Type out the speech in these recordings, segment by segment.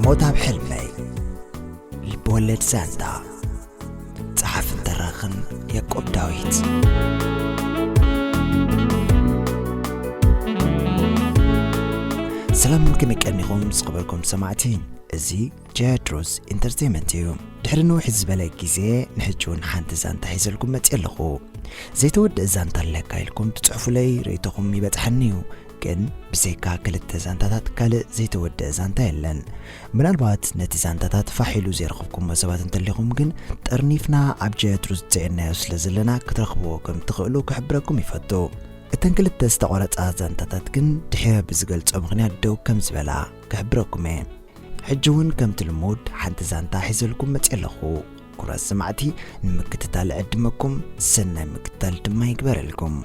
ሞት ኣብ ሕልመይ። ልብወለድ ዛንታ። ጸሓፍን ተራኽን ያዕቆብ ዳዊት። ሰላም፣ ከመይ ቀኒኹም ዝኸበርኩም ሰማዕቲ? እዚ ቴድሮስ ኢንተርቴይመንት እዩ። ድሕሪ ንውሕ ዝበለ ግዜ፣ ንሕጂ እውን ሓንቲ ዛንታ ሒዘልኩም መጽየ ኣለኹ። ዘይተወድአ ዛንታ ኣለካ ኢልኩም ትጽሕፉለይ፣ ርእይቶኹም ይበጽሓኒ እዩ። ግን ብዘይካ ክልተ ዛንታታት ካልእ ዘይተወድአ ዛንታ የለን። ምናልባት ነቲ ዛንታታት ፋሕ ኢሉ ዘይረኸብኩሞ ሰባት እንተሊኹም ግን፣ ጠርኒፍና ኣብ ቴድሮስ ዘየናዮ ስለ ዘለና ክትረኽብዎ ከም ትኽእሉ ክሕብረኩም ይፈቱ። እተን ክልተ ዝተቖረጻ ዛንታታት ግን ድሒረ ብዝገልጾ ምኽንያት ደው ከም ዝበላ ክሕብረኩም እየ። ሕጂ እውን ከምቲ ልሙድ ሓንቲ ዛንታ ሒዘልኩም መጽየ ኣለኹ። ክቡራት ሰማዕቲ፣ ንምክትታል ዕድመኩም ሰናይ ምክትታል ድማ ይግበረልኩም።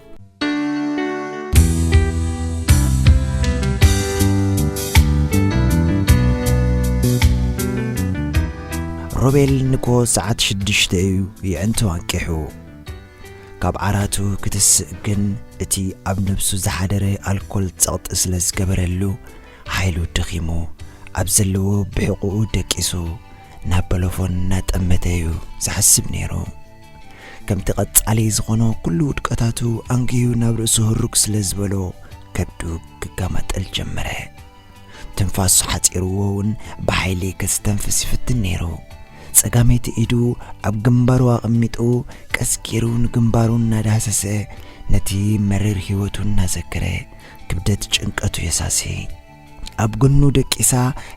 ሮቤል ንግሆ ሰዓት ሽዱሽተ እዩ የዕንቱ ኣንቂሑ። ካብ ዓራቱ ክትስእ ግን እቲ ኣብ ነብሱ ዝሓደረ ኣልኮል ጸቕጢ ስለ ዝገበረሉ፣ ሓይሉ ደኺሙ፣ ኣብ ዘለዎ ብሕቑኡ ደቂሱ፣ ናብ በሎፎን እናጠመተ እዩ ዝሓስብ ነይሩ። ከምቲ ቀጻሊ ዝኾኖ ኩሉ ውድቀታቱ ኣንጊሁ ናብ ርእሱ ህሩግ ስለ ዝበሎ፣ ከብዱ ክጋማጠል ጀመረ። ትንፋሱ ሓጺርዎ እውን ብሓይሊ ከስተንፍስ ይፍትን ነይሩ። ጸጋመይቲ ኢዱ ኣብ ግንባሩ ኣቐሚጡ፣ ቀስ ገይሩ ንግንባሩ እናዳህሰሰ፣ ነቲ መሪር ህይወቱ እናዘከረ፣ ክብደት ጭንቀቱ የሳሲ። ኣብ ጎኑ ደቂሳ፣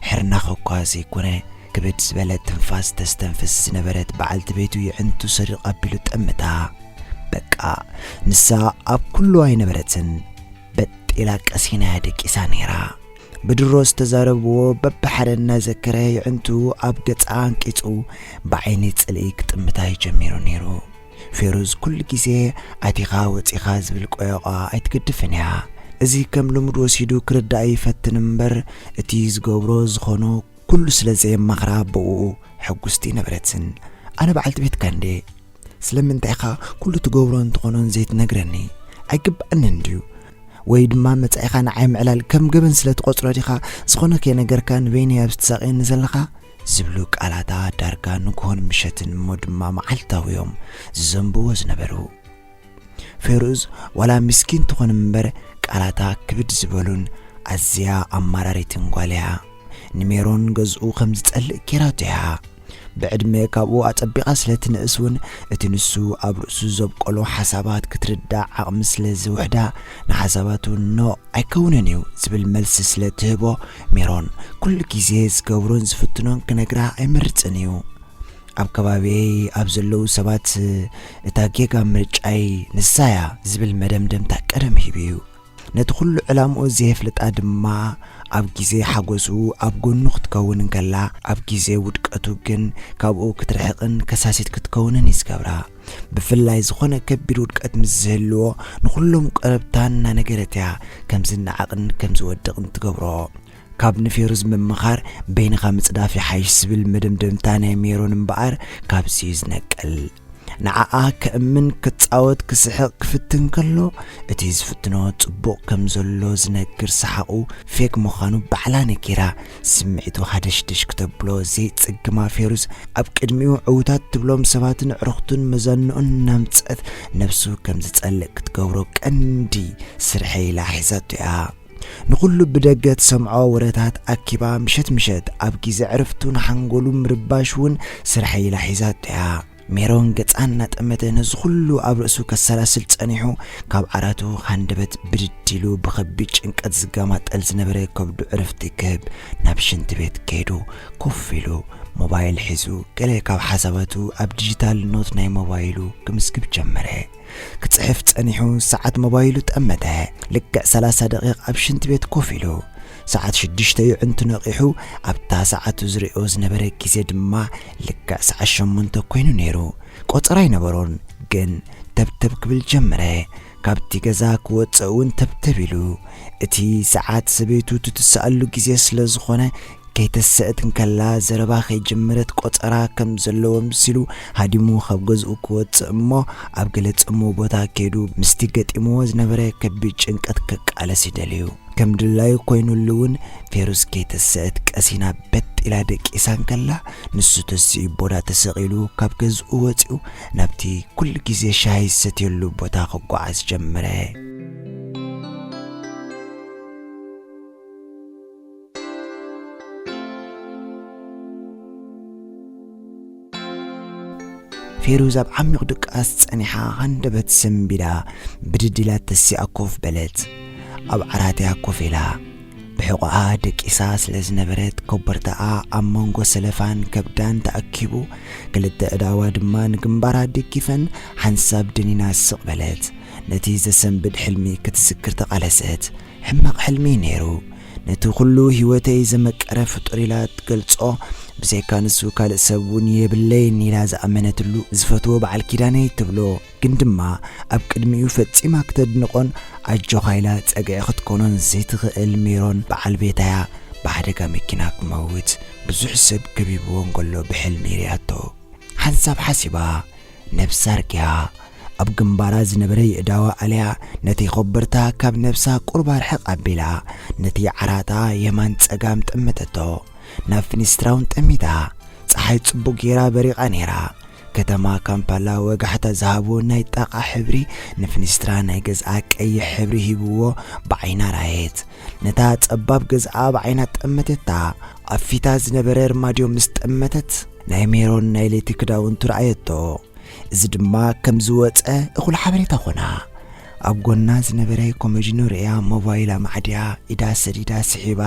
ሕርናኽ እኳ ዘይኮነ፣ ክብድ ዝበለ ትንፋስ ተስተንፍስ ዝነበረት በዓልቲ ቤቱ የዕንቱ ሰሪቕ ኣቢሉ ጠምታ። በቃ፣ ንሳ ኣብ ኩሉ ኣይነበረትን። በጥ ኢላ ቀሲናያ ደቂሳ ነይራ። ብድሮ ዝተዛረብዎ በብሓደ እናዘከረ የዕንቱ ኣብ ገጻ ኣንቂጹ ብዓይኒ ጽልኢ ክጥምታ ጀሚሩ ነይሩ። ፌሩዝ ኩሉ ግዜ ኣቲኻ ወጺኻ ዝብል ቆዮቓ ኣይትገድፍን እያ። እዚ ከም ልሙድ ወሲዱ ክርዳእ ይፈትን እምበር፣ እቲ ዝገብሮ ዝኾኖ ኩሉ ስለ ዘየማኽራ ብእኡ ሕጉስቲ ነበረትን። ኣነ በዓልቲ ቤትካ እንዴ? ስለምንታይ ኢኻ ኩሉ ትገብሮን ትኾኖን ዘይትነግረኒ? ኣይግብኣንን ድዩ? ወይ ድማ መጻኢኻ ንዓይ ምዕላል ከም ገበን ስለ ትቖጽሮ ዲኻ ዝኾነ ከይነገርካ ንበይነይ ኣብ ትሳቕየኒ ዘለኻ? ዝብሉ ቃላታ ዳርጋ ንግሆን ምሸትን እሞ ድማ መዓልታዊ እዮም ዝዘንብዎ ዝነበሩ። ፌሩዝ ዋላ ምስኪን ትኾን እምበር ቃላታ ክብድ ዝበሉን ኣዝያ ኣማራሪትን ጓል እያ። ንሜሮን ገዝኡ ከም ዝጸልእ ጌራቶ እያ። ብዕድመ ካብኡ ኣጸቢቓ ስለ ትንእስ እውን እቲ ንሱ ኣብ ርእሱ ዘብቆሎ ሓሳባት ክትርዳእ ዓቕሚ ስለ ዝውሕዳ ንሓሳባቱ ኖእ ኣይከውንን እዩ ዝብል መልሲ ስለ ትህቦ ሜሮን ኩሉ ግዜ ዝገብሮን ዝፍትኖን ክነግራ ኣይመርጽን እዩ። ኣብ ከባቢየይ ኣብ ዘለዉ ሰባት እታ ጌጋ ምርጫይ ንሳ እያ ዝብል መደምደምታ ቀደም ሂቡ እዩ። ነቲ ኩሉ ዕላምኡ ዘየፍልጣ ድማ ኣብ ግዜ ሓጎሱ ኣብ ጎኑ ክትከውን እንከላ ኣብ ግዜ ውድቀቱ ግን ካብኡ ክትርሕቕን ከሳሲት ክትከውንን እዩ ዝገብራ። ብፍላይ ዝኾነ ከቢድ ውድቀት ምስ ዝህልዎ ንኹሎም ቀረብታ እናነገረት እያ ከም ዝነዓቕን ከም ዝወድቕን ትገብሮ። ካብ ንፌሩዝ ምምኻር በይንኻ ምጽዳፍ ይሓይሽ ዝብል መደምደምታ ናይ ሜሮን እምበኣር ካብዚ እዩ ዝነቅል። ንዓኣ ከእምን ክጻወት ክስሕቕ ክፍትን ከሎ እቲ ዝፍትኖ ጽቡቕ ከም ዘሎ ዝነግር ሰሓቑ ፌክ ምዃኑ ባዕላ ነጊራ ስምዒቱ ሃደሽደሽ ክተብሎ ዘይጽግማ ፌሩዝ ኣብ ቅድሚኡ ዕዉታት ትብሎም ሰባትን ኣዕሩኽቱን መዛንኡን እናምጸት ነብሱ ከም ዝጸልእ ክትገብሮ ቀንዲ ስርሐይ ኢላ ሒዛቶ እያ። ንኹሉ ብደገ ትሰምዖ ወረታት ኣኪባ ምሸት ምሸት ኣብ ግዜ ዕረፍቱ ንሓንጎሉ ምርባሽ እውን ስርሐይ ኢላ ሒዛቶ እያ። ሜሮን ገጻ እናጠመተ ነዚ ኩሉ ኣብ ርእሱ ከሰላስል ጸኒሑ ካብ ዓራቱ ሃንደበት ብድድ ኢሉ ብኸቢድ ጭንቀት ዝገማጠል ዝነበረ ከብዱ ዕረፍቲ ክህብ ናብ ሽንቲ ቤት ከይዱ ኮፍ ኢሉ ሞባይል ሒዙ ገለ ካብ ሓሳባቱ ኣብ ዲጂታል ኖት ናይ ሞባይሉ ክምዝግብ ጀመረ። ክጽሕፍ ጸኒሑ ሰዓት ሞባይሉ ጠመተ። ልክዕ ሰላሳ ደቂቕ ኣብ ሽንቲ ቤት ኮፍ ኢሉ። ሰዓት ሽዱሽተ እዩ ዕንቱ ነቒሑ፣ ኣብታ ሰዓቱ ዝርእዮ ዝነበረ ግዜ ድማ ልክዕ ሰዓት ሸሞንተ ኮይኑ ነይሩ። ቆጸራ ኣይነበሮን፣ ግን ተብተብ ክብል ጀመረ። ካብቲ ገዛ ክወጽእ እውን ተብተብ ኢሉ። እቲ ሰዓት ሰበይቱ ትትስኣሉ ግዜ ስለ ዝኾነ፣ ከይተሰእት እንከላ ዘረባ ከይጀመረት ቆጸራ ከም ዘለዎ ምሲሉ ሃዲሙ ካብ ገዝኡ ክወጽእ እሞ ኣብ ገለ ጽምው ቦታ ከይዱ ምስቲ ገጢምዎ ዝነበረ ከቢድ ጭንቀት ከቃለስ ይደልዩ። ከም ድላዩ ኮይኑሉ እውን ፌሩዝ ከይተሰእት ቀሲና በጥ ኢላ ደቂሳ እንከላ፣ ንሱ ተሲኡ ቦዳ ተሰቒሉ ካብ ገዝኡ ወጺኡ ናብቲ ኩሉ ግዜ ሻሂ ዝሰትየሉ ቦታ ክጓዓዝ ጀመረ። ፌሩዝ ኣብ ዓሚቕ ድቃስ ጸኒሓ ሃንደበት ሰንቢዳ ብድድ ኢላ ተሲኣ ኮፍ በለት። ኣብ ዓራት እያ ኮፍ ኢላ። ብሕቖኣ ደቂሳ ስለ ዝነበረት ኮበርታኣ ኣብ መንጎ ሰለፋን ከብዳን ተኣኪቡ፣ ክልተ ኣእዳዋ ድማ ንግንባራ ደጊፈን ሓንሳብ ደኒና ስቕ በለት። ነቲ ዘሰንብድ ሕልሚ ክትዝክር ተቓለሰት። ሕማቕ ሕልሚ እዩ ነይሩ። ነቲ ኩሉ ህይወተይ ዘመቀረ ፍጡር ኢላ ትገልጾ፣ ብዘይካ ንሱ ካልእ ሰብ እውን የብለይን ኢላ ዝኣመነትሉ ዝፈትዎ በዓል ኪዳነይ ትብሎ፣ ግን ድማ ኣብ ቅድሚኡ ፈጺማ ክተድንቖን ኣጆኻ ኢላ ጸግዒ ክትኮኖን ዘይትኽእል ሜሮን በዓል ቤታያ ብሓደጋ መኪና ክመውት ብዙሕ ሰብ ከቢብዎ እንከሎ ብሕልሚ ርእያቶ። ሓንሳብ ሓሲባ፣ ነብሳ ኣርግያ፣ ኣብ ግንባራ ዝነበረ የእዳዋ ኣልያ ነቲ ኮበርታ ካብ ነብሳ ቁሩብ ኣርሕቕ ኣቢላ፣ ነቲ ዓራታ የማን ጸጋም ጠመተቶ። ናብ ፍኒስትራ እውን ጠሚታ። ጸሓይ ጽቡቕ ጌራ በሪቓ ነይራ። ከተማ ካምፓላ ወጋሕታ ዝሃቦ ናይ ጣቓ ሕብሪ ንፍኒስትራ ናይ ገዝኣ ቀይሕ ሕብሪ ሂብዎ ብዓይና ራየት። ነታ ጸባብ ገዝኣ ብዓይና ጠመተታ። ኣብ ፊታ ዝነበረ ኣርማድዮ ምስ ጠመተት፣ ናይ ሜሮን ናይ ለይቲ ክዳውንቱ ረኣየቶ። እዚ ድማ ከም ዝወጸ እኹል ሓበሬታ ኾና። ኣብ ጎና ዝነበረ ኮመጂኖ ርእያ ሞባይላ ማዕድያ ኢዳ ሰዲዳ ስሒባ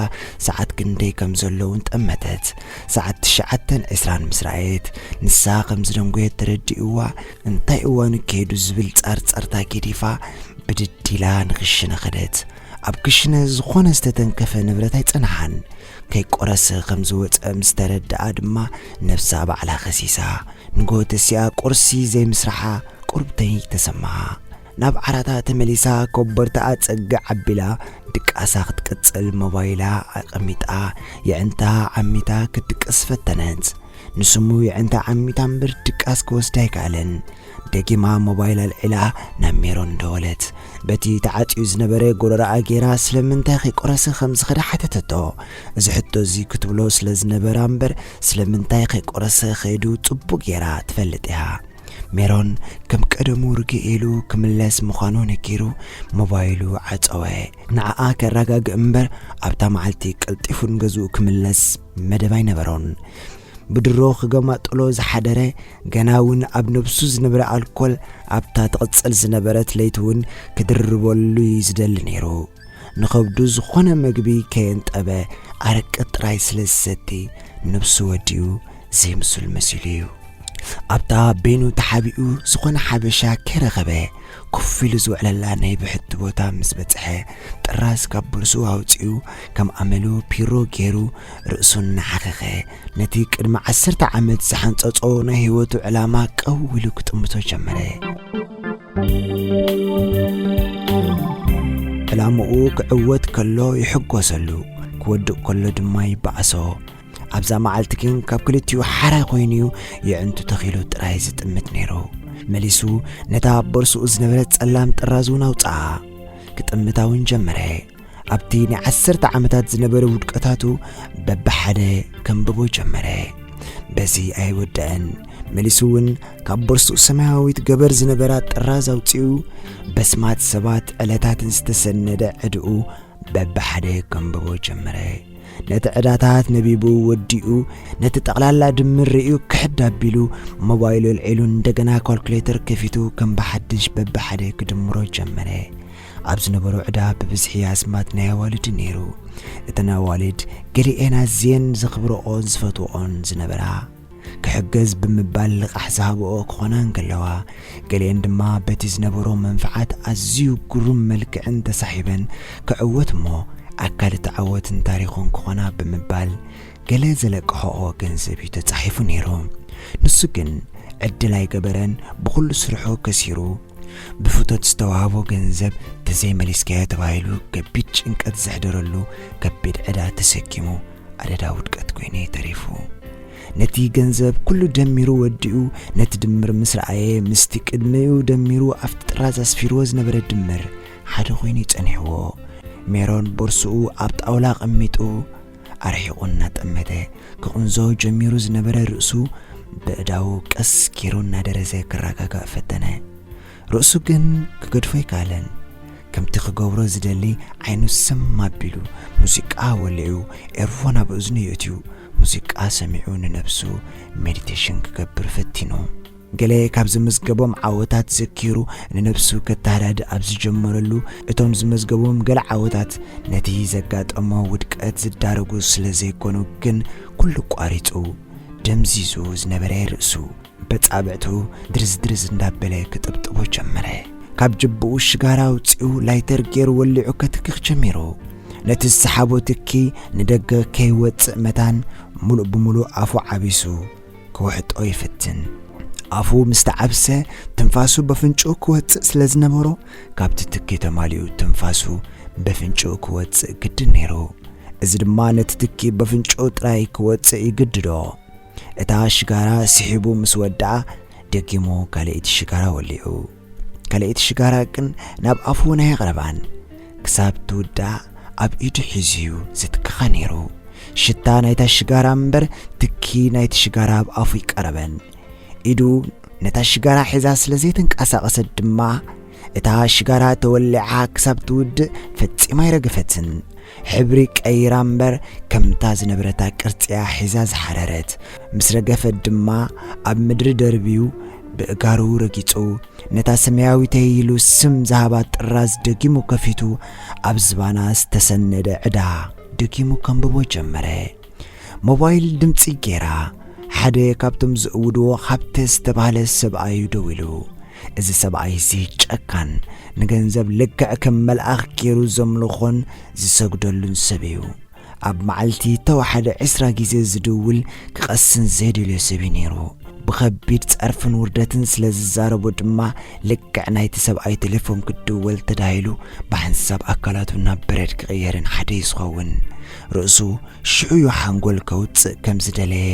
ሰዓት ክንደይ ከም ዘሎ እውን ጠመተት። ሰዓት ትሽዓተን ዕስራን ምስ ረኣየት፣ ንሳ ከም ዝደንጎየት ተረዲእዋ፣ እንታይ እዋኑ ከይዱ ዝብል ጻርጻርታ ገዲፋ ብድድ ኢላ ንክሽነ ኸደት። ኣብ ክሽነ ዝኾነ ዝተተንከፈ ንብረት ኣይጸንሓን። ከይቆረሰ ከም ዝወጸ ምስ ተረድኣ ድማ ነብሳ ባዕላ ከሲሳ። ንግሆ ተሲኣ ቁርሲ ዘይምስራሓ ቁርብተይ ተሰምዓ። ናብ ዓራታ ተመሊሳ ኮበርታኣ ጸግዕ ኣቢላ ድቃሳ ክትቅጽል ሞባይላ ኣቐሚጣ የዕንታ ዓሚታ ክትድቅስ ፈተነት። ንስሙ የዕንታ ዓሚታ እምበር ድቃስ ክወስዳ ኣይከኣለን። ደጊማ ሞባይል ኣልዒላ ናብ ሜሮን ደወለት። በቲ ተዓጽዩ ዝነበረ ጎረረኣ ጌራ ስለምንታይ ከይቆረሰ ከም ዝኸደ ሓተተቶ። እዚ ሕቶ እዚ ክትብሎ ስለ ዝነበራ እምበር ስለምንታይ ከይቆረሰ ከይዱ ጽቡቕ ጌራ ትፈልጥ እያ። ሜሮን ከም ቀደሙ ርግእ ኢሉ ክምለስ ምዃኑ ነጊሩ ሞባይሉ ዓጸወ። ንዓኣ ከረጋግእ እምበር ኣብታ መዓልቲ ቀልጢፉ ንገዝኡ ክምለስ መደብ ኣይነበሮን። ብድሮ ክገማጥሎ ዝሓደረ፣ ገና እውን ኣብ ነብሱ ዝነበረ ኣልኮል ኣብታ ትቕጽል ዝነበረት ለይቲ እውን ክድርበሉ እዩ ዝደሊ ነይሩ። ንኸብዱ ዝኾነ መግቢ ከየንጠበ ኣረቂ ጥራይ ስለ ዝሰቲ ነብሱ ወዲኡ ዘይምሱል መሲሉ እዩ። ኣብታ በይኑ ተሓቢኡ ዝኾነ ሓበሻ ከይረኸበ ኮፍ ኢሉ ዝውዕለላ ናይ ብሕቲ ቦታ ምስ በጽሐ፣ ጥራዝ ካብ ቦርስኡ ኣውጺኡ ከም ኣመሉ ፒሮ ገይሩ ርእሱ እናሓኸኸ ነቲ ቅድሚ ዓሰርተ ዓመት ዝሓንጸጾ ናይ ህይወቱ ዕላማ ቀው ኢሉ ክጥምቶ ጀመረ። ዕላምኡ ክዕወት ከሎ ይሕጎሰሉ፣ ክወድቕ ከሎ ድማ ይበኣሶ። ኣብዛ መዓልቲ ግን ካብ ክልቲኡ ሓራ ኮይኑ'ዩ የዕንቱ ተኺሉ ጥራይ ዝጥምት ነይሩ። መሊሱ ነታ ኣብ ቦርስኡ ዝነበረት ጸላም ጥራዝ እውን ኣውጽኣ። ክጥምታ እውን ጀመረ። ኣብቲ ናይ ዓሰርተ ዓመታት ዝነበረ ውድቀታቱ በብሓደ ከንብቦ ጀመረ። በዚ ኣይወደአን። መሊሱ እውን ካብ ቦርስኡ ሰማያዊት ገበር ዝነበራ ጥራዝ ኣውጺኡ፣ በስማት ሰባት ዕለታትን ዝተሰነደ ዕድኡ በብሓደ ከንብቦ ጀመረ። ነቲ ዕዳታት ነቢቡ ወዲኡ፣ ነቲ ጠቕላላ ድምር ርእዩ ክሕድ ኣቢሉ፣ ሞባይሉ ኣልዒሉ እንደገና ካልኩሌተር ከፊቱ ከም ብሓድሽ በብሓደ ክድምሮ ጀመረ። ኣብ ዝነበሮ ዕዳ ብብዝሒ ኣስማት ናይ ኣዋልድ ነይሩ። እተን ኣዋልድ ገሊኤን ኣዝየን ዘኽብረኦን ዝፈትወኦን ዝነበራ። ክሕገዝ ብምባል ልቓሕ ዝሃብኦ ክኾና እንከለዋ፣ ገሊኤን ድማ በቲ ዝነበሮ መንፍዓት ኣዝዩ ግሩም መልክዕን ተሳሒበን ክዕወት እሞ ኣካል እቲ ዓወትን ታሪኹን ክኾና ብምባል ገለ ዘለቅሕኦ ገንዘብ እዩ ተጻሒፉ ነይሩ። ንሱ ግን ዕድል ኣይገበረን፣ ብኹሉ ስርሑ ከሲሩ። ብፍቶት ዝተዋህቦ ገንዘብ ተዘይመሊስካዮ ተባሂሉ ከቢድ ጭንቀት ዘሕደረሉ ከቢድ ዕዳ ተሰኪሙ ኣደዳ ውድቀት ኮይኑ እዩ ተሪፉ። ነቲ ገንዘብ ኩሉ ደሚሩ ወዲኡ ነቲ ድምር ምስ ረኣየ፣ ምስቲ ቅድሚኡ ደሚሩ ኣብቲ ጥራዝ ኣስፊርዎ ዝነበረ ድምር ሓደ ኮይኑ እዩ ጸኒሕዎ። ሜሮን ቦርስኡ ኣብ ጣውላ ኣቐሚጡ ኣርሒቑ እናጠመተ ክቕንዞ ጀሚሩ ዝነበረ ርእሱ ብእዳዉ ቀስ ጌሩ እናደረዘ ክረጋጋእ ፈተነ። ርእሱ ግን ክገድፎ ኣይከኣለን። ከምቲ ክገብሮ ዝደሊ ዓይኑ ስም ኣቢሉ ሙዚቃ ወሊዑ ኤርፎን ኣብ እዝኑ የእትዩ ሙዚቃ ሰሚዑ ንነብሱ ሜዲቴሽን ክገብር ፈቲኑ። ገለ ካብ ዝምዝገቦም ዓወታት ዘኪሩ ንነብሱ ከተሃዳድእ ኣብ ዝጀመረሉ እቶም ዝመዝገቦም ገለ ዓወታት ነቲ ዘጋጠሞ ውድቀት ዝዳረጉ ስለ ዘይኮኑ ግን ኩሉ ቋሪጹ ደምዚዙ ዝነበረ ርእሱ በጻብዕቱ ድርዝድርዝ እንዳበለ ክጥብጥቦ ጀመረ። ካብ ጅብኡ ሽጋራ ኣውጺኡ ላይተር ገይሩ ወሊዑ ከትክኽ ጀሚሩ። ነቲ ዝሰሓቦ ትኪ ንደገ ከይወጽእ መታን ሙሉእ ብሙሉእ ኣፉ ዓቢሱ ክውሕጦ ይፍትን። ኣፉ ምስ ተዓብሰ ትንፋሱ በፍንጭኡ ክወጽእ ስለ ዝነበሮ ካብቲ ትኪ ተማሊኡ ትንፋሱ በፍንጭኡ ክወጽእ ግድን ነይሩ። እዚ ድማ ነቲ ትኪ በፍንጭኡ ጥራይ ክወጽእ ይግድዶ። እታ ሽጋራ ስሒቡ ምስ ወድኣ ደጊሙ ካልኣይቲ ሽጋራ ወሊዑ። ካልኣይቲ ሽጋራ ግን ናብ ኣፉ እውን ኣየቕረባን። ክሳብ ትውዳእ ኣብ ኢዱ ሒዙ እዩ ዝትክኻ ነይሩ። ሽታ ናይታ ሽጋራ እምበር ትኪ ናይቲ ሽጋራ ኣብ ኣፉ ይቀረበን። ኢዱ ነታ ሽጋራ ሒዛ ስለ ዘይተንቀሳቐሰት ድማ እታ ሽጋራ ተወሊዓ ክሳብ ትውድእ ፈጺማ ኣይረገፈትን። ሕብሪ ቀይራ እምበር ከምታ ዝነበረታ ቅርጺያ ሒዛ ዝሓረረት። ምስ ረገፈት ድማ ኣብ ምድሪ ደርብዩ ብእጋሩ ረጊጹ ነታ ሰማያዊተይ ኢሉ ስም ዝሃባ ጥራዝ ደጊሙ ከፊቱ ኣብ ዝባና ዝተሰነደ ዕዳ ደጊሙ ከንብቦ ጀመረ። ሞባይል ድምጺ ጌራ ሓደ ካብቶም ዝእውድዎ ሃብተ ዝተባህለ ሰብኣዩ ደዊሉ። እዚ ሰብኣይ እዚ ጨካን ንገንዘብ ልክዕ ከም መልኣኽ ገይሩ ዘምልኾን ዝሰግደሉን ሰብ እዩ። ኣብ መዓልቲ ተወሓደ ዕስራ ግዜ ዝድውል ክቐስን ዘይደልዮ ሰብ እዩ ነይሩ። ብኸቢድ ጸርፍን ውርደትን ስለ ዝዛረቦ ድማ ልክዕ ናይቲ ሰብኣይ ቴሌፎን ክድወል ተዳሂሉ ብሓንሳብ ኣካላቱ ናብ በረድ ክቕየርን ሓደ እዩ ዝኸውን። ርእሱ ሽዑ እዩ ሓንጎል ከውጽእ ከም ዝደለየ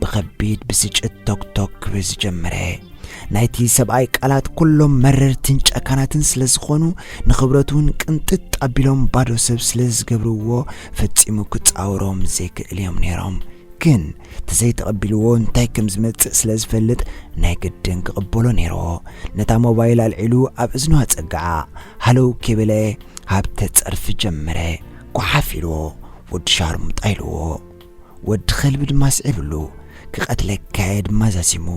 ብኸቢድ ብስጭት ቶክቶክ ክብል ዝጀመረ። ናይቲ ሰብኣይ ቃላት ኩሎም መረርትን ጨካናትን ስለ ዝኾኑ ንኽብረቱ እውን ቅንጥጥ ኣቢሎም ባዶ ሰብ ስለ ዝገብርዎ ፈጺሙ ክጻወሮም ዘይክእል እዮም ነይሮም። ግን ተዘይተቐቢልዎ እንታይ ከም ዝመጽእ ስለ ዝፈልጥ ናይ ግድን ክቕበሎ ነይርዎ። ነታ ሞባይል ኣልዒሉ ኣብ እዝኑ ኣጸግዓ። ሃለው ከይበለ ሃብተ ጸርፊ ጀመረ። ጓሓፍ ኢልዎ ወዲ ሻርሙጣ ኢልዎ። ወዲ ከልቢ ድማ ስዒብሉ ክቐትለካየ ድማ ዛዚሙ።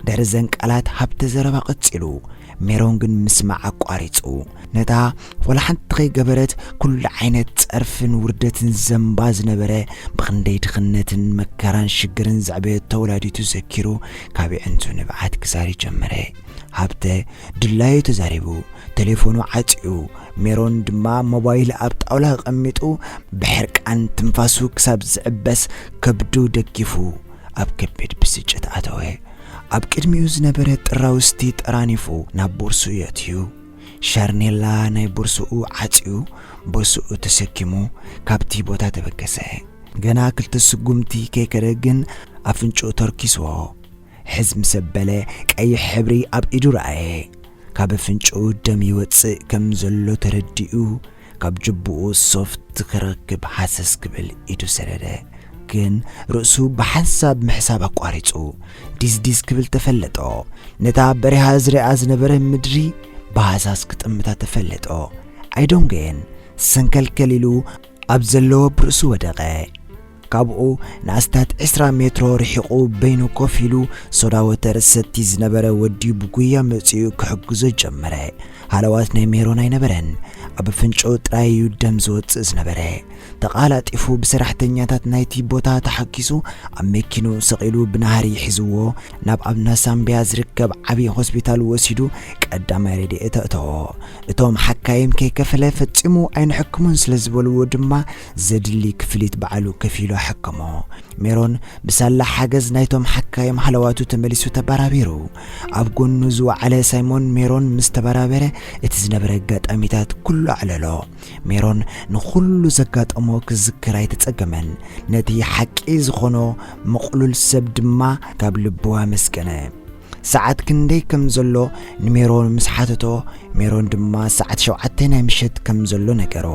ድሕሪ ዘን ቃላት ሃብተ ዘረባ ቀጺሉ። ሜሮን ግን ምስማዕ ኣቋሪጹ። ነታ ወላ ሓንቲ ከይገበረት ኩሉ ዓይነት ጸርፍን ውርደትን ዘንባ ዝነበረ ብኽንደይ ድኽነትን መከራን ሽግርን ዘዕበየቶ ወላዲቱ ዘኪሩ ካብ የዕንቱ ንብዓት ክዛሪ ጀመረ። ሃብተ ድላዩ ተዛሪቡ ቴሌፎኑ ዓጽዩ ሜሮን ድማ ሞባይል ኣብ ጣውላ ኣቐሚጡ ብሕርቃን ትንፋሱ ክሳብ ዝዕበስ ከብዱ ደጊፉ ኣብ ከቢድ ብስጭት ኣተወ። ኣብ ቅድሚኡ ዝነበረ ጥራውስቲ ጠራኒፉ ናብ ቦርሱ የእትዩ። ሻርኔላ ናይ ቦርሱኡ ዓጽዩ ቦርሱኡ ተሰኪሙ ካብቲ ቦታ ተበገሰ። ገና ክልተ ስጉምቲ ከይከደ ግን ኣፍንጭኡ ተርኪስዎ። ሕዝ ምስ ኣበለ ቀይሕ ሕብሪ ኣብ ኢዱ ረኣየ። ካብ ኣፍንጭኡ ደም ይወጽእ ከም ዘሎ ተረዲኡ ካብ ጅብኡ ሶፍት ክረክብ ሃሰስ ክብል ኢዱ ሰደደ። ግን ርእሱ ብሓንሳብ ምሕሳብ ኣቋሪጹ ዲስዲስ ክብል ተፈለጦ። ነታ በሪሃ ዝሪኣ ዝነበረ ምድሪ ብሃሳስ ክጥምታ ተፈለጦ። ኣይዶንገየን ሰንከልከል ኢሉ ኣብ ዘለዎ ብርእሱ ወደቐ። ካብኡ ንኣስታት ዕስራ ሜትሮ ርሒቑ በይኑ ኮፍ ኢሉ ሶዳ ወተር ሰቲ ዝነበረ ወዲ ብጉያ መጺኡ ክሕግዞ ጀመረ። ሃለዋት ናይ ሜሮን ኣይነበረን። ኣብ ኣፍንጭኡ ጥራይ እዩ ደም ዝወጽእ ዝነበረ። ተቓላጢፉ ብሰራሕተኛታት ናይቲ ቦታ ተሓኪሱ ኣብ መኪንኡ ሰቒሉ ብናህሪ ሒዝዎ ናብ ኣብ ናሳምቢያ ዝርከብ ዓብዪ ሆስፒታል ወሲዱ ቀዳማይ ረድኤት ኣእተዎ። እቶም ሓካይም ከይከፈለ ፈጺሙ ኣይንሕክሞን ስለ ዝበልዎ ድማ ዘድሊ ክፍሊት ባዕሉ ከፊሉ ኣሐከሞ። ሜሮን ብሳላ ሓገዝ ናይቶም ሓካይም ሃለዋቱ ተመሊሱ ተበራቢሩ። ኣብ ጎኑ ዝወዓለ ሳይሞን ሜሮን ምስ ተበራበረ እቲ ዝነበረ ኣጋጣሚታት ኩሉ ኣዕለሎ። ሜሮን ንኹሉ ዘጋጠሞ ክዝክር ኣይተጸገመን። ነቲ ሓቂ ዝኾኖ ምቕሉል ሰብ ድማ ካብ ልቡ ኣመስገነ። ሰዓት ክንደይ ከም ዘሎ ንሜሮን ምስ ሓተቶ፣ ሜሮን ድማ ሰዓት ሸውዓተ ናይ ምሸት ከም ዘሎ ነገሮ።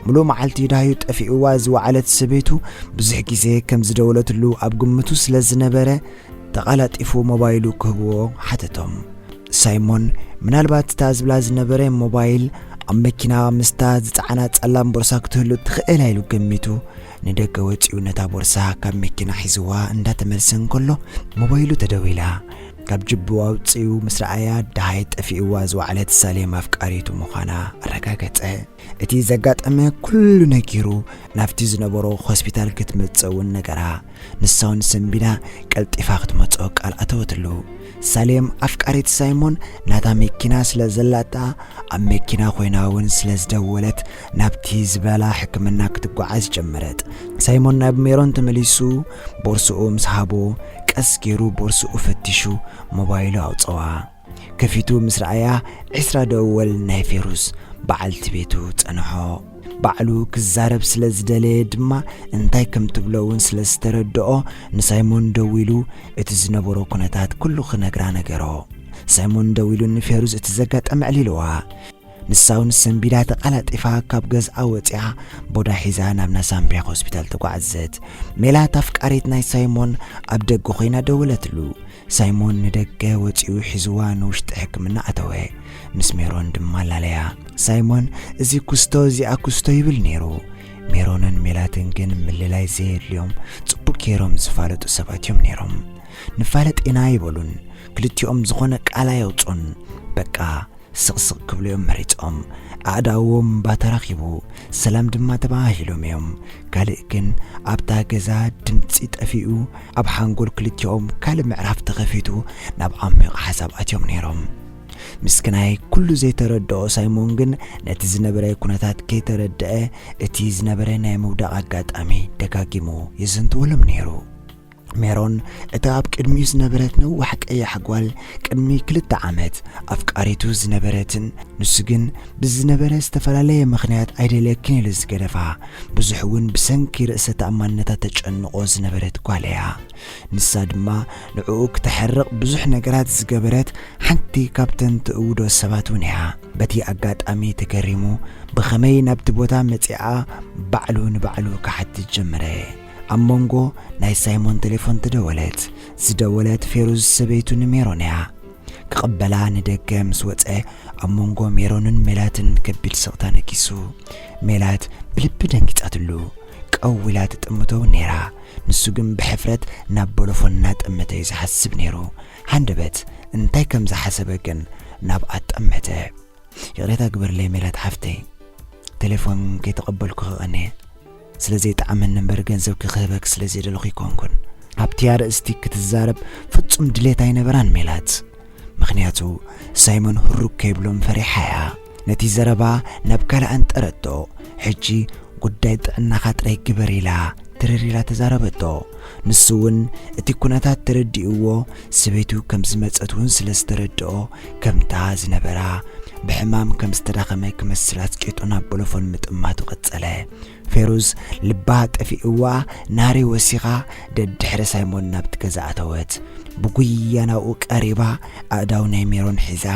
ሙሉእ መዓልቲ ዳሃዩ ጠፊእዋ ዝወዓለት ሰበይቱ ብዙሕ ግዜ ከም ዝደወለትሉ ኣብ ግምቱ ስለ ዝነበረ፣ ተቓላጢፉ ሞባይሉ ክህብዎ ሓተቶም። ሳይሞን ምናልባት እታ ዝብላ ዝነበረ ሞባይል ኣብ መኪና ምስታ ዝጸዓና ጸላም ቦርሳ ክትህሉ ትኽእል ኢሉ ገሚቱ፣ ንደገ ወጺኡ ነታ ቦርሳ ካብ መኪና ሒዝዋ እንዳተመልሰ እንከሎ ሞባይሉ ተደዊላ። ካብ ጅቡ ኣውጺኡ ምስ ረኣያ፣ ደሃይ ጠፊእዋ ዝወዓለት ሳሌም ኣፍቃሪቱ ምዃና ኣረጋገጸ። እቲ ዘጋጠመ ኩሉ ነጊሩ ናብቲ ዝነበሮ ሆስፒታል ክትመጽእ እውን ነገራ። ንሳ እውን ሰንቢዳ ቀልጢፋ ክትመጽኦ ቃል ኣተወትሉ። ሳሌም ኣፍቃሪት ሳይሞን ናታ መኪና ስለ ዘላታ፣ ኣብ መኪና ኮይና እውን ስለ ዝደወለት ናብቲ ዝበላ ሕክምና ክትጓዓዝ ጀመረት። ሳይሞን ናብ ሜሮን ተመሊሱ ቦርስኡ ምስ ሃቦ፣ ቀስ ገይሩ ቦርስኡ ፈቲሹ ሞባይሉ ኣውጸዋ። ከፊቱ ምስ ረኣያ፣ ዕስራ ደወል ናይ ፌሩዝ በዓልቲ ቤቱ ጸንሖ። ባዕሉ ክዛረብ ስለ ዝደለየ ድማ እንታይ ከም ትብሎ እውን ስለ ዝተረድኦ፣ ንሳይሞን ደዊሉ እቲ ዝነበሮ ኩነታት ኩሉ ክነግራ ነገሮ። ሳይሞን ደዊሉ ንፌሩዝ እቲ ዘጋጠመ ኣዕሊልዋ። ንሳ እውን ሰንቢዳ ተቐላጢፋ ካብ ገዝኣ ወጺኣ ቦዳ ሒዛ ናብ ናሳምብያ ሆስፒታል ተጓዕዘት። ሜላት ኣፍቃሪት ናይ ሳይሞን ኣብ ደገ ኮይና ደወለትሉ። ሳይሞን ንደገ ወጺኡ ሒዝዋ ንውሽጢ ሕክምና ኣተወ። ምስ ሜሮን ድማ ላለያ። ሳይሞን እዚ ኩስቶ እዚኣ ኩስቶ ይብል ነይሩ። ሜሮንን ሜላትን ግን ምልላይ ዘየድልዮም ጽቡቅ ገይሮም ዝፋለጡ ሰባት እዮም ነይሮም። ንፋለጥ ኢና ይበሉን ክልቲኦም ዝኾነ ቃል ኣየውጹን። በቃ ስቕስቕ ክብሉ እዮም መሪጾም። ኣእዳዎም እምባ ተራኺቡ፣ ሰላም ድማ ተባሃሂሎም እዮም። ካልእ ግን ኣብታ ገዛ ድምጺ ጠፊኡ፣ ኣብ ሓንጎል ክልቲኦም ካልእ ምዕራፍ ተኸፊቱ፣ ናብ ዓሚቕ ሓሳብ ኣትዮም ነይሮም። ምስኪናይ ኩሉ ዘይተረድኦ ሳይሞን ግን ነቲ ዝነበረ ኩነታት ከይተረድአ፣ እቲ ዝነበረ ናይ ምውዳቕ ኣጋጣሚ ደጋጊሙ የዘንትወሎም ነይሩ። ሜሮን፣ እታ ኣብ ቅድሚኡ ዝነበረት ነዋሕ ቀያሕ ጓል፣ ቅድሚ ክልተ ዓመት ኣፍቃሪቱ ዝነበረትን ንሱ ግን ብዝነበረ ዝተፈላለየ ምኽንያት ኣይደልየክን ኢሉ ዝገደፋ፣ ብዙሕ እውን ብሰንኪ ርእሰ ተኣማንነታ ተጨንቖ ዝነበረት ጓል እያ። ንሳ ድማ ንዕኡ ክተሕርቕ ብዙሕ ነገራት ዝገበረት ሓንቲ ካብተን ትእውዶ ሰባት እውን እያ። በቲ ኣጋጣሚ ተገሪሙ፣ ብኸመይ ናብቲ ቦታ መጺኣ ባዕሉ ንባዕሉ ክሓትት ጀመረ። ኣብ መንጎ ናይ ሳይሞን ቴሌፎን ተደወለት። ዝደወለት ፌሩዝ ሰበይቱ ንሜሮን እያ። ክቕበላ ንደገ ምስ ወጸ፣ ኣብ መንጎ ሜሮንን ሜላትን ከቢድ ስቕታ ነጊሱ። ሜላት ብልቢ ደንጊጻትሉ። ቀው ኢላ ትጥምቶ እውን ነይራ። ንሱ ግን ብሕፍረት ናብ ቦሎፎን እናጠመተ እዩ ዝሓስብ ነይሩ። ሃንደበት እንታይ ከም ዝሓሰበ ግን ናብኣ ጠመተ። ይቕሬታ ግበርለይ ሜላት ሓፍተይ፣ ቴሌፎን ከይተቐበልኩ ክቐንየ። ስለ ዘይጠዓመኒ እምበር ገንዘብኪ ክህበኪ ስለ ዘይደለኹ ኣይኮንኩን። ኣብቲ ኣርእስቲ ክትዛረብ ፍጹም ድሌት ኣይነበራን ሜላት። ምኽንያቱ ሳይሞን ህሩግ ከይብሎም ፈሪሓ እያ። ነቲ ዘረባ ናብ ካልእ ኣንጠረቶ። ሕጂ ጉዳይ ጥዕናኻ ጥራይ ግበር ኢላ ትርር ኢላ ተዛረበቶ። ንሱ እውን እቲ ኩነታት ተረዲእዎ፣ ሰበይቱ ከም ዝመጸት እውን ስለ ዝተረድኦ፣ ከምታ ዝነበራ ብሕማም ከም ዝተዳኸመ ክመስል ኣጽቂጡ ናብ ቦሎፎን ምጥማቱ ቀጸለ። ፌሩዝ ልባ ጠፊእዋ ናህሪ ወሲኻ ደድሕሪ ሳይሞን ናብቲ ገዛ ኣተወት። ብጉያ ናብኡ ቀሪባ ኣእዳው ናይ ሜሮን ሒዛ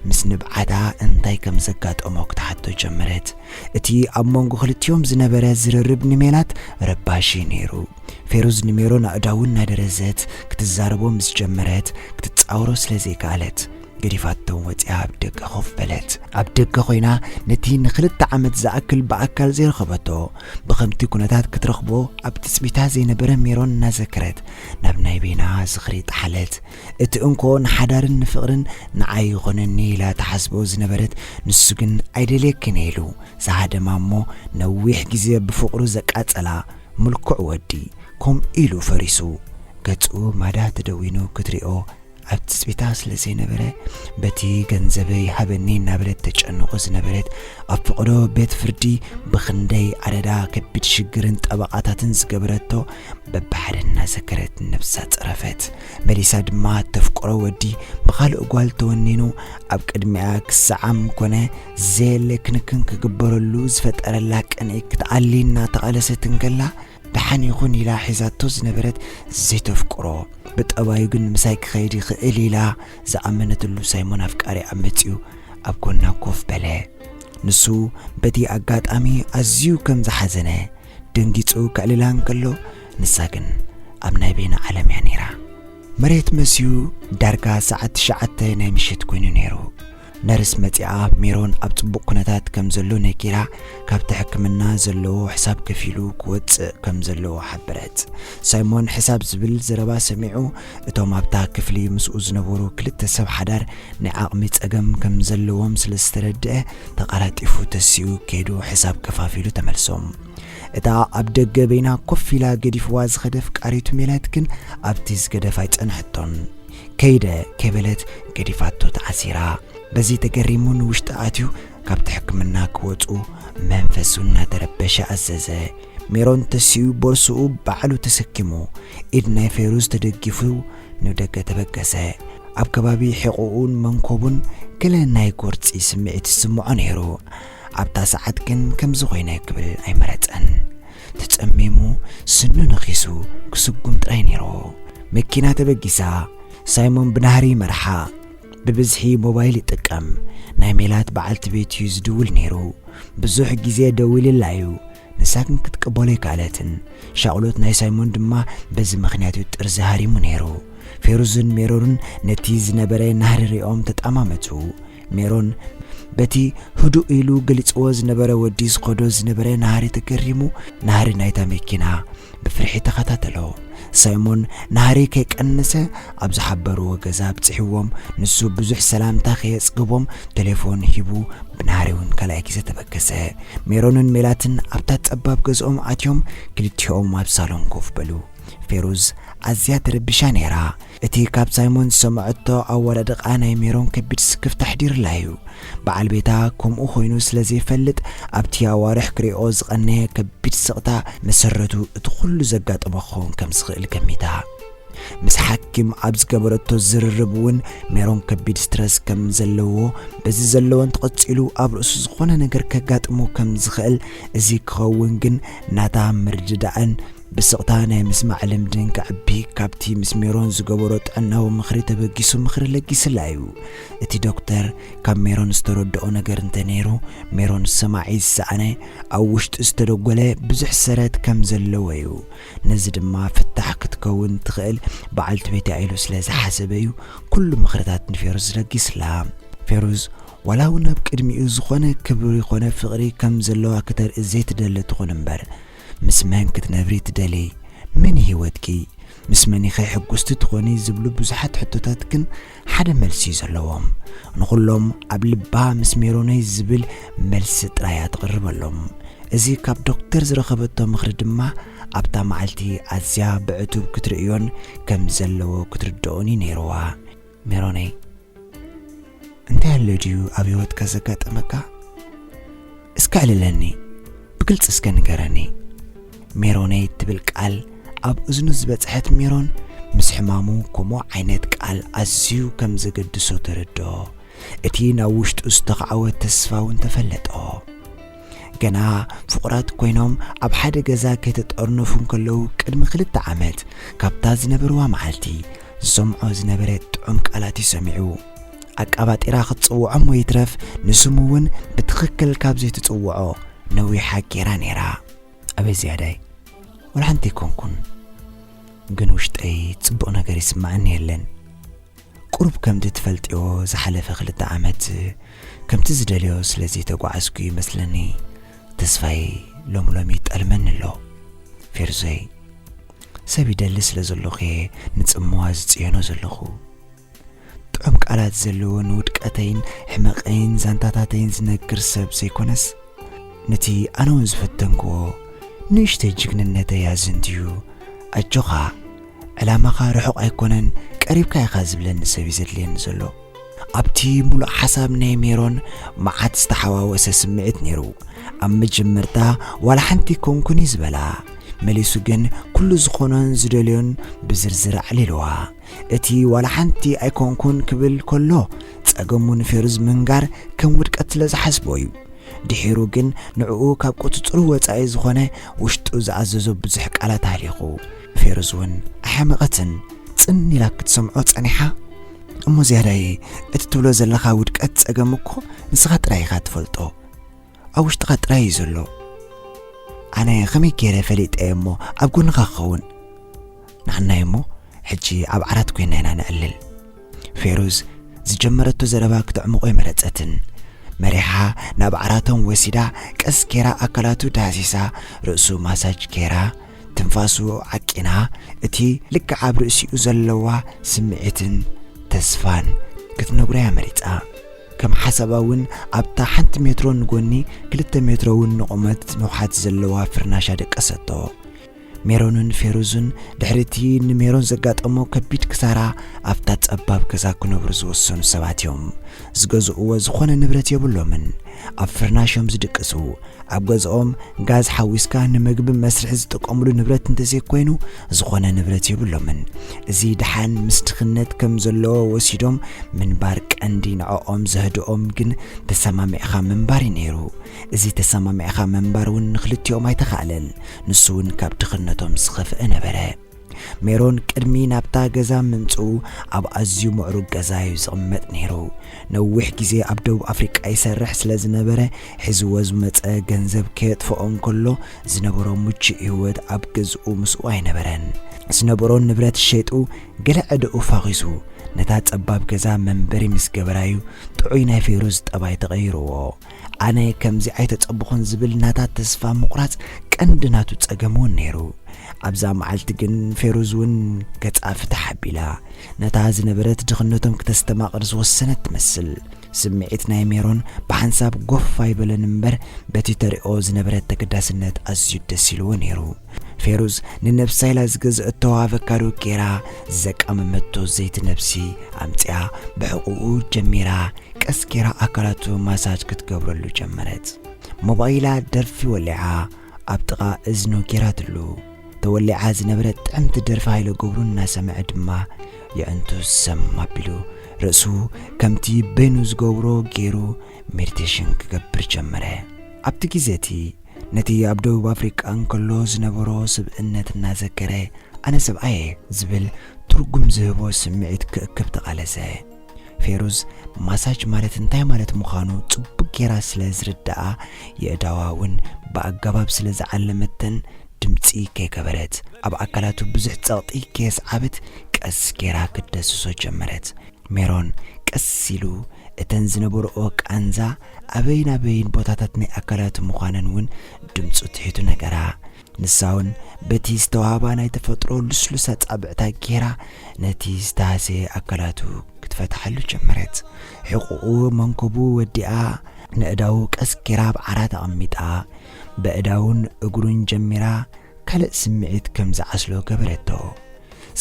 ምስ ንብዓታ እንታይ ከም ዘጋጠሞ ክትሓቶ ጀመረት። እቲ ኣብ መንጎ ክልቲኦም ዝነበረ ዝርርብ ንሜላት ረባሺ ነይሩ። ፌሩዝ ንሜሮን ኣእዳው እናደረዘት ክትዛረቦ ምስ ጀመረት ክትጻወሮ ስለ ዘይከኣለት ገዲፋቶም ወጺኣ ኣብ ደገ ኮፍ በለት። ኣብ ደገ ኮይና ነቲ ንኽልተ ዓመት ዝኣክል ብኣካል ዘይረኸበቶ ብኸምቲ ኩነታት ክትረኽቦ ኣብ ትጽቢታ ዘይነበረ ሜሮን እናዘከረት ናብ ናይ ቤና ዝኽሪ ጠሓለት። እቲ እንኮ ንሓዳርን ንፍቕርን ንዓይ ይኾነኒ ኢላ ትሓስቦ ዝነበረት ንሱ ግን ኣይደልየክን ኢሉ ዝሃደማ እሞ ነዊሕ ግዜ ብፍቕሩ ዘቃጸላ ምልኩዕ ወዲ ከምኡ ኢሉ ፈሪሱ። ገጹ ማዳ ተደዊኑ ክትሪኦ ኣብ ትጽቢታ ስለ ዘይነበረ፣ በቲ ገንዘበይ ሃበኒ እናበለት ተጨንቖ ዝነበረት ኣብ ፈቐዶ ቤት ፍርዲ ብኽንደይ ኣደዳ ከቢድ ሽግርን ጠበቓታትን ዝገበረቶ በብሓደ እናዘከረት ነብሳ ጸረፈት። መሊሳ ድማ ተፍቅሮ ወዲ ብኻልእ ጓል ተወኒኑ ኣብ ቅድሚኣ ክሰዓም ኮነ ዘየለ ክንክን ክግበረሉ ዝፈጠረላ ቅንኢ ክትኣሊ እናተቓለሰት እንከላ፣ ሓን ይኹን ኢላ ሒዛቶ ዝነበረት ዘይተፍቅሮ፣ ብጠባዩ ግን ምሳይ ክኸይድ ይኽእል ኢላ ዝኣመነትሉ ሳይሞን ኣፍቃሪኣ መጺኡ ኣብ ጎና ኮፍ በለ። ንሱ በቲ ኣጋጣሚ ኣዝዩ ከም ዝሓዘነ ደንጊጹ ከዕልላ እንከሎ፣ ንሳ ግን ኣብ ናይ በይና ዓለም እያ ነይራ። መሬት መስዩ ዳርጋ ሰዓት ትሽዓተ ናይ ምሽት ኮይኑ ነይሩ። ነርስ መጺኣ ሜሮን ኣብ ጽቡቕ ኩነታት ከም ዘሎ ነጊራ፣ ካብቲ ሕክምና ዘለዎ ሕሳብ ከፊሉ ክወጽእ ከም ዘለዎ ሓበረት። ሳይሞን ሕሳብ ዝብል ዘረባ ሰሚዑ፣ እቶም ኣብታ ክፍሊ ምስኡ ዝነበሩ ክልተ ሰብ ሓዳር ናይ ዓቕሚ ጸገም ከም ዘለዎም ስለ ዝተረድአ፣ ተቐላጢፉ ተሲኡ ከይዱ ሕሳብ ከፋፊሉ ተመልሶም። እታ ኣብ ደገ በይና ኮፍ ኢላ ገዲፍዋ ዝኸደ ኣፍቃሪቱ ሜላት ግን ኣብቲ ዝገደፍ ኣይጸንሐቶን። ከይደ ከይበለት ገዲፋቶ ተዓሲራ። በዚ ተገሪሙ ንውሽጢ ኣትዩ ካብቲ ሕክምና ክወጹ መንፈሱ እናተረበሸ ኣዘዘ። ሜሮን ተሲኡ ቦርሱኡ ባዕሉ ተሰኪሙ ኢድ ናይ ፌሩዝ ተደጊፉ ንደገ ተበገሰ። ኣብ ከባቢ ሕቑኡን መንኮቡን ገለ ናይ ጎርጺ ስምዒት ይስምዖ ነይሩ። ኣብታ ሰዓት ግን ከምዚ ኮይነ ክብል ኣይመረጸን። ተጸሚሙ ስኑ ነኺሱ ክስጉም ጥራይ ነይርዎ። መኪና ተበጊሳ። ሳይሞን ብናህሪ ይመርሓ። ብብዝሒ ሞባይል ይጥቀም። ናይ ሜላት በዓልቲ ቤት እዩ ዝድውል ነይሩ። ብዙሕ ግዜ ደዊልላ እዩ። ንሳ ግን ክትቅበሎ ኣይከኣለትን። ሻቕሎት ናይ ሳይሞን ድማ በዚ ምኽንያት እዩ ጥርዚ ሃሪሙ ነይሩ። ፌሩዝን ሜሮንን ነቲ ዝነበረ ናህሪ ሪኦም ተጠማመቱ። ሜሮን በቲ ህዱእ ኢሉ ገሊጽዎ ዝነበረ ወዲ ዝኸዶ ዝነበረ ናህሪ ተገሪሙ፣ ናህሪ ናይታ መኪና ብፍርሒ ተኸታተሎ። ሳይሞን ናህሪ ከይቀነሰ ኣብ ዝሓበርዎ ገዛ ኣብጽሕዎም፣ ንሱ ብዙሕ ሰላምታ ከየጽግቦም ቴሌፎን ሂቡ ብናህሪ እውን ካልኣይ ግዜ ተበገሰ። ሜሮንን ሜላትን ኣብታ ጸባብ ገዝኦም ኣትዮም ክልቲኦም ኣብ ሳሎን ኮፍ በሉ። ፌሩዝ ኣዝያ ተረቢሻ ነይራ። እቲ ካብ ሳይሞን ዝሰምዐቶ ኣወዳድቓ ናይ ሜሮን ከቢድ ስክፍታ ኣሕዲሩላ እዩ። በዓል ቤታ ከምኡ ኮይኑ ስለ ዘይፈልጥ ኣብቲ ኣዋርሕ ክሪኦ ዝቐነየ ከቢድ ስቕታ መሰረቱ እቲ ኩሉ ዘጋጠሞ ክኸውን ከም ዝኽእል ገሚታ። ምስ ሓኪም ኣብ ዝገበረቶ ዝርርብ እውን ሜሮን ከቢድ ስትረስ ከም ዘለዎ፣ በዚ ዘለወን ተቐጺሉ ኣብ ርእሱ ዝኾነ ነገር ከጋጥሞ ከም ዝኽእል፣ እዚ ክኸውን ግን ናታ ምርድዳእን ብስቕታ ናይ ምስማዕ ልምድን ከዕቢ ካብቲ ምስ ሜሮን ዝገበሮ ጥዕናዊ ምኽሪ ተበጊሱ ምኽሪ ለጊስላ እዩ። እቲ ዶክተር ካብ ሜሮን ዝተረድኦ ነገር እንተነይሩ፣ ሜሮን ሰማዒ ዝሰኣነ ኣብ ውሽጡ ዝተደጎለ ብዙሕ ሰረት ከም ዘለዎ እዩ። ነዚ ድማ ፍታሕ ክትከውን ትኽእል በዓልቲ ቤት ኢሉ ስለ ዝሓሰበ እዩ ኩሉ ምኽርታት ንፌሩዝ ለጊስላ። ፌሩዝ ዋላ እውን ኣብ ቅድሚኡ ዝኾነ ክብሪ ኮነ ፍቕሪ ከም ዘለዋ ክተርኢ ዘይትደሊ ትኹን እምበር፣ ምስ መን ክትነብሪ ትደሊ? መን ህይወትኪ? ምስ መን ኢኸ ሕጉስቲ ትኾኒ? ዝብሉ ብዙሓት ሕቶታት ግን ሓደ መልሲ እዩ ዘለዎም። ንኹሎም ኣብ ልባ ምስ ሜሮነይ ዝብል መልሲ ጥራይ እያ ትቕርበሎም። እዚ ካብ ዶክተር ዝረኸበቶ ምኽሪ ድማ ኣብታ መዓልቲ ኣዝያ ብዕቱብ ክትርእዮን ከም ዘለዎ ክትርድኦን እዩ ነይርዋ። ሜሮነይ፣ እንታይ ኣሎ ድዩ ኣብ ህይወትካ ዘጋጠመካ? እስከ ኣዕልለኒ፣ ብግልጺ እስከ ንገረኒ። ሜሮነይ እትብል ቃል ኣብ እዝኑ ዝበጽሐት ሜሮን፣ ምስ ሕማሙ ከምኡ ዓይነት ቃል ኣዝዩ ከም ዘገድሶ ተረድኦ። እቲ ናብ ውሽጡ ዝተኻዕወ ተስፋ እውን ተፈለጦ። ገና ፍቑራት ኮይኖም ኣብ ሓደ ገዛ ከይተጠርነፉ እንከለዉ፣ ቅድሚ ክልተ ዓመት ካብታ ዝነበርዋ መዓልቲ ዝሰምዖ ዝነበረ ጥዑም ቃላት እዩ ሰሚዑ። ኣቃባጢራ ክትጽውዖ እሞ ይትረፍ፣ ንስሙ እውን ብትኽክል ካብ ዘይትጽውዖ ነዊሓ ጌራ ነይራ። ኣቤት ዝያዳይ፣ ወላ ሓንቲ ኣይኮንኩን፣ ግን ውሽጠይ ጽቡቕ ነገር ይስምዓኒ የለን። ቁሩብ ከምቲ ትፈልጥዮ፣ ዝሓለፈ ክልተ ዓመት ከምቲ ዝደልዮ ስለ ዘይተጓዓዝኩ ይመስለኒ፣ ተስፋይ ሎሚ ሎሚ ይጠልመኒ ኣሎ። ፌርዞይ፣ ሰብ ይደሊ ስለ ዘለኹ እየ ንጽምዋ ዝጽየኖ ዘለኹ። ጥዑም ቃላት ዘለዎ፣ ንውድቀተይን ሕመቐይን ዛንታታተይን ዝነግር ሰብ ዘይኮነስ፣ ነቲ ኣነ እውን ዝፈተንክዎ ንእሽተይ ጅግንነተይ ኣዘንትዩ፣ ኣጆኻ፣ ዕላማኻ ርሑቕ ኣይኮነን፣ ቀሪብካ ኢኻ ዝብለኒ ሰብ እዩ ዘድልየኒ ዘሎ። ኣብቲ ሙሉእ ሓሳብ ናይ ሜሮን መዓት ዝተሓዋወሰ ስምዒት ነይሩ። ኣብ መጀመርታ ዋላ ሓንቲ ኮንኩን እዩ ዝበላ። መሊሱ ግን ኩሉ ዝኾኖን ዝደልዮን ብዝርዝር ኣዕሊልዋ። እቲ ዋላ ሓንቲ ኣይኮንኩን ክብል ከሎ፣ ጸገሙ ንፌሩዝ ምንጋር ከም ውድቀት ስለ ዝሓስቦ እዩ። ድሒሩ ግን ንዕኡ ካብ ቁጽጽሩ ወጻኢ ዝኾነ ውሽጡ ዝኣዘዞ ብዙሕ ቃላት ሃሊኹ። ፌሩዝ እውን ኣይሓመቐትን። ጽን ኢላ ክትሰምዖ ጸኒሓ። "እሞ ዝያዳይ፣ እቲ ትብሎ ዘለኻ ውድቀት ጸገም እኮ ንስኻ ጥራይ ኢኻ ትፈልጦ። ኣብ ውሽጥኻ ጥራይ እዩ ዘሎ። ኣነ ከመይ ገይረ ፈሊጠ እሞ ኣብ ጎንኻ ክኸውን?" ንዓናይ እሞ ሕጂ ኣብ ዓራት ኮይና ኢና ነዕልል። ፌሩዝ ዝጀመረቶ ዘረባ ክተዕምቆ ኣይመረጸትን። መሪሓ ናብ ዓራቶም ወሲዳ ቀስ ጌራ ኣካላቱ ዳህሲሳ፣ ርእሱ ማሳጅ ጌራ፣ ትንፋሱ ዓቂና፣ እቲ ልክዕ ኣብ ርእሲኡ ዘለዋ ስምዒትን ተስፋን ክትነግሮ እያ መሪጻ። ከም ሓሳባ እውን ኣብታ ሓንቲ ሜትሮ ንጎኒ፣ ክልተ ሜትሮ እውን ንቑመት ንውሓት ዘለዋ ፍርናሽ ኣደቀሰቶ። ሜሮንን ፌሩዝን ድሕሪ እቲ ንሜሮን ዘጋጠሞ ከቢድ ክሳራ ኣብታ ጸባብ ገዛ ክነብሩ ዝወሰኑ ሰባት እዮም። ዝገዝእዎ ዝኾነ ንብረት የብሎምን። ኣብ ፍርናሽ እዮም ዝድቅሱ። ኣብ ገዝኦም ጋዝ ሓዊስካ ንምግቢ መስርሒ ዝጥቀምሉ ንብረት እንተዘይኮይኑ ዝኾነ ንብረት የብሎምን። እዚ ደሓን ምስ ድኽነት ከም ዘለዎ ወሲዶም ምንባር ቀንዲ ንዕኦም ዘህድኦም ግን ተሰማሚዕኻ ምንባር እዩ ነይሩ። እዚ ተሰማሚዕኻ ምንባር እውን ንኽልቲኦም ኣይተኻእለን። ንሱ እውን ካብ ድኽነቶም ዝኸፍአ ነበረ። ሜሮን ቅድሚ ናብታ ገዛ ምምጽኡ ኣብ ኣዝዩ ምዕሩግ ገዛ እዩ ዝቕመጥ ነይሩ። ነዊሕ ግዜ ኣብ ደቡብ ኣፍሪቃ ይሰርሕ ስለ ዝነበረ ሒዝዎ ዝመጸ ገንዘብ ከየጥፍኦ እንከሎ ዝነበሮ ምቹእ ህይወት ኣብ ገዝኡ ምስኡ ኣይነበረን። ዝነበሮ ንብረት ሸይጡ ገለ ዕዳኡ ፋኺሱ ነታ ጸባብ ገዛ መንበሪ ምስ ገበራዩ ጥዑይ ናይ ፌሩዝ ጠባይ ተቐይርዎ። ኣነ ከምዚ ኣይተጸበኹን ዝብል ናታ ተስፋ ምቑራጽ ቀንዲ ናቱ ጸገም እውን ነይሩ። ኣብዛ መዓልቲ ግን ፌሩዝ እውን ገጻ ፍታሕ ኣቢላ፣ ነታ ዝነበረት ድኽነቶም ክተስተማቕር ዝወሰነት ትመስል። ስምዒት ናይ ሜሮን ብሓንሳብ ጎፍ ኣይበለን እምበር፣ በቲ ተርእዮ ዝነበረት ተገዳስነት ኣዝዩ ደስ ኢልዎ ነይሩ። ፌሩዝ ንነብሳ ኢላ ዝገዝአቶ ኣቨካዶ ጌራ ዘቃመመቶ ዘይቲ ነብሲ ኣምጺኣ ብሕቑኡ ጀሚራ ቀስ ጌራ ኣካላቱ ማሳጅ ክትገብረሉ ጀመረት። ሞባይላ ደርፊ ወሊዓ ኣብ ጥቓ እዝኑ ጌራትሉ። ተወሊዓ ዝነበረት ጥዕምቲ ደርፊ ሃይለ ገብሩ እናሰምዐ ድማ የዕንቱ ሰም ኣቢሉ ርእሱ ከምቲ በይኑ ዝገብሮ ገይሩ ሜዲቴሽን ክገብር ጀመረ። ኣብቲ ግዜ እቲ ነቲ ኣብ ደቡብ ኣፍሪቃ እንከሎ ዝነበሮ ስብእነት እናዘከረ፣ "ኣነ ሰብኣየ" ዝብል ትርጉም ዝህቦ ስምዒት ክእክብ ተቓለሰ። ፌሩዝ ማሳጅ ማለት እንታይ ማለት ምዃኑ ጽቡቕ ጌራ ስለ ዝርድኣ፣ የእዳዋ እውን ብኣገባብ ስለ ዝዓለመተን ድምጺ ከይገበረት፣ ኣብ ኣካላቱ ብዙሕ ጸቕጢ ከየስዓበት ቀስ ጌራ ክትደስሶ ጀመረት። ሜሮን ቀስ ኢሉ እተን ዝነበርኦ ቃንዛ ኣበይን ኣበይን ቦታታት ናይ ኣካላቱ ምዃነን እውን ድምጹ ትሒቱ ነገራ። ንሳ እውን በቲ ዝተዋህባ ናይ ተፈጥሮ ልስሉስ ኣጻብዕታ ጌራ ነቲ ዝተሃሰየ ኣካላቱ ክትፈትሓሉ ጀመረት። ሕቑኡ መንኮቡ ወዲኣ ነእዳዉ ቀስ ጌራ ኣብ ዓራት ኣቐሚጣ፣ በእዳውን እግሩን ጀሚራ ካልእ ስምዒት ከም ዝዓስሎ ገበረቶ።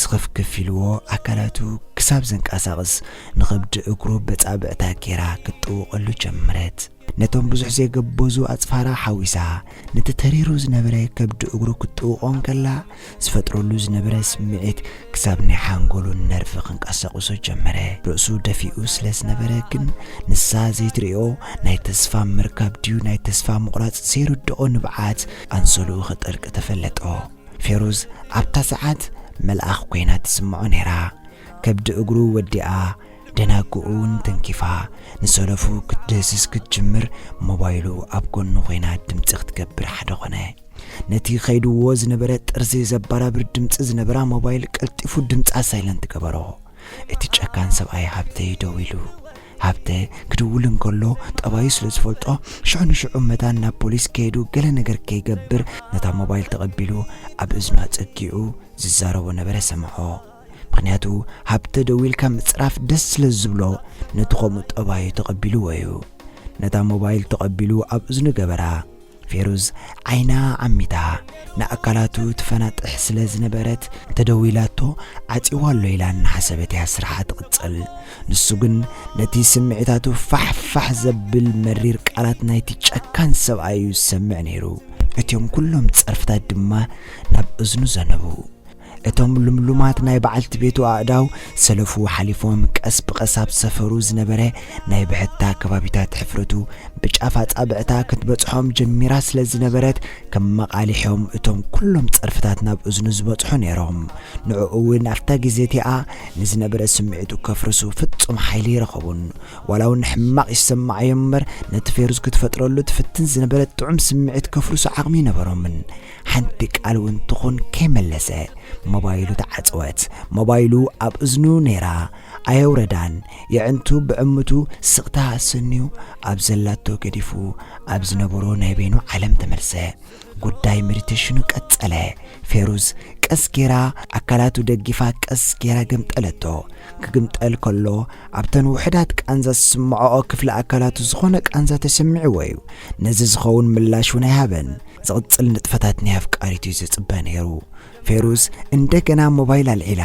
ስኽፍክፍ ኢልዎ ኣካላቱ ክሳብ ዘንቀሳቕስ ንኸብዲ እግሩ በጻብዕታ ጌራ ክትጥውቐሉ ጀመረት። ነቶም ብዙሕ ዘይገበዙ ኣጽፋራ ሓዊሳ ነቲ ተሪሩ ዝነበረ ከብዲ እግሩ ክትጥውቖ እንከላ ዝፈጥረሉ ዝነበረ ስምዒት ክሳብ ናይ ሓንጎሉ ነርቭ ክንቀሳቕሶ ጀመረ። ርእሱ ደፊኡ ስለ ዝነበረ ግን ንሳ ዘይትርእዮ ናይ ተስፋ ምርካብ ድዩ ናይ ተስፋ ምቑራጽ ዘይርድኦ ንብዓት ኣንሶልኡ ክጠልቂ ተፈለጦ። ፌሩዝ ኣብታ ሰዓት መልኣኽ ኮይና ትስምዖ ነይራ። ከብዲ እግሩ ወዲኣ ደናግኡ እውን ተንኪፋ ንሰለፉ ክትድህስስ ክትጅምር ሞባይሉ ኣብ ጎኑ ኮይና ድምጺ ክትገብር ሓደ ኾነ። ነቲ ከይድዎ ዝነበረ ጥርዚ ዘባራብር ድምጺ ዝነበራ ሞባይል ቀልጢፉ ድምጻ ሳይለንት ገበሮ። እቲ ጨካን ሰብኣይ ሃብተ እዩ ደዊሉ። ሃብተ ክድውል እንከሎ ጠባዩ ስለ ዝፈልጦ ሽዑ ንሽዑ መታን ናብ ፖሊስ ከይዱ ገለ ነገር ከይገብር ነታ ሞባይል ተቐቢሉ ኣብ እዝኑ ኣጸጊዑ ዝዛረቦ ነበረ ሰምዖ። ምኽንያቱ ሃብተ ደዊልካ ምጽራፍ ደስ ስለ ዝብሎ ነቲ ከምኡ ጠባዩ ተቐቢልዎ እዩ። ነታ ሞባይል ተቐቢሉ ኣብ እዝኑ ገበራ። ፌሩዝ ዓይና ዓሚታ ንኣካላቱ ትፈናጥሕ ስለ ዝነበረት ተደዊላቶ ዓጺዋ ኣሎ ኢላ እናሓሰበት እያ ስርሓ ትቕጽል። ንሱ ግን ነቲ ስምዒታቱ ፋሕ ፋሕ ዘብል መሪር ቃላት ናይቲ ጨካን ሰብኣይ እዩ ዝሰምዕ ነይሩ። እቲኦም ኩሎም ጸርፍታት ድማ ናብ እዝኑ ዘነቡ። እቶም ልምሉማት ናይ በዓልቲ ቤቱ ኣእዳው ሰለፉ ሓሊፎም ቀስ ብቐስ ኣብ ሰፈሩ ዝነበረ ናይ ብሕታ ከባቢታት ሕፍረቱ ብጫፍ ኣጻብዕታ ክትበጽሖም ጀሚራ ስለ ዝነበረት፣ ከም መቓሊሖም እቶም ኩሎም ጸርፍታት ናብ እዝኑ ዝበጽሑ ነይሮም። ንዕኡ እውን ኣብታ ግዜ እቲኣ ንዝነበረ ስምዒቱ ከፍርሱ ፍጹም ሓይሊ ይረኸቡን። ዋላ እውን ሕማቕ ይሰማዓዮም እምበር፣ ነቲ ፌሩዝ ክትፈጥረሉ ትፍትን ዝነበረት ጥዑም ስምዒት ከፍርሱ ዓቕሚ ይነበሮምን። ሓንቲ ቃል እውን ትኹን ከይመለሰ፣ ሞባይሉ ተዓጸወት። ሞባይሉ ኣብ እዝኑ ነይራ፣ ኣየውረዳን። የዕንቱ ብዕምቱ ስቕታ ኣሰንዩ ኣብ ዘላቶ ገዲፉ ኣብ ዝነበሮ ናይ በይኑ ዓለም ተመልሰ። ጉዳይ ሜዲቴሽኑ ቀጸለ። ፌሩዝ ቀስ ጌራ ኣካላቱ ደጊፋ ቀስ ጌራ ገምጠለቶ። ክግምጠል ከሎ ኣብተን ውሑዳት ቃንዛ ዝስምዖኦ ክፍሊ ኣካላቱ ዝኾነ ቃንዛ ተሰሚዕዎ እዩ። ነዚ ዝኸውን ምላሽ እውን ኣይሃበን። ዝቕጽል ንጥፈታት ናይ ኣፍቃሪቱ እዩ ዝጽበ ነይሩ። ፌሩዝ እንደገና ሞባይል ኣልዒላ፣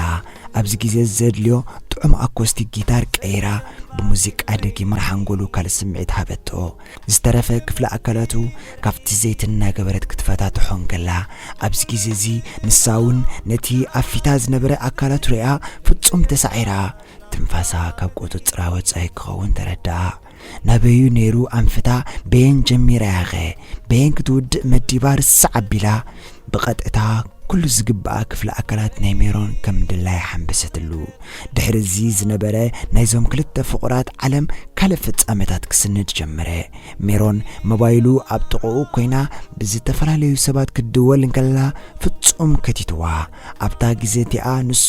ኣብዚ ግዜ ዘድልዮ ጥዑም ኣኮስቲክ ጊታር ቀይራ፣ ብሙዚቃ ደጊማ ንሓንጎሉ ካልእ ስምዒት ሃበቶ። ዝተረፈ ክፍሊ ኣካላቱ ካብቲ ዘይቲ እናገበረት ክትፈታትሖ እንከላ፣ ኣብዚ ግዜ እዚ ንሳ እውን ነቲ ኣብ ፊታ ዝነበረ ኣካላቱ ሪኣ ፍጹም ተሳዒራ፣ ትንፋሳ ካብ ቁጽጽራ ወጻኢ ክኸውን ተረድኣ። ናበዩ ነይሩ ኣንፍታ? በየን ጀሚራያኸ? በየን ክትውድእ መዲባ ርስዕ ኣቢላ፣ ብቐጥታ ኩሉ ዝግብኣ ክፍሊ ኣካላት ናይ ሜሮን ከም ድላያ ሓንበሰትሉ። ድሕሪ እዚ ዝነበረ ናይዞም ክልተ ፍቑራት ዓለም ካልእ ፍጻመታት ክስንድ ጀመረ። ሜሮን ሞባይሉ ኣብ ጥቕኡ ኮይና ብዝተፈላለዩ ሰባት ክትድወል እንከላ ፍጹም ከቲትዋ። ኣብታ ግዜ እቲኣ ንሱ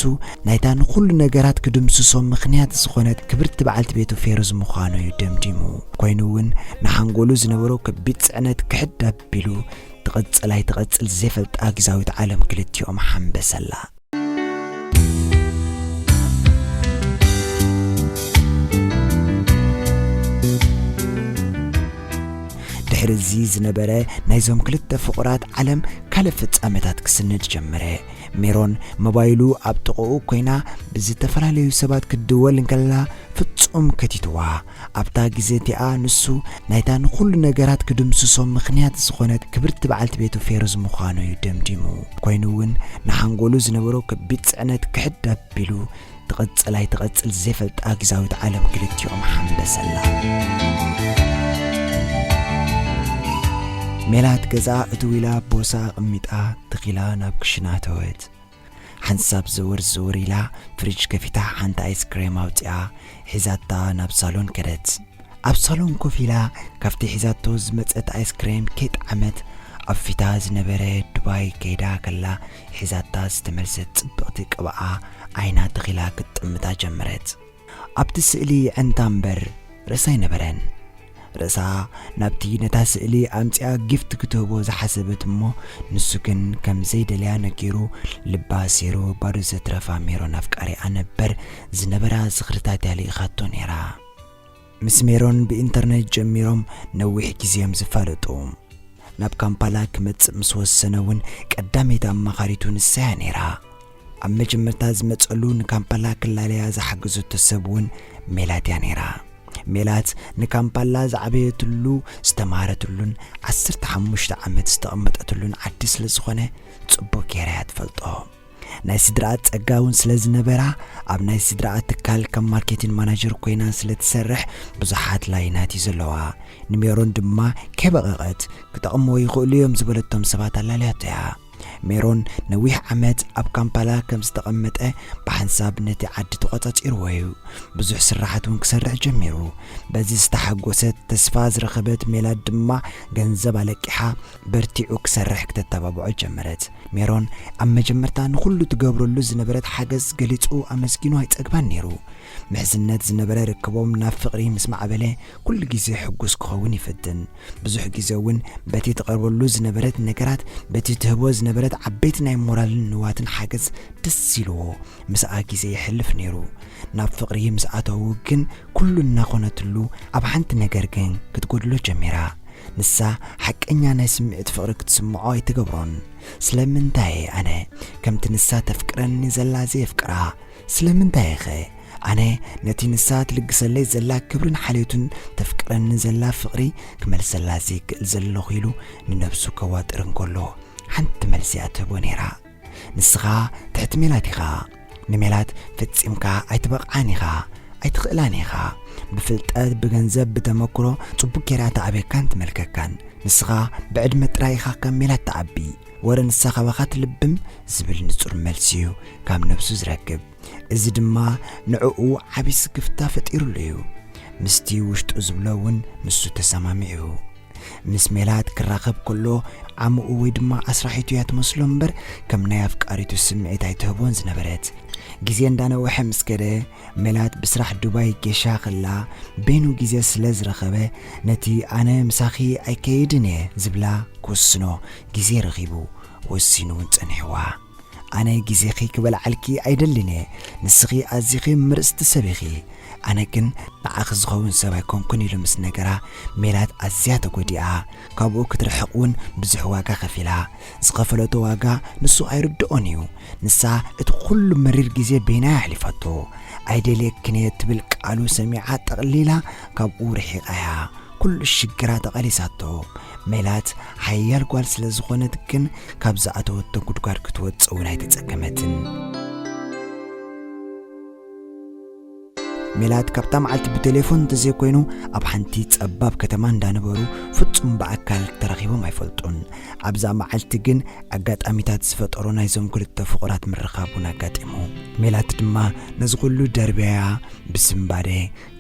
ናይታ ንኹሉ ነገራት ክድምስሶ ምኽንያት ዝኾነት ክብርቲ በዓልቲ ቤቱ ፌሩዝ ምዃኑ እዩ ደምዲሙ። ኮይኑ እውን ንሓንጎሉ ዝነበሮ ከቢድ ጽዕነት ክሕድ ኣቢሉ ትቕጽል ኣይትቕጽል ዘይፈልጣ ግዛዊት ዓለም ክልቲኦም ሓንበሰላ። ድሕሪ እዚ ዝነበረ ናይዞም ክልተ ፍቑራት ዓለም ካልእ ፍጻመታት ክስንድ ጀመረ። ሜሮን ሞባይሉ ኣብ ጥቕኡ ኮይና ብዝተፈላለዩ ሰባት ክትድወል እንከላ ፍጹም ከቲትዋ። ኣብታ ግዜ እቲኣ ንሱ ናይታ ንኹሉ ነገራት ክድምስሶ ምኽንያት ዝኾነት ክብርቲ በዓልቲ ቤቱ ፌሩዝ ምዃኑ እዩ ደምዲሙ። ኮይኑ እውን ንሓንጎሉ ዝነበሮ ከቢድ ጽዕነት ክሕድ ኣቢሉ ትቕጽል ኣይትቕጽል ዘይፈልጣ ግዛዊት ዓለም ክልቲኦም ሓንበሰላ። ሜላት ገዛ እትው ኢላ ቦሳ ኣቕሚጣ ትኺላ ናብ ክሽና ተወት። ሓንሳብ ዘወር ዘወር ኢላ ፍሪጅ ከፊታ ሓንቲ ኣይስክሬም ኣውጺኣ ሒዛታ ናብ ሳሎን ከደት። ኣብ ሳሎን ኮፍ ኢላ ካብቲ ሒዛቶ ዝመጸት ኣይስክሬም ከይጠዓመት ኣብ ፊታ ዝነበረ ዱባይ ከይዳ ከላ ሒዛታ ዝተመልሰት ጽብቕቲ ቅብኣ ዓይና ተኺላ ክትጥምታ ጀመረት። ኣብቲ ስእሊ የዕንታ እምበር ርእሳ ኣይነበረን። ርእሳ ናብቲ ነታ ስእሊ ኣምጺኣ ጊፍት ክትህቦ ዝሓሰበት እሞ ንሱ ግን ከም ዘይደልያ ነጊሩ ልባ ኣሲሩ ባዶ ዘትረፋ ሜሮን ኣፍቃሪኣ ነበር ዝነበራ ዝኽርታት እያ ልኢኻቶ ነይራ። ምስ ሜሮን ብኢንተርኔት ጀሚሮም ነዊሕ ግዜ እዮም ዝፋለጡ። ናብ ካምፓላ ክመጽእ ምስ ወሰነ እውን ቀዳመይቲ ኣማኻሪቱ ንሳ እያ ነይራ። ኣብ መጀመርታ ዝመጸሉ ንካምፓላ ክላለያ ዝሓገዘቶ ሰብ እውን ሜላት እያ ነይራ። ሜላት ንካምፓላ ዝዓበየትሉ ዝተማሃረትሉን ዓሰርተ ሓሙሽተ ዓመት ዝተቐመጠትሉን ዓዲ ስለ ዝኾነ ጽቡቕ ገይራ እያ ትፈልጦ። ናይ ስድራኣ ጸጋ እውን ስለ ዝነበራ ኣብ ናይ ስድራኣ ትካል ከም ማርኬቲንግ ማናጀር ኮይና ስለ ትሰርሕ ብዙሓት ላይናት እዩ ዘለዋ። ንሜሮን ድማ ከይበቐቐት ክጠቕምዎ ይኽእሉ እዮም ዝበለቶም ሰባት ኣላልያቶ እያ። ሜሮን ነዊሕ ዓመት ኣብ ካምፓላ ከም ዝተቐመጠ ብሓንሳብ ነቲ ዓዲ ተቖጻጺርዎ እዩ። ብዙሕ ስራሓት እውን ክሰርሕ ጀሚሩ። በዚ ዝተሓጎሰት ተስፋ ዝረኸበት ሜላት ድማ ገንዘብ ኣለቂሓ በርቲዑ ክሰርሕ ክተተባብዖ ጀመረት። ሜሮን ኣብ መጀመርታ ንኹሉ ትገብረሉ ዝነበረት ሓገዝ ገሊጹ ኣመስጊኑ ኣይጸግባን ነይሩ። ምሕዝነት ዝነበረ ርክቦም ናብ ፍቕሪ ምስ ማዕበለ ኩሉ ግዜ ሕጉስ ክኸውን ይፍትን። ብዙሕ ግዜ እውን በቲ ትቐርበሉ ዝነበረት ነገራት፣ በቲ ትህቦ ዝነበረት ዓበይቲ ናይ ሞራልን ንዋትን ሓገዝ ደስ ኢልዎ ምስኣ ግዜ የሕልፍ ነይሩ። ናብ ፍቕሪ ምስ ኣተዉ ግን ኩሉ እናኾነትሉ ኣብ ሓንቲ ነገር ግን ክትጎድሎ ጀሚራ። ንሳ ሓቀኛ ናይ ስምዒት ፍቕሪ ክትስምዖ ኣይትገብሮን። ስለምንታይ እየ ኣነ ከምቲ ንሳ ተፍቅረኒ ዘላ ዘየፍቅራ? ስለምንታይ እየ ኸ ኣነ ነቲ ንሳ ትልግሰለይ ዘላ ክብርን ሓልዮትን ተፍቅረኒ ዘላ ፍቕሪ ክመልሰላ ዘይክእል ዘለኹ ኢሉ ንነብሱ ከዋጥር እንከሎ ሓንቲ መልሲ እያ ትህቦ ነይራ። ንስኻ ትሕቲ ሜላት ኢኻ። ንሜላት ፈጺምካ ኣይትበቕዓን ኢኻ፣ ኣይትኽእላን ኢኻ። ብፍልጠት፣ ብገንዘብ፣ ብተመክሮ ጽቡቕ ጌራ ትዓብየካን ትመልከካን። ንስኻ ብዕድመ ጥራይ ኢኻ ካብ ሜላት ትዓቢ። ወረ ንሳ ካባኻ ትልብም ዝብል ንጹር መልሲ እዩ ካብ ነብሱ ዝረክብ። እዚ ድማ ንዕኡ ዓቢ ስክፍታ ፈጢሩሉ እዩ። ምስቲ ውሽጡ ዝብሎ እውን ንሱ ተሰማሚዑ። ምስ ሜላት ክራኸብ ከሎ ዓምኡ ወይ ድማ ኣስራሒቱ እያ ትመስሎ እምበር ከም ናይ ኣፍቃሪቱ ስምዒት ኣይትህቦን ዝነበረት። ግዜ እንዳነወሐ ምስ ከደ ሜላት ብስራሕ ዱባይ ጌሻ ከላ በይኑ ግዜ ስለ ዝረኸበ ነቲ ኣነ ምሳኺ ኣይከይድን እየ ዝብላ ክውስኖ ግዜ ረኺቡ ወሲኑ እውን ጸኒሕዋ። ኣነ ግዜኺ ክበልዓልኪ ኣይደልን እየ። ንስኺ ኣዚኺ ምርጽቲ ሰብ ኢኺ። ኣነ ግን ንዓኺ ዝኸውን ሰብ ኣይኮንኩን ኢሉ ምስ ነገራ ሜላት ኣዝያ ተጎዲኣ። ካብኡ ክትርሕቕ እውን ብዙሕ ዋጋ ከፊላ። ዝኸፈለቶ ዋጋ ንሱ ኣይርድኦን እዩ። ንሳ እቲ ኩሉ መሪር ግዜ በይናያ ኣሕሊፋቶ። ኣይደልየክን እየ ትብል ቃሉ ሰሚዓ ጠቕሊላ ካብኡ ርሒቓያ። ኩሉ ሽግራ ተቐሊሳቶ። ሜላት ሓያል ጓል ስለ ዝኾነት ግን ካብ ዝኣተወቶ ጉድጓድ ክትወጽእ እውን ኣይተጸገመትን። ሜላት ካብታ መዓልቲ ብቴሌፎን እንተዘይኮይኑ ኣብ ሓንቲ ጸባብ ከተማ እንዳነበሩ ፍጹም ብኣካል ተራኺቦም ኣይፈልጡን። ኣብዛ መዓልቲ ግን ኣጋጣሚታት ዝፈጠሮ ናይዞም ክልተ ፍቑራት ምርኻብ እውን ኣጋጢሙ። ሜላት ድማ ነዚ ኩሉ ደርብያ ብስምባደ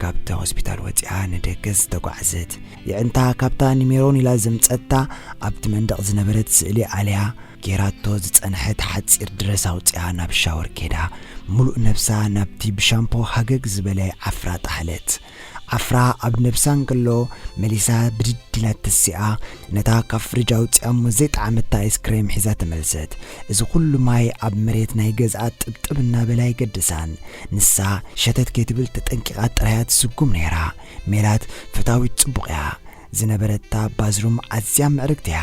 ካብቲ ሆስፒታል ወጺኣ ንደገ ዝተጓዕዘት። የዕንታ ካብታ ንሜሮን ኢላ ዘምጸታ ኣብቲ መንደቕ ዝነበረት ስእሊ ኣልያ ጌራቶ ዝጸንሐት ሓጺር ድረስ ኣውጺኣ ናብ ሻወር ኬዳ ምሉእ ነብሳ ናብቲ ብሻምፖ ሃገግ ዝበለ ዓፍራ ጠሓለት። ዓፍራ ኣብ ነብሳ እንከሎ መሊሳ ብድድ ኢላ ተሲኣ ነታ ካብ ፍሪጅ ኣውጺኣ እሞ ዘይጠዓመታ ኣይስክሬም ሒዛ ተመልሰት። እዚ ኩሉ ማይ ኣብ መሬት ናይ ገዝኣ ጥብጥብ እናበለ ኣይገድሳን። ንሳ ሸተት ከይትብል ተጠንቂቓ ጥራያ ትስጉም ነይራ። ሜላት ፈታዊት ጽቡቕ እያ። ዝነበረታ ባዝሩም ኣዝያ ምዕርግቲ እያ።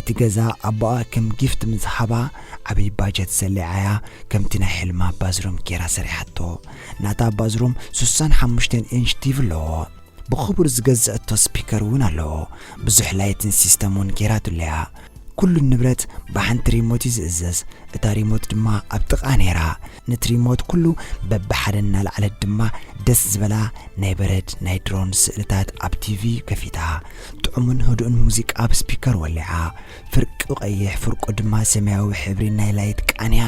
እቲ ገዛ ኣቦኣ ከም ጊፍት ምስ ሃባ ዓብዪ ባጀት ሰሊዓያ ከምቲ ናይ ሕልማ ባዝሩም ጌራ ሰሪሓቶ። ናታ ባዝሩም ሱሳን ሓሙሽተን ኢንች ቲቪ ኣለዎ። ብኽቡር ዝገዘአቶ ስፒከር እውን ኣለዎ። ብዙሕ ላይትን ሲስተም እውን ጌራትሉ እያ። ኩሉ ንብረት ብሓንቲ ሪሞት እዩ ዝእዘዝ። እታ ሪሞት ድማ ኣብ ጥቓ ነይራ። ነቲ ሪሞት ኩሉ በብሓደ እናለዓለት ድማ ደስ ዝበላ ናይ በረድ ናይ ድሮን ስእልታት ኣብ ቲቪ ከፊታ። ጥዑምን ህዱእን ሙዚቃ ኣብ ስፒከር ወሊዓ። ፍርቁ ቀይሕ ፍርቁ ድማ ሰማያዊ ሕብሪ ናይ ላይት ቃንያ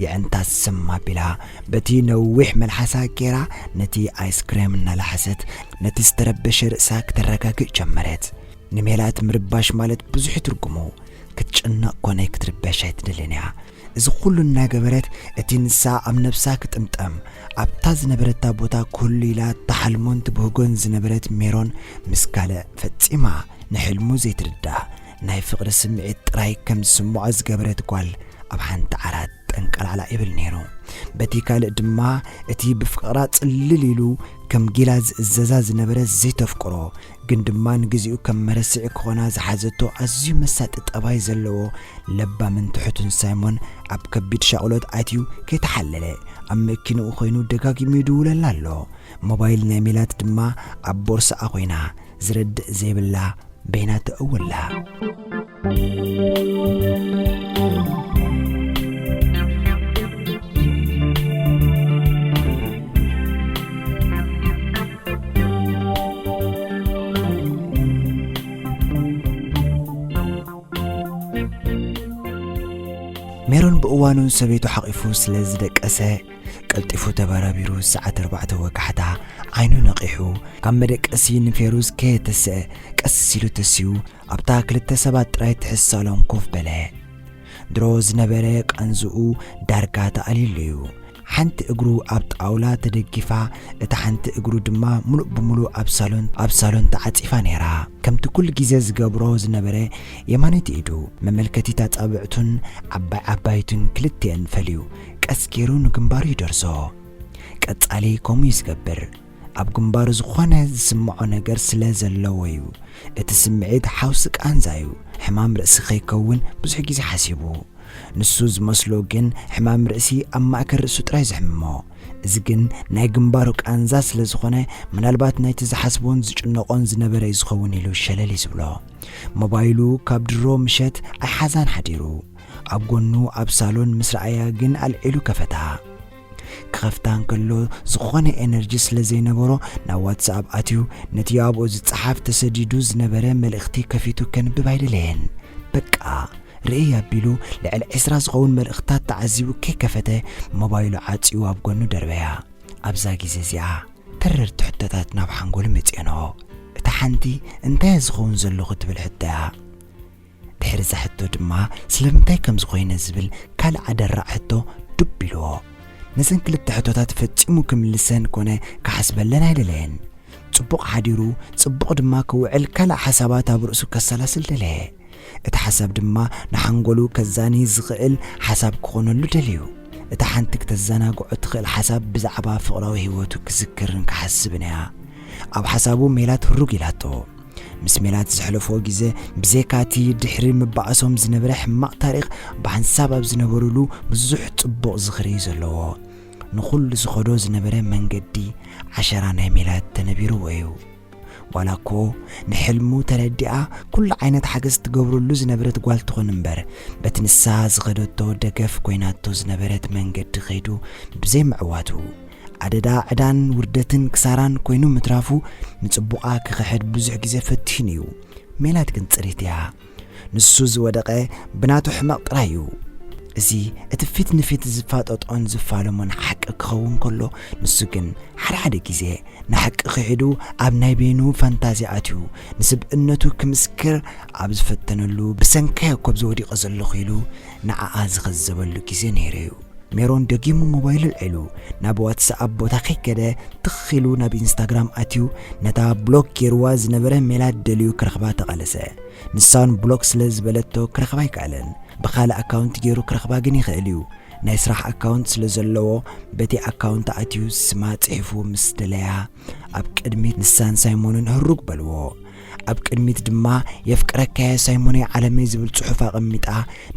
የዕንታ ስም ኣቢላ በቲ ነዊሕ መልሓሳ ጌራ ነቲ ኣይስክሬም እናለሓሰት ነቲ ዝተረበሸ ርእሳ ክተረጋግእ ጀመረት። ንሜላት ምርባሽ ማለት ብዙሕ ትርጉሙ። ክትጭነቕ ኮነ ክትርበሽ ኣይትደልን እያ። እዚ ኩሉ እናገበረት እቲ ንሳ ኣብ ነብሳ ክጥምጠም ኣብታ ዝነበረታ ቦታ ክህሉ ኢላ ትሓልሞን ትብህጎን ዝነበረት ሜሮን ምስ ካልእ ፈጺማ ንሕልሙ ዘይትርዳእ ናይ ፍቕሪ ስምዒት ጥራይ ከም ዝስምዖ ዝገበረት ጓል ኣብ ሓንቲ ዓራት ጠንቀላዕላ ይብል ነይሩ። በቲ ካልእ ድማ እቲ ብፍቕራ ጽልል ኢሉ ከም ጊላ ዝእዘዛ ዝነበረ ዘይተፍቅሮ ግን ድማ ንግዚኡ ከም መረስዒ ክኾና ዝሓዘቶ ኣዝዩ መሳጢ ጠባይ ዘለዎ ለባምን ትሑትን ሳይሞን ኣብ ከቢድ ሻቕሎት ኣትዩ ከይተሓለለ ኣብ መኪንኡ ኮይኑ ደጋጊሙ ይድውለላ ኣሎ። ሞባይል ናይ ሜላት ድማ ኣብ ቦርስኣ ኮይና ዝረድእ ዘይብላ በይና ተእውላ። ሜሮን ብእዋኑ ሰበይቱ ሓቒፉ ስለ ዝደቀሰ ቀልጢፉ ተበራቢሩ ሰዓት ኣርባዕተ ወጋሕታ ዓይኑ ነቒሑ ካብ መደቀሲ ንፌሩዝ ከየተስአ ቀስ ኢሉ ተሲኡ ኣብታ ክልተ ሰባት ጥራይ ትሕዝ ሳሎን ኮፍ በለ። ድሮ ዝነበረ ቃንዝኡ ዳርጋ ተኣልዩሉ እዩ። ሓንቲ እግሩ ኣብ ጣውላ ተደጊፋ እታ ሓንቲ እግሩ ድማ ሙሉእ ብሙሉእ ኣብ ሳሎን ኣብ ሳሎን ተዓጺፋ ነይራ። ከምቲ ኩሉ ግዜ ዝገብሮ ዝነበረ የማነይቲ ኢዱ መመልከቲት ኣጻብዕቱን ዓባይ ዓባይቱን ክልቲኤን ፈልዩ ቀስ ገይሩ ንግንባሩ ይደርሶ። ቀጻሊ ከምኡ እዩ ዝገብር። ኣብ ግንባሩ ዝኾነ ዝስምዖ ነገር ስለ ዘለዎ እዩ። እቲ ስምዒት ሓውሲ ቃንዛ እዩ። ሕማም ርእሲ ከይከውን ብዙሕ ግዜ ሓሲቡ። ንሱ ዝመስሎ ግን ሕማም ርእሲ ኣብ ማእከል ርእሱ ጥራይ ዘሕምሞ። እዚ ግን ናይ ግንባሩ ቃንዛ ስለ ዝኾነ ምናልባት ናይቲ ዝሓስቦን ዝጭነቖን ዝነበረ እዩ ዝኸውን ኢሉ ሸለል እዩ ዝብሎ። ሞባይሉ ካብ ድሮ ምሸት ኣይሓዛን ሓዲሩ። ኣብ ጎኑ ኣብ ሳሎን ምስ ረኣያ ግን ኣልዒሉ ከፈታ። ክኸፍታ እንከሎ ዝኾነ ኤነርጂ ስለ ዘይነበሮ ናብ ዋትስኣፕ ኣትዩ ነቲ ኣብኡ ዝጸሓፍ ተሰዲዱ ዝነበረ መልእኽቲ ከፊቱ ከንብብ ኣይደለየን። በቃ ርእይ ኣቢሉ ልዕሊ ዕስራ ዝኸውን መልእኽታት ተዓዚቡ ከይከፈተ ሞባይሉ ዓጺዩ ኣብ ጎኑ ደርበያ። ኣብዛ ግዜ እዚኣ ተረርቲ ሕቶታት ናብ ሓንጎሉ መጺኦኖ። እታ ሓንቲ እንታይ ዝኸውን ዘለኹ ትብል ሕቶ እያ። ድሕሪ እዛ ሕቶ ድማ ስለምንታይ ከም ዝኾይነ ዝብል ካልእ ኣደራዕ ሕቶ ዱብ ኢልዎ። ነዘን ክልተ ሕቶታት ፈጺሙ ክምልሰን ኮነ ክሓስበለን ኣይደለየን። ጽቡቕ ሓዲሩ ጽቡቕ ድማ ክውዕል ካልእ ሓሳባት ኣብ ርእሱ ከሰላስል ደለየ። እቲ ሓሳብ ድማ ንሓንጎሉ ከዛኒ ዝኽእል ሓሳብ ክኾነሉ ደልዩ። እታ ሓንቲ ክተዘናግዖ ትኽእል ሓሳብ ብዛዕባ ፍቕራዊ ህይወቱ ክዝክርን ክሓስብን እያ። ኣብ ሓሳቡ ሜላት ህሩግ ኢላቶ። ምስ ሜላት ዘሕለፎ ግዜ ብዘይካ እቲ ድሕሪ ምባኣሶም ዝነበረ ሕማቕ ታሪኽ ብሓንሳብ ኣብ ዝነበሩሉ ብዙሕ ጽቡቕ ዝኽሪ እዩ ዘለዎ። ንኹሉ ዝኸዶ ዝነበረ መንገዲ ዓሸራ ናይ ሜላት ተነቢርዎ እዩ። ዋላ እኮ ንሕልሙ ተረዲኣ ኩሉ ዓይነት ሓገዝ ትገብረሉ ዝነበረት ጓል ትኾን እምበር በቲ ንሳ ዝኸደቶ ደገፍ ኮይናቶ ዝነበረት መንገዲ ከይዱ ብዘይምዕዋቱ ኣደዳ ዕዳን ውርደትን ክሳራን ኮይኑ ምትራፉ ንጽቡቓ ክኽሕድ ብዙሕ ግዜ ፈቲኑ እዩ። ሜላት ግን ጽሪት እያ። ንሱ ዝወደቐ ብናቱ ሕመቕ ጥራይ እዩ። እዚ እቲ ፊት ንፊት ዝፋጠጦን ዝፋለሞን ሓቂ ክኸውን ከሎ ንሱ ግን ሓደ ሓደ ግዜ ንሓቂ ክሒዱ ኣብ ናይ በይኑ ፋንታዚ ኣትዩ ንስብእነቱ ክምስክር ኣብ ዝፈተነሉ ብሰንካዮ ኮብ ዝወዲቐ ዘለኹ ኢሉ ንዓኣ ዝኸዘበሉ ግዜ ነይሩ እዩ። ሜሮን ደጊሙ ሞባይሉ ኣልዒሉ ናብ ዋትስኣፕ ቦታ ከይከደ ትኽ ኢሉ ናብ ኢንስታግራም ኣትዩ ነታ ብሎክ ገይርዋ ዝነበረ ሜላት ደልዩ ክረኽባ ተቓለሰ። ንሳውን ብሎክ ስለ ዝበለቶ ክረኽባ ኣይከኣለን። ብኻልእ ኣካውንት ገይሩ ክረኽባ ግን ይኽእል እዩ። ናይ ስራሕ ኣካውንት ስለ ዘለዎ በቲ ኣካውንት ኣትዩ ስማ ጽሒፉ ምስ ደለያ ኣብ ቅድሚት ንሳን ሳይሞንን ህሩግ በልዎ። ኣብ ቅድሚት ድማ የፍቅረካየ ሳይሞነይ ዓለመይ ዝብል ጽሑፍ ኣቐሚጣ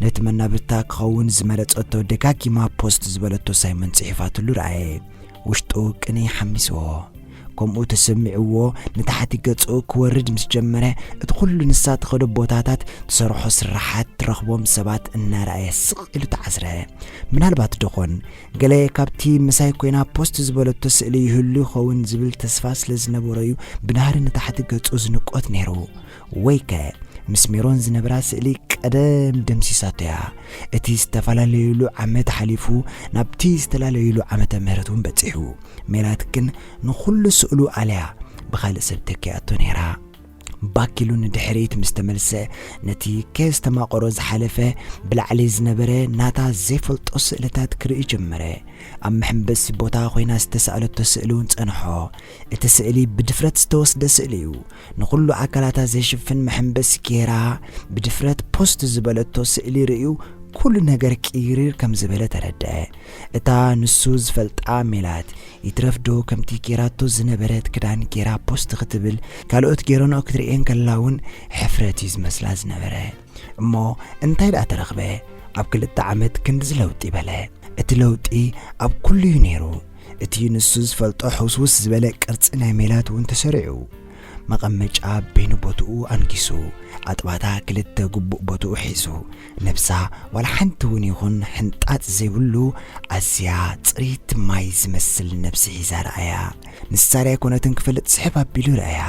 ነቲ መናብርታ ክኸውን ዝመረጸቶ ደጋጊማ ፖስት ዝበለቶ ሳይሞን ጽሒፋትሉ ረኣየ። ውሽጡ ቅንኢ ሓሚስዎ። ከምኡ ተሰሚዕዎ ንታሕቲ ገጹ ክወርድ ምስ ጀመረ እቲ ኩሉ ንሳ ትኸዶ ቦታታት ትሰርሖ ስራሓት ትረኽቦም ሰባት እናረኣየ ስቕ ኢሉ ተዓስረ። ምናልባት ደኾን ገለ ካብቲ ምሳይ ኮይና ፖስት ዝበለቶ ስእሊ ይህሉ ይኸውን ዝብል ተስፋ ስለ ዝነበሮ እዩ ብናህሪ ንታሕቲ ገጹ ዝንቆት ነይሩ። ወይከ ምስ ሜሮን ዝነበራ ስእሊ ቀደም ደምሲሳቶ እያ። እቲ ዝተፈላለዩሉ ዓመት ሓሊፉ ናብቲ ዝተፈላለዩሉ ዓመተ ምህረት እውን በጺሑ። ሜላት ግን ንኹሉ ስእሉ ኣልያ ብኻልእ ሰብ ተኪኣቶ ነይራ። ባክ ኢሉ ንድሕሪት ምስ ተመልሰ ነቲ ከየስተማቐሮ ዝሓለፈ ብላዕሊ ዝነበረ ናታ ዘይፈልጦ ስእልታት ክርኢ ጀመረ። ኣብ መሐንበሲ ቦታ ኮይና ዝተሳእለቶ ስእሊ እውን ጸንሖ። እቲ ስእሊ ብድፍረት ዝተወስደ ስእሊ እዩ። ንኹሉ ኣካላታ ዘይሽፍን መሐንበሲ ገይራ ብድፍረት ፖስት ዝበለቶ ስእሊ ርእዩ ኩሉ ነገር ቅይርር ከም ዝበለ ተረድአ። እታ ንሱ ዝፈልጣ ሜላት ይትረፍ ዶ ከምቲ ገይራቶ ዝነበረት ክዳን ገይራ ፖስት ክትብል ካልኦት ገይረንኦ ክትርእየን ከላ እውን ሕፍረት እዩ ዝመስላ ዝነበረ። እሞ እንታይ ደኣ ተረኽበ? ኣብ ክልተ ዓመት ክንድዚ ለውጢ በለ። እቲ ለውጢ ኣብ ኩሉ እዩ ነይሩ። እቲ ንሱ ዝፈልጦ ሕውስውስ ዝበለ ቅርጺ ናይ ሜላት እውን ተሰሪዑ። መቐመጫ በይኑ ቦትኡ ኣንጊሱ፣ ኣጥባታ ክልተ ግቡእ ቦትኡ ሒዙ፣ ነብሳ ዋላ ሓንቲ እውን ይኹን ሕንጣጥ ዘይብሉ ኣዝያ ጽርይቲ ማይ ዝመስል ነብሲ ሒዛ ረኣያ። ንሳ ድያ ኣይኮነትን ክፈልጥ ስሕብ ኣቢሉ ረኣያ።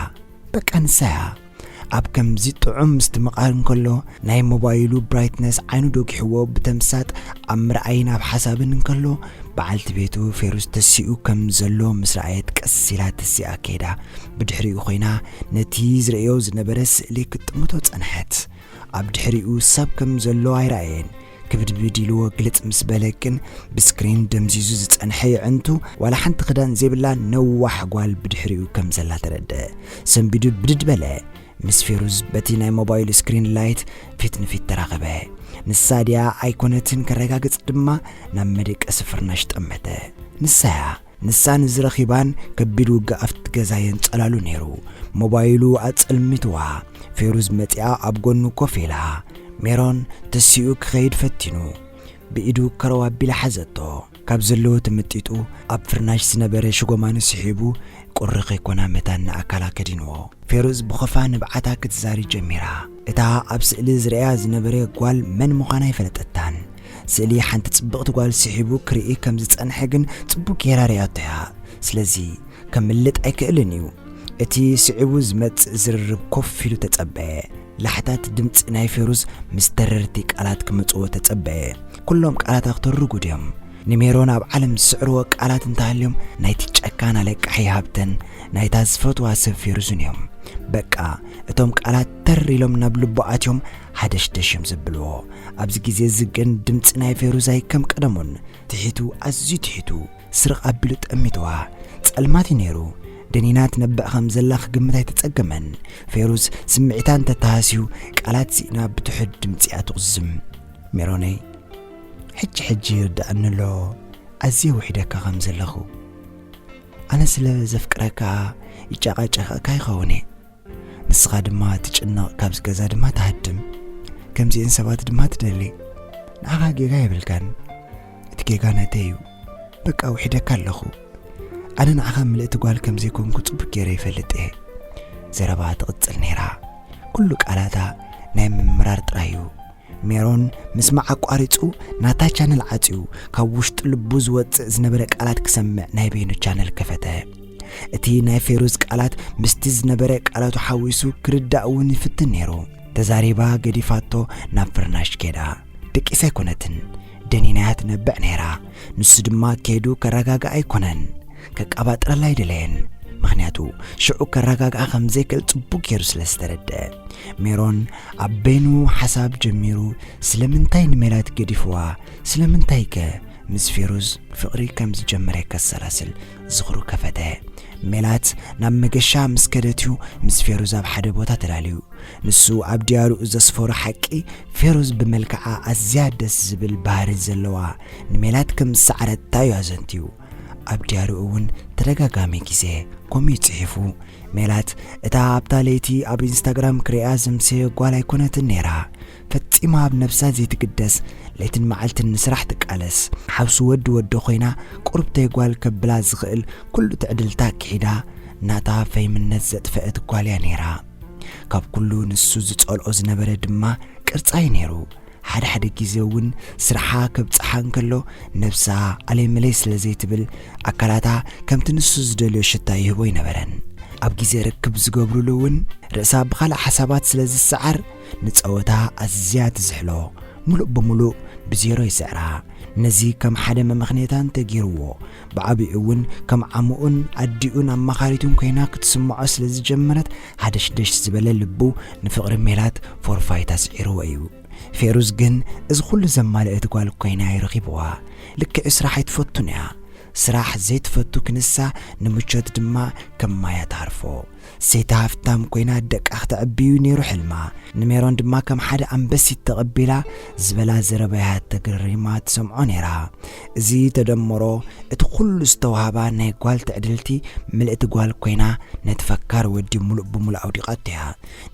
በቃ ንሳ እያ። ኣብ ከምዚ ጥዑም ምስትምቓር እንከሎ ናይ ሞባይሉ ብራይትነስ ዓይኑ ደጊሕዎ ብተምሳጥ ኣብ ምርኣይን ኣብ ሓሳብን እንከሎ በዓልቲ ቤቱ ፌሩዝ ተሲኡ ከም ዘሎ ምስ ረኣየት ቀስ ኢላ ተሲኣ ከይዳ ብድሕሪኡ ኮይና ነቲ ዝርእዮ ዝነበረ ስእሊ ክትጥምቶ ጸንሐት። ኣብ ድሕሪኡ ሰብ ከም ዘሎ ኣይረኣየን። ክብድብድ ኢልዎ ግልጽ ምስ በለ ግን ብስክሪን ደምዚዙ ዝጸንሐ የዕንቱ ዋላ ሓንቲ ክዳን ዘይብላ ነዋሕ ጓል ብድሕሪኡ ከም ዘላ ተረድአ። ሰንቢዱ ብድድ በለ። ምስ ፌሩዝ በቲ ናይ ሞባይል ስክሪን ላይት ፊት ንፊት ተራኸበ። ንሳ ድያ ኣይኮነትን ከረጋግጽ ድማ ናብ መደቀሲ ፍርናሽ ጠመተ። ንሳ እያ። ንሳ ንዝረኺባን ከቢድ ውግእ ኣብቲ ገዛ የንጸላሉ ነይሩ። ሞባይሉ ኣጸልሚትዋ። ፌሩዝ መጺኣ ኣብ ጎኑ ኮፍ ኢላ። ሜሮን ተሲኡ ክኸይድ ፈቲኑ። ብኢዱ ከረው ኣቢላ ሓዘቶ። ካብ ዘለዎ ተመጢጡ ኣብ ፍርናሽ ዝነበረ ሽጎማኑ ስሒቡ ቁሪ ከይኮና መታን ንኣካላ ከዲንዎ። ፌሩዝ ብኸፋ ንብዓታ ክትዛሪ ጀሚራ። እታ ኣብ ስእሊ ዝርእያ ዝነበረ ጓል መን ምዃና ኣይፈለጠታን። ስእሊ ሓንቲ ጽብቕቲ ጓል ስሒቡ ክርኢ ከም ዝጸንሐ ግን ጽቡቕ ጌራ ርእያቶ እያ። ስለዚ ከምልጥ ኣይክእልን እዩ። እቲ ስዒቡ ዝመጽእ ዝርርብ ኮፍ ኢሉ ተጸበየ። ላሕታት ድምጺ ናይ ፌሩዝ ምስ ተረርቲ ቃላት ክመጽዎ ተጸበየ። ኩሎም ቃላት ኣኽተሩ ርጉድ እዮም። ንሜሮን ኣብ ዓለም ዝስዕርዎ ቃላት እንተሃልዮም ናይቲ ጨካን ኣለቃሒ ሃብተን ናይታ ዝፈትዋ ሰብ ፌሩዝን እዮም። በቃ እቶም ቃላት ተር ኢሎም ናብ ልቡ ኣትዮም ሃደሽደሽ እዮም ዘብልዎ። ኣብዚ ግዜ እዚ ግን ድምጺ ናይ ፌሩዝ ኣይከም ቀደሙን ትሒቱ፣ ኣዝዩ ትሒቱ ስርቕ ኣቢሉ ጠሚትዋ። ጸልማት እዩ ነይሩ። ደኒና ትነብዕ ከም ዘላ ክግምት ኣይተጸገመን። ፌሩዝ ስምዒታ እንተተሃስዩ ቃላት ስኢና ብትሑት ድምጺ እያ ትቕዝም። ሜሮነይ፣ ሕጂ ሕጂ ይርድኣኒ ኣሎ ኣዝየ ውሒደካ ከም ዘለኹ። ኣነ ስለ ዘፍቅረካ ይጨቓጨቐካ ይኸውን እየ። ንስኻ ድማ ትጭነቕ፣ ካብዚ ገዛ ድማ ትሃድም። ከምዚአን ሰባት ድማ ትደሊ። ንዓኻ ጌጋ የብልካን። እቲ ጌጋ ናተይ እዩ። በቃ ውሒደካ ኣለኹ። ኣነ ንዓኻ ምልእቲ ጓል ከም ዘይኮንኩ ጽቡቅ ገይረ ይፈልጥ እየ። ዘረባ ትቕጽል ነይራ። ኩሉ ቃላታ ናይ ምምራር ጥራይ እዩ። ሜሮን ምስማዕ ኣቋሪጹ ናታ ቻነል ዓጽዩ ካብ ውሽጢ ልቡ ዝወጽእ ዝነበረ ቃላት ክሰምዕ ናይ በይኑ ቻነል ከፈተ። እቲ ናይ ፌሩዝ ቃላት ምስቲ ዝነበረ ቃላቱ ሓዊሱ ክርዳእ እውን ይፍትን ነይሩ። ተዛሪባ ገዲፋቶ ናብ ፍርናሽ ኬዳ። ደቂሳ ኣይኮነትን፣ ደኒናያ ትነብዕ ነይራ። ንሱ ድማ ከይዱ ከረጋግኣ ኣይኮነን፣ ከቀባጥረላ ኣይደለየን። ምኽንያቱ ሽዑ ከረጋግኣ ከም ዘይክእል ጽቡቕ ገይሩ ስለ ዝተረድአ። ሜሮን ኣብ በይኑ ሓሳብ ጀሚሩ፣ ስለምንታይ ንሜላት ገዲፍዋ? ስለምንታይከ? ምስ ፌሩዝ ፍቕሪ ከም ዝጀመረ ከሰላስል ዝኽሩ ከፈተ። ሜላት ናብ መገሻ ምስ ከደትዩ ምስ ፌሩዝ ኣብ ሓደ ቦታ ተላልዩ። ንሱ ኣብ ድያርኡ ዘስፈሮ ሓቂ ፌሩዝ ብመልክዓ ኣዝያ ደስ ዝብል ባህሪ ዘለዋ ንሜላት ከም ዝሰዓረታ እዩ ኣዘንትዩ። ኣብ ድያርኡ እውን ተደጋጋሚ ግዜ ከምኡ እዩ ጽሒፉ። ሜላት እታ ኣብታ ለይቲ ኣብ ኢንስታግራም ክሪኣ ዘምሰየ ጓል ኣይኮነትን ነይራ። ፈጺማ ኣብ ነብሳ ዘይትግደስ፣ ለይትን መዓልትን ንስራሕ ትቃለስ። ሓውሲ ወዲ ወዶ ኮይና ቁርብተይ ጓል ከብላ ዝኽእል ኩሉ ትዕድልታ ክሒዳ ናታ ፈይምነት ዘጥፈአት ጓል እያ ነይራ። ካብ ኩሉ ንሱ ዝጸልኦ ዝነበረ ድማ ቅርጻ እዩ ነይሩ። ሓደ ሓደ ግዜ እውን ስርሓ ከብጽሓ እንከሎ ነብሳ ኣለይ መለይ ስለ ዘይትብል ኣካላታ ከምቲ ንሱ ዝደልዮ ሽታ ይህቦ ኣይነበረን። ኣብ ግዜ ርክብ ዝገብሩሉ እውን ርእሳ ብኻልእ ሓሳባት ስለ ዝሰዓር ንጸወታ ኣዝያ ትዝሕሎ። ሙሉእ ብሙሉእ ብዜሮ ይስዕራ። ነዚ ከም ሓደ መመኽነይታ እንተገይርዎ፣ ብዓቢኡ እውን ከም ዓምኡን ኣዲኡን ኣማኻሪቱን ኮይና ክትስምዖ ስለ ዝጀመረት፣ ሃደሽደሽ ዝበለ ልቡ ንፍቕሪ ሜላት ፎርፋይታ ስዒርዎ እዩ። ፌሩዝ ግን እዚ ኩሉ ዘማልአት ጓል ኮይና እዩ ረኺብዋ። ልክዕ ስራሕ ኣይትፈቱን እያ። ስራሕ ዘይትፈቱ ክንሳ ንምቾት ድማ ከም ማያ ትሃርፎ። ሰይቲ ሃፍታም ኮይና ደቃ ክተዕቢ እዩ ነይሩ ሕልማ። ንሜሮን ድማ ከም ሓደ ኣንበሲት ተቐቢላ ዝበላ ዘረባያ ተገሪማ ትሰምዖ ነይራ። እዚ ተደምሮ እቲ ኩሉ ዝተዋህባ ናይ ጓል ትዕድልቲ ምልእቲ ጓል ኮይና ነቲ ፈካር ወዲ ሙሉእ ብሙሉእ ኣውዲቓቶ እያ።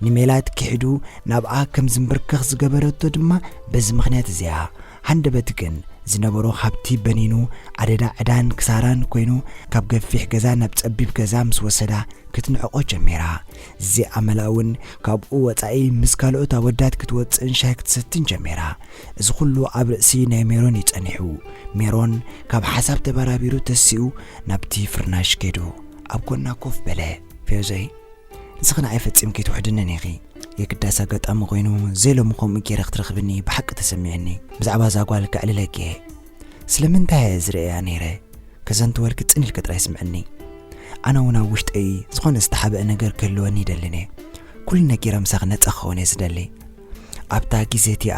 ንሜላት ክሒዱ ናብኣ ከም ዝንብርከኽ ዝገበረቶ ድማ በዚ ምኽንያት እዚኣ። ሃንደበት ግን ዝነበሮ ሃብቲ በኒኑ ኣደዳ ዕዳን ክሳራን ኮይኑ ካብ ገፊሕ ገዛ ናብ ጸቢብ ገዛ ምስ ወሰዳ ክትንዕቆ ጀሚራ። እዚ ኣመላ እውን ካብኡ ወጻኢ ምስ ካልኦት ኣወዳት ክትወጽእን ሻሂ ክትሰትን ጀሚራ። እዚ ኩሉ ኣብ ርእሲ ናይ ሜሮን እዩ ጸኒሑ። ሜሮን ካብ ሓሳብ ተበራቢሩ ተሲኡ ናብቲ ፍርናሽ ከይዱ ኣብ ጎና ኮፍ በለ። ፌዞይ፣ ንስኺ ንዓይ ፈጺምኪ ኣይትውሕድንን ኢኺ። የግዳስ ኣጋጣሚ ኮይኑ ዘይሎሚ ከምኡ ገይረ ክትረኽብኒ ብሓቂ ተሰሚዕኒ። ብዛዕባ እዛ ጓል ከዕልለኪ እየ። ስለምንታይ እየ ዝርእያ ነይረ? ከዘንትወልኪ ጽን ኢልኪ ጥራይ ስምዕኒ። ኣነ እውን ኣብ ውሽጠይ ዝኾነ ዝተሓብአ ነገር ክህልወኒ ይደልን እየ። ኩሉ ነጊረ ምሳኺ ነጻ ክኸውን እየ ዝደሊ። ኣብታ ግዜ እቲኣ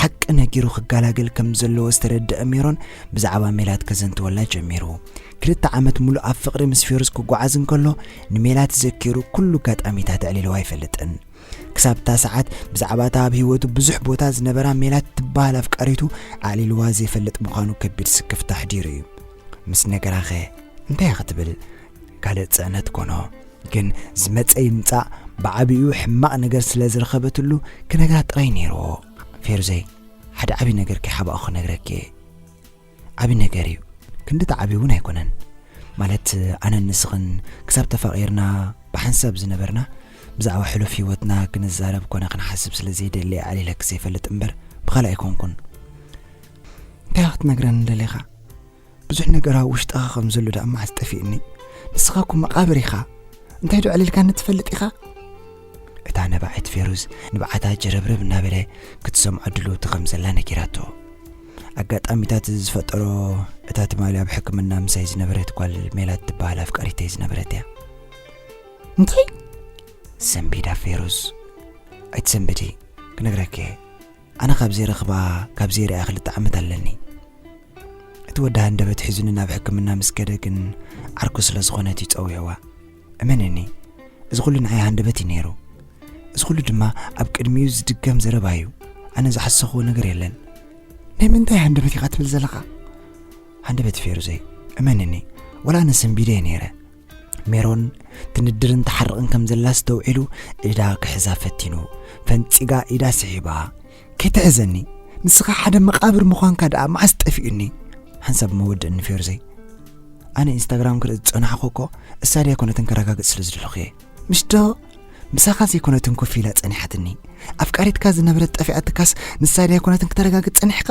ሓቂ ነጊሩ ክገላገል ከም ዘለዎ ዝተረድአ ሜሮን ብዛዕባ ሜላት ከዘንትወላ ጀሚሩ። ክልተ ዓመት ሙሉእ ኣብ ፍቕሪ ምስ ፌሩዝ ክጓዓዝ እንከሎ ንሜላት ዘኪሩ ኩሉ ኣጋጣሚታት ኣዕሊልዋ ኣይፈልጥን። ክሳብ እታ ሰዓት ብዛዕባ እታ ኣብ ህይወቱ ብዙሕ ቦታ ዝነበራ ሜላት ትበሃል ኣፍቃሪቱ ኣዕሊልዋ ዘይፈልጥ ምዃኑ ከቢድ ስክፍታ ኣሕዲሩ እዩ። ምስ ነገራኸ እንታይ እያ ክትብል? ካልእ ጽዕነት ኮኖ። ግን ዝመጸ ይምጻእ ብዓቢኡ ሕማቕ ነገር ስለ ዝረኸበትሉ ክነግራ ጥራይ ነይርዎ። ፌሩዘይ፣ ሓደ ዓቢ ነገር ከይሓባእኹ ክነግረኪ እየ። ዓቢ ነገር እዩ። ክንዲ ተዓቢ እውን ኣይኮነን። ማለት ኣነን ንስኽን ክሳብ ተፋቒርና ብሓንሳብ ዝነበርና ብዛዕባ ሕሉፍ ህይወትና ክንዛረብ ኮነ ክንሓስብ ስለ ዘይደሊ ኣዕሊለኪ ዘይፈልጥ እምበር ብኻልእ ኣይኮንኩን። እንታይ ክትነግረኒ ደሊኻ? ብዙሕ ነገር ኣብ ውሽጥኻ ከም ዘሎ ደኣ መዓስ ጠፊእኒ። ንስኻ እኮ መቓብር ኢኻ። እንታይ ዶ ዕሊልካኒ ትፈልጥ ኢኻ? እታ ነባዒት ፌሩዝ ንብዓታ ጀረብረብ እናበለ ክትሰምዖ ድልውቲ ከም ዘላ ነጊራቶ። ኣጋጣሚታት ዝፈጠሮ፣ እታ ትማሊ ኣብ ሕክምና ምሳይ ዝነበረት ጓል ሜላት ትበሃል ኣፍቃሪተይ ዝነበረት እያ። እንታይ? ሰንቢዳ ፌሩዝ። ኣይትሰንብዲ፣ ክነግረኪ እየ። ኣነ ካብ ዘይረኽባ፣ ካብ ዘይርእያ ክልተ ዓመት ኣለኒ። እቲ ወዲ ሃንደበት ሒዙኒ ናብ ሕክምና ምስ ከደ ግን ዓርኩ ስለ ዝኾነት እዩ ጸዊዕዋ። እመንኒ፣ እዚ ኩሉ ንዓይ ሃንደበት እዩ ነይሩ። እዚ ኩሉ ድማ ኣብ ቅድሚኡ ዝድገም ዘረባ እዩ። ኣነ ዝሓሰኽዎ ነገር የለን። ናይ ምንታይ ሃንደበት ኢኻ ትብል ዘለኻ? ሃንደበት ፌሩዘይ፣ እመንኒ፣ ወላ ኣነ ሰንቢደ እየ ነይረ። ሜሮን ትንድርን ትሓርቕን ከም ዘላ ኣስተውዒሉ ኢዳ ክሕዛ ፈቲኑ። ፈንጺጋ ኢዳ ስሒባ። "ከይትሕዘኒ፣ ንስኻ ሓደ መቓብር ምዃንካ ደኣ መዓስ ጠፊኡኒ?" ሓንሳብ መወድእኒ ፌሩዘይ። ኣነ ኢንስታግራም ክርኢ ዝጸናሕኹ እኮ እሳ ደይኮነትን ከረጋግጽ ስለ ዝደለኹ እየ። ምሽ ዶ? ምሳኻ ዘይኮነትን ኮፍ ኢላ ጸኒሓትኒ። ኣፍቃሪትካ ዝነበረት ጠፊኣትካስ ንሳ ደይኮነትን ክተረጋግጽ ጸኒሕካ?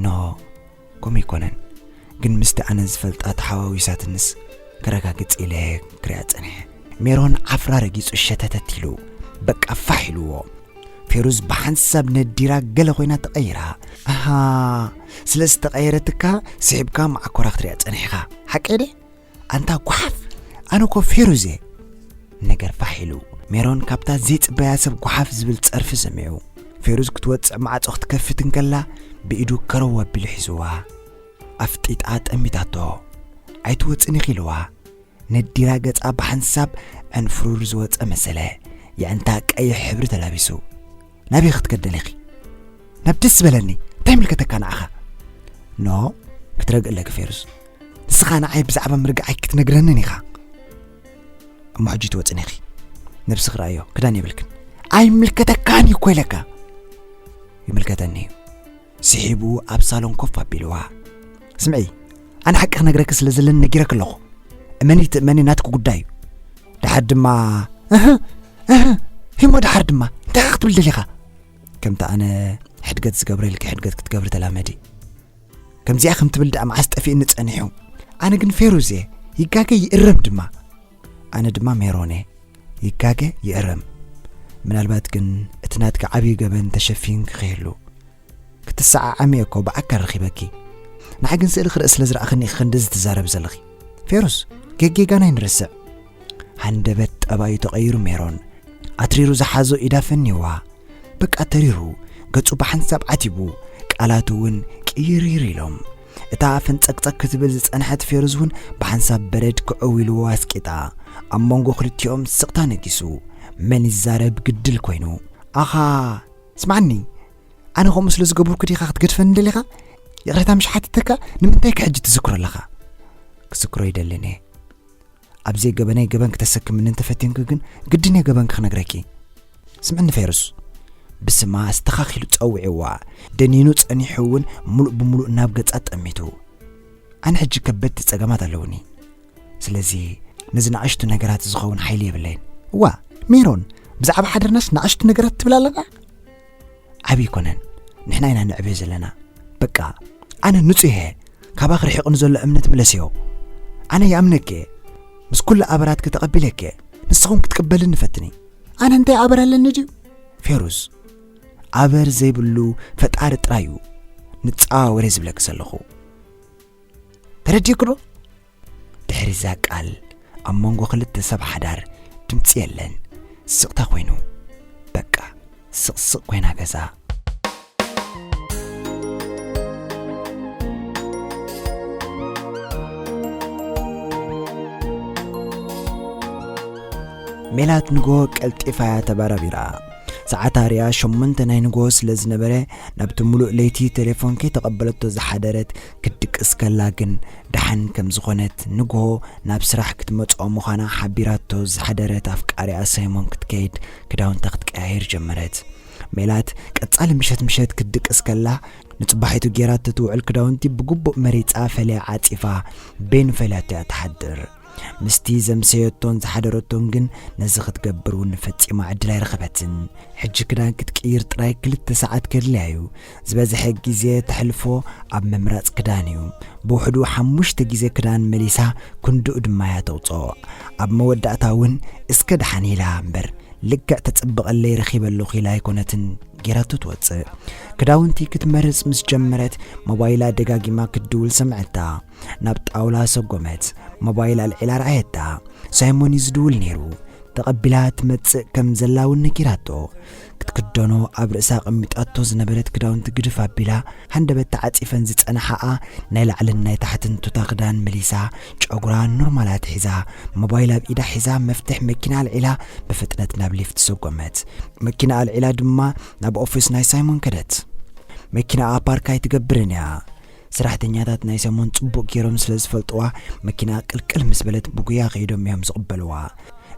ኖ፣ ከምኡ ኣይኮነን። ግን ምስቲ ኣነ ዝፈልጣ ተሓዋዊሳትንስ ከረጋግጽ ኢለ ክሪኣ ጸኒሐ። ሜሮን ዓፍራ ረጊጹ ሸተተት ኢሉ፣ በቃ ፋሕ ኢልዎ። ፌሩዝ ብሓንሳብ ነዲራ ገለ ኮይና ተቐይራ። ኣሃ፣ ስለ ዝተቐየረትካ ስሒብካ መዓኮራ ክትሪኣ ጸኒሕካ። ሓቀይ ድየ? ኣንታ ጓሓፍ፣ ኣነ እኮ ፌሩዝ እየ። ነገር ፋሕ ኢሉ። ሜሮን ካብታ ዘይጽበያ ሰብ ጓሓፍ ዝብል ጸርፊ ሰሚዑ። ፌሩዝ ክትወጽእ ማዕጾ ክትከፍት እንከላ ብኢዱ ከረው ኣቢሉ ሒዝዋ። ኣፍጢጣ ጠሚታቶ። "ኣይትወጽን ኢኺ" ኢልዋ። ነዲራ ገጻ ብሓንሳብ ዕንፍሩር ዝወጸ መሰለ። የዕንታ ቀይሕ ሕብሪ ተላቢሱ። "ናበይ ክትከድ ደሊኺ? ናብ ደስ ዝበለኒ፣ እንታይ ይምልከተካ ንዓኻ?" ኖ፣ ክትረግእ ኣለኪ ፌሩዝ። ንስኻ ንዓይ ብዛዕባ ምርግዓይ ክትነግረንን ኢኻ። እሞ ሕጂ ትወጽን ኢኺ። ነብስኺ ረኣዮ፣ ክዳን የብልክን። "ኣይምልከተካን እዩ እኮ ኢለካ።" "ይምልከተኒ እዩ።" ስሒቡ ኣብ ሳሎን ኮፍ ኣቢልዋ። "ስምዒ፣ ኣነ ሓቂ ክነግረኪ ስለ ዘለኒ ነጊረኪ ኣለኹ። እመኒ ትእመኒ ናትኪ ጉዳይ እዩ። ደሓር ድማ" "እህ፣ እህ፣ ሂሞ ደሓር ድማ እንታይ ክትብል ደሊኻ?" "ከምቲ ኣነ ሕድገት ዝገብረልኪ ሕድገት ክትገብሪ ተላመዲ። ከምዚኣ ከም ትብል ደኣ መዓስ ጠፊእኒ ጸኒሑ። ኣነ ግን ፌሩዝ እየ፣ ይጋገ ይእረም ድማ። ኣነ ድማ ሜሮን እየ፣ ይጋገ ይእረም። ምናልባት ግን እቲ ናትኪ ዓብዪ ገበን ተሸፊንኪ ክህሉ። ክትሰዓዓሚ እየ እኮ ብኣካል ረኺበኪ። ንዓይ ግን ስእሊ ክርኢ ስለ ዝረኣኽኒ ኢኺ ክንድዚ ትዛረቢ ዘለኺ። ፌሩዝ፣ ጌጌጋና ኣይንረስዕ።" ሃንደበት ጠባዩ ተቐይሩ ሜሮን ኣትሪሩ ዝሓዞ ኢዳ ፈኒዋ። በቃ ተሪሩ፣ ገጹ ብሓንሳብ ዓቲቡ፣ ቃላቱ እውን ቅይርይር ኢሎም። እታ ፈንጸቅጸቅ ክትብል ዝጸንሐት ፌሩዝ እውን ብሓንሳብ በረድ ክዕው ኢልዎ ኣስቂጣ። ኣብ መንጎ ክልቲኦም ስቕታ ነጊሱ። መን ይዛረብ ግድል ኮይኑ። "ኣኻ፣ ስምዓኒ፣ ኣነ ከምኡ ስለ ዝገበርኩ ዲኻ ክትገድፈኒ ደሊኻ? ይቕሬታ ምሽ ሓቲተካ፣ ንምንታይ ከ ሕጂ ትዝክሮ ኣለኻ?" "ክዝክሮ ይደልን እየ። ኣብ ዘይገበነይ ገበን ክተሰክምኒ እንተፈቲንኪ ግን ግድን እየ ገበንኪ ክነግረኪ። ስምዕኒ ፌሩዝ።" ብስማ ኣስተኻኺሉ ጸዊዕዋ። ደኒኑ ጸኒሑ እውን ምሉእ ብምሉእ ናብ ገጻ ጠሚቱ። ኣነ ሕጂ ከበድቲ ጸገማት ኣለውኒ። ስለዚ ነዚ ንኣሽቱ ነገራት ዝኸውን ሓይሊ የብለይን። እዋ፣ ሜሮን፣ ብዛዕባ ሓደርናስ ንኣሽቱ ነገራት ትብል ኣለኻ? ዓብዪ ኣይኮነን፣ ንሕና ኢና ንዕብዮ ዘለና። በቃ፣ ኣነ ንጹህ እየ። ካባኺ ርሒቑ ንዘሎ እምነት ምለስዮ። ኣነ ይኣምነኪ እየ። ምስ ኩሉ ኣበራትኪ ተቐቢለኪ እየ። ንስኺ እውን ክትቅበልኒ ፈትኒ። ኣነ እንታይ ኣበር ኣለኒ ድዩ? ፌሩዝ፣ ኣበር ዘይብሉ ፈጣሪ ጥራይ እዩ ንጸዋወር እየ ዝብለኪ ዘለኹ። ተረዲእኪ ዶ? ድሕሪ እዛ ቃል ኣብ መንጎ ክልተ ሰብ ሓዳር ድምጺ የለን። ስቕታ ኮይኑ፣ በቃ ስቕስቕ ኮይና ገዛ። ሜላት ንግሆ ቀልጢፋ እያ ተባራቢራ። ሰዓታ ሪኣ ሸሞንተ ናይ ንግሆ ስለ ዝነበረ፣ ናብቲ ምሉእ ለይቲ ቴሌፎን ከይተቐበለቶ ዝሓደረት ክትድቅስ ከላ ግን፣ ደሓን ከም ዝኾነት፣ ንግሆ ናብ ስራሕ ክትመጽኦ ምዃና ሓቢራቶ ዝሓደረት ኣፍቃሪኣ ሳይሞን ክትከይድ ክዳውንታ ክትቀያይር ጀመረት። ሜላት ቀጻሊ ምሸት ምሸት ክትድቅስ ከላ፣ ንጽባሒቱ ጌራቶ ትውዕል ክዳውንቲ ብግቡእ መሪጻ፣ ፈልያ ዓጺፋ፣ ቤን ፈልያቶ እያ ትሓድር። ምስቲ ዘምሰየቶን ዝሓደረቶን ግን ነዚ ክትገብር እውን ፈጺማ ዕድል ኣይረኸበትን። ሕጂ ክዳን ክትቅይር ጥራይ ክልተ ሰዓት ከድልያ እዩ። ዝበዝሐ ግዜ ተሕልፎ ኣብ ምምራጽ ክዳን እዩ። ብውሕዱ ሓሙሽተ ግዜ ክዳን መሊሳ ክንድኡ ድማ እያ ተውጽኦ። ኣብ መወዳእታ እውን እስከ ደሓን ኢላ እምበር ልክዕ ተጽብቐለይ ረኺበ ኣለኹ ኢላ ኣይኮነትን ጌራቶ ትወጽእ። ክዳውንቲ ክትመርጽ ምስ ጀመረት ሞባይላ ደጋጊማ ክትድውል ሰምዐታ። ናብ ጣውላ ሰጎመት። ሞባይል ኣልዒላ ረኣየታ። ሳይሞን እዩ ዝድውል ነይሩ። ተቐቢላ ትመጽእ ከም ዘላ እውን ነጊራቶ። ክትክደኖ ኣብ ርእሳ ኣቐሚጣቶ ዝነበረት ክዳውንቲ ግድፍ ኣቢላ ሃንደበት ተዓጺፈን ዝጸንሓኣ ናይ ላዕልን ናይ ታሕትን ቱታ ክዳን መሊሳ ጨጉራ ኖርማል ኣትሒዛ ሞባይል ኣብ ኢዳ ሒዛ መፍትሕ መኪና ኣልዒላ ብፍጥነት ናብ ሊፍት ሰጎመት። መኪና ኣልዒላ ድማ ናብ ኦፊስ ናይ ሳይሞን ከደት። መኪናኣ ፓርክ ኣይትገብርን እያ። ሰራሕተኛታት ናይ ሳይሞን ጽቡቕ ገይሮም ስለ ዝፈልጥዋ መኪና ቅልቅል ምስ በለት ብጉያ ከይዶም እዮም ዝቕበልዋ።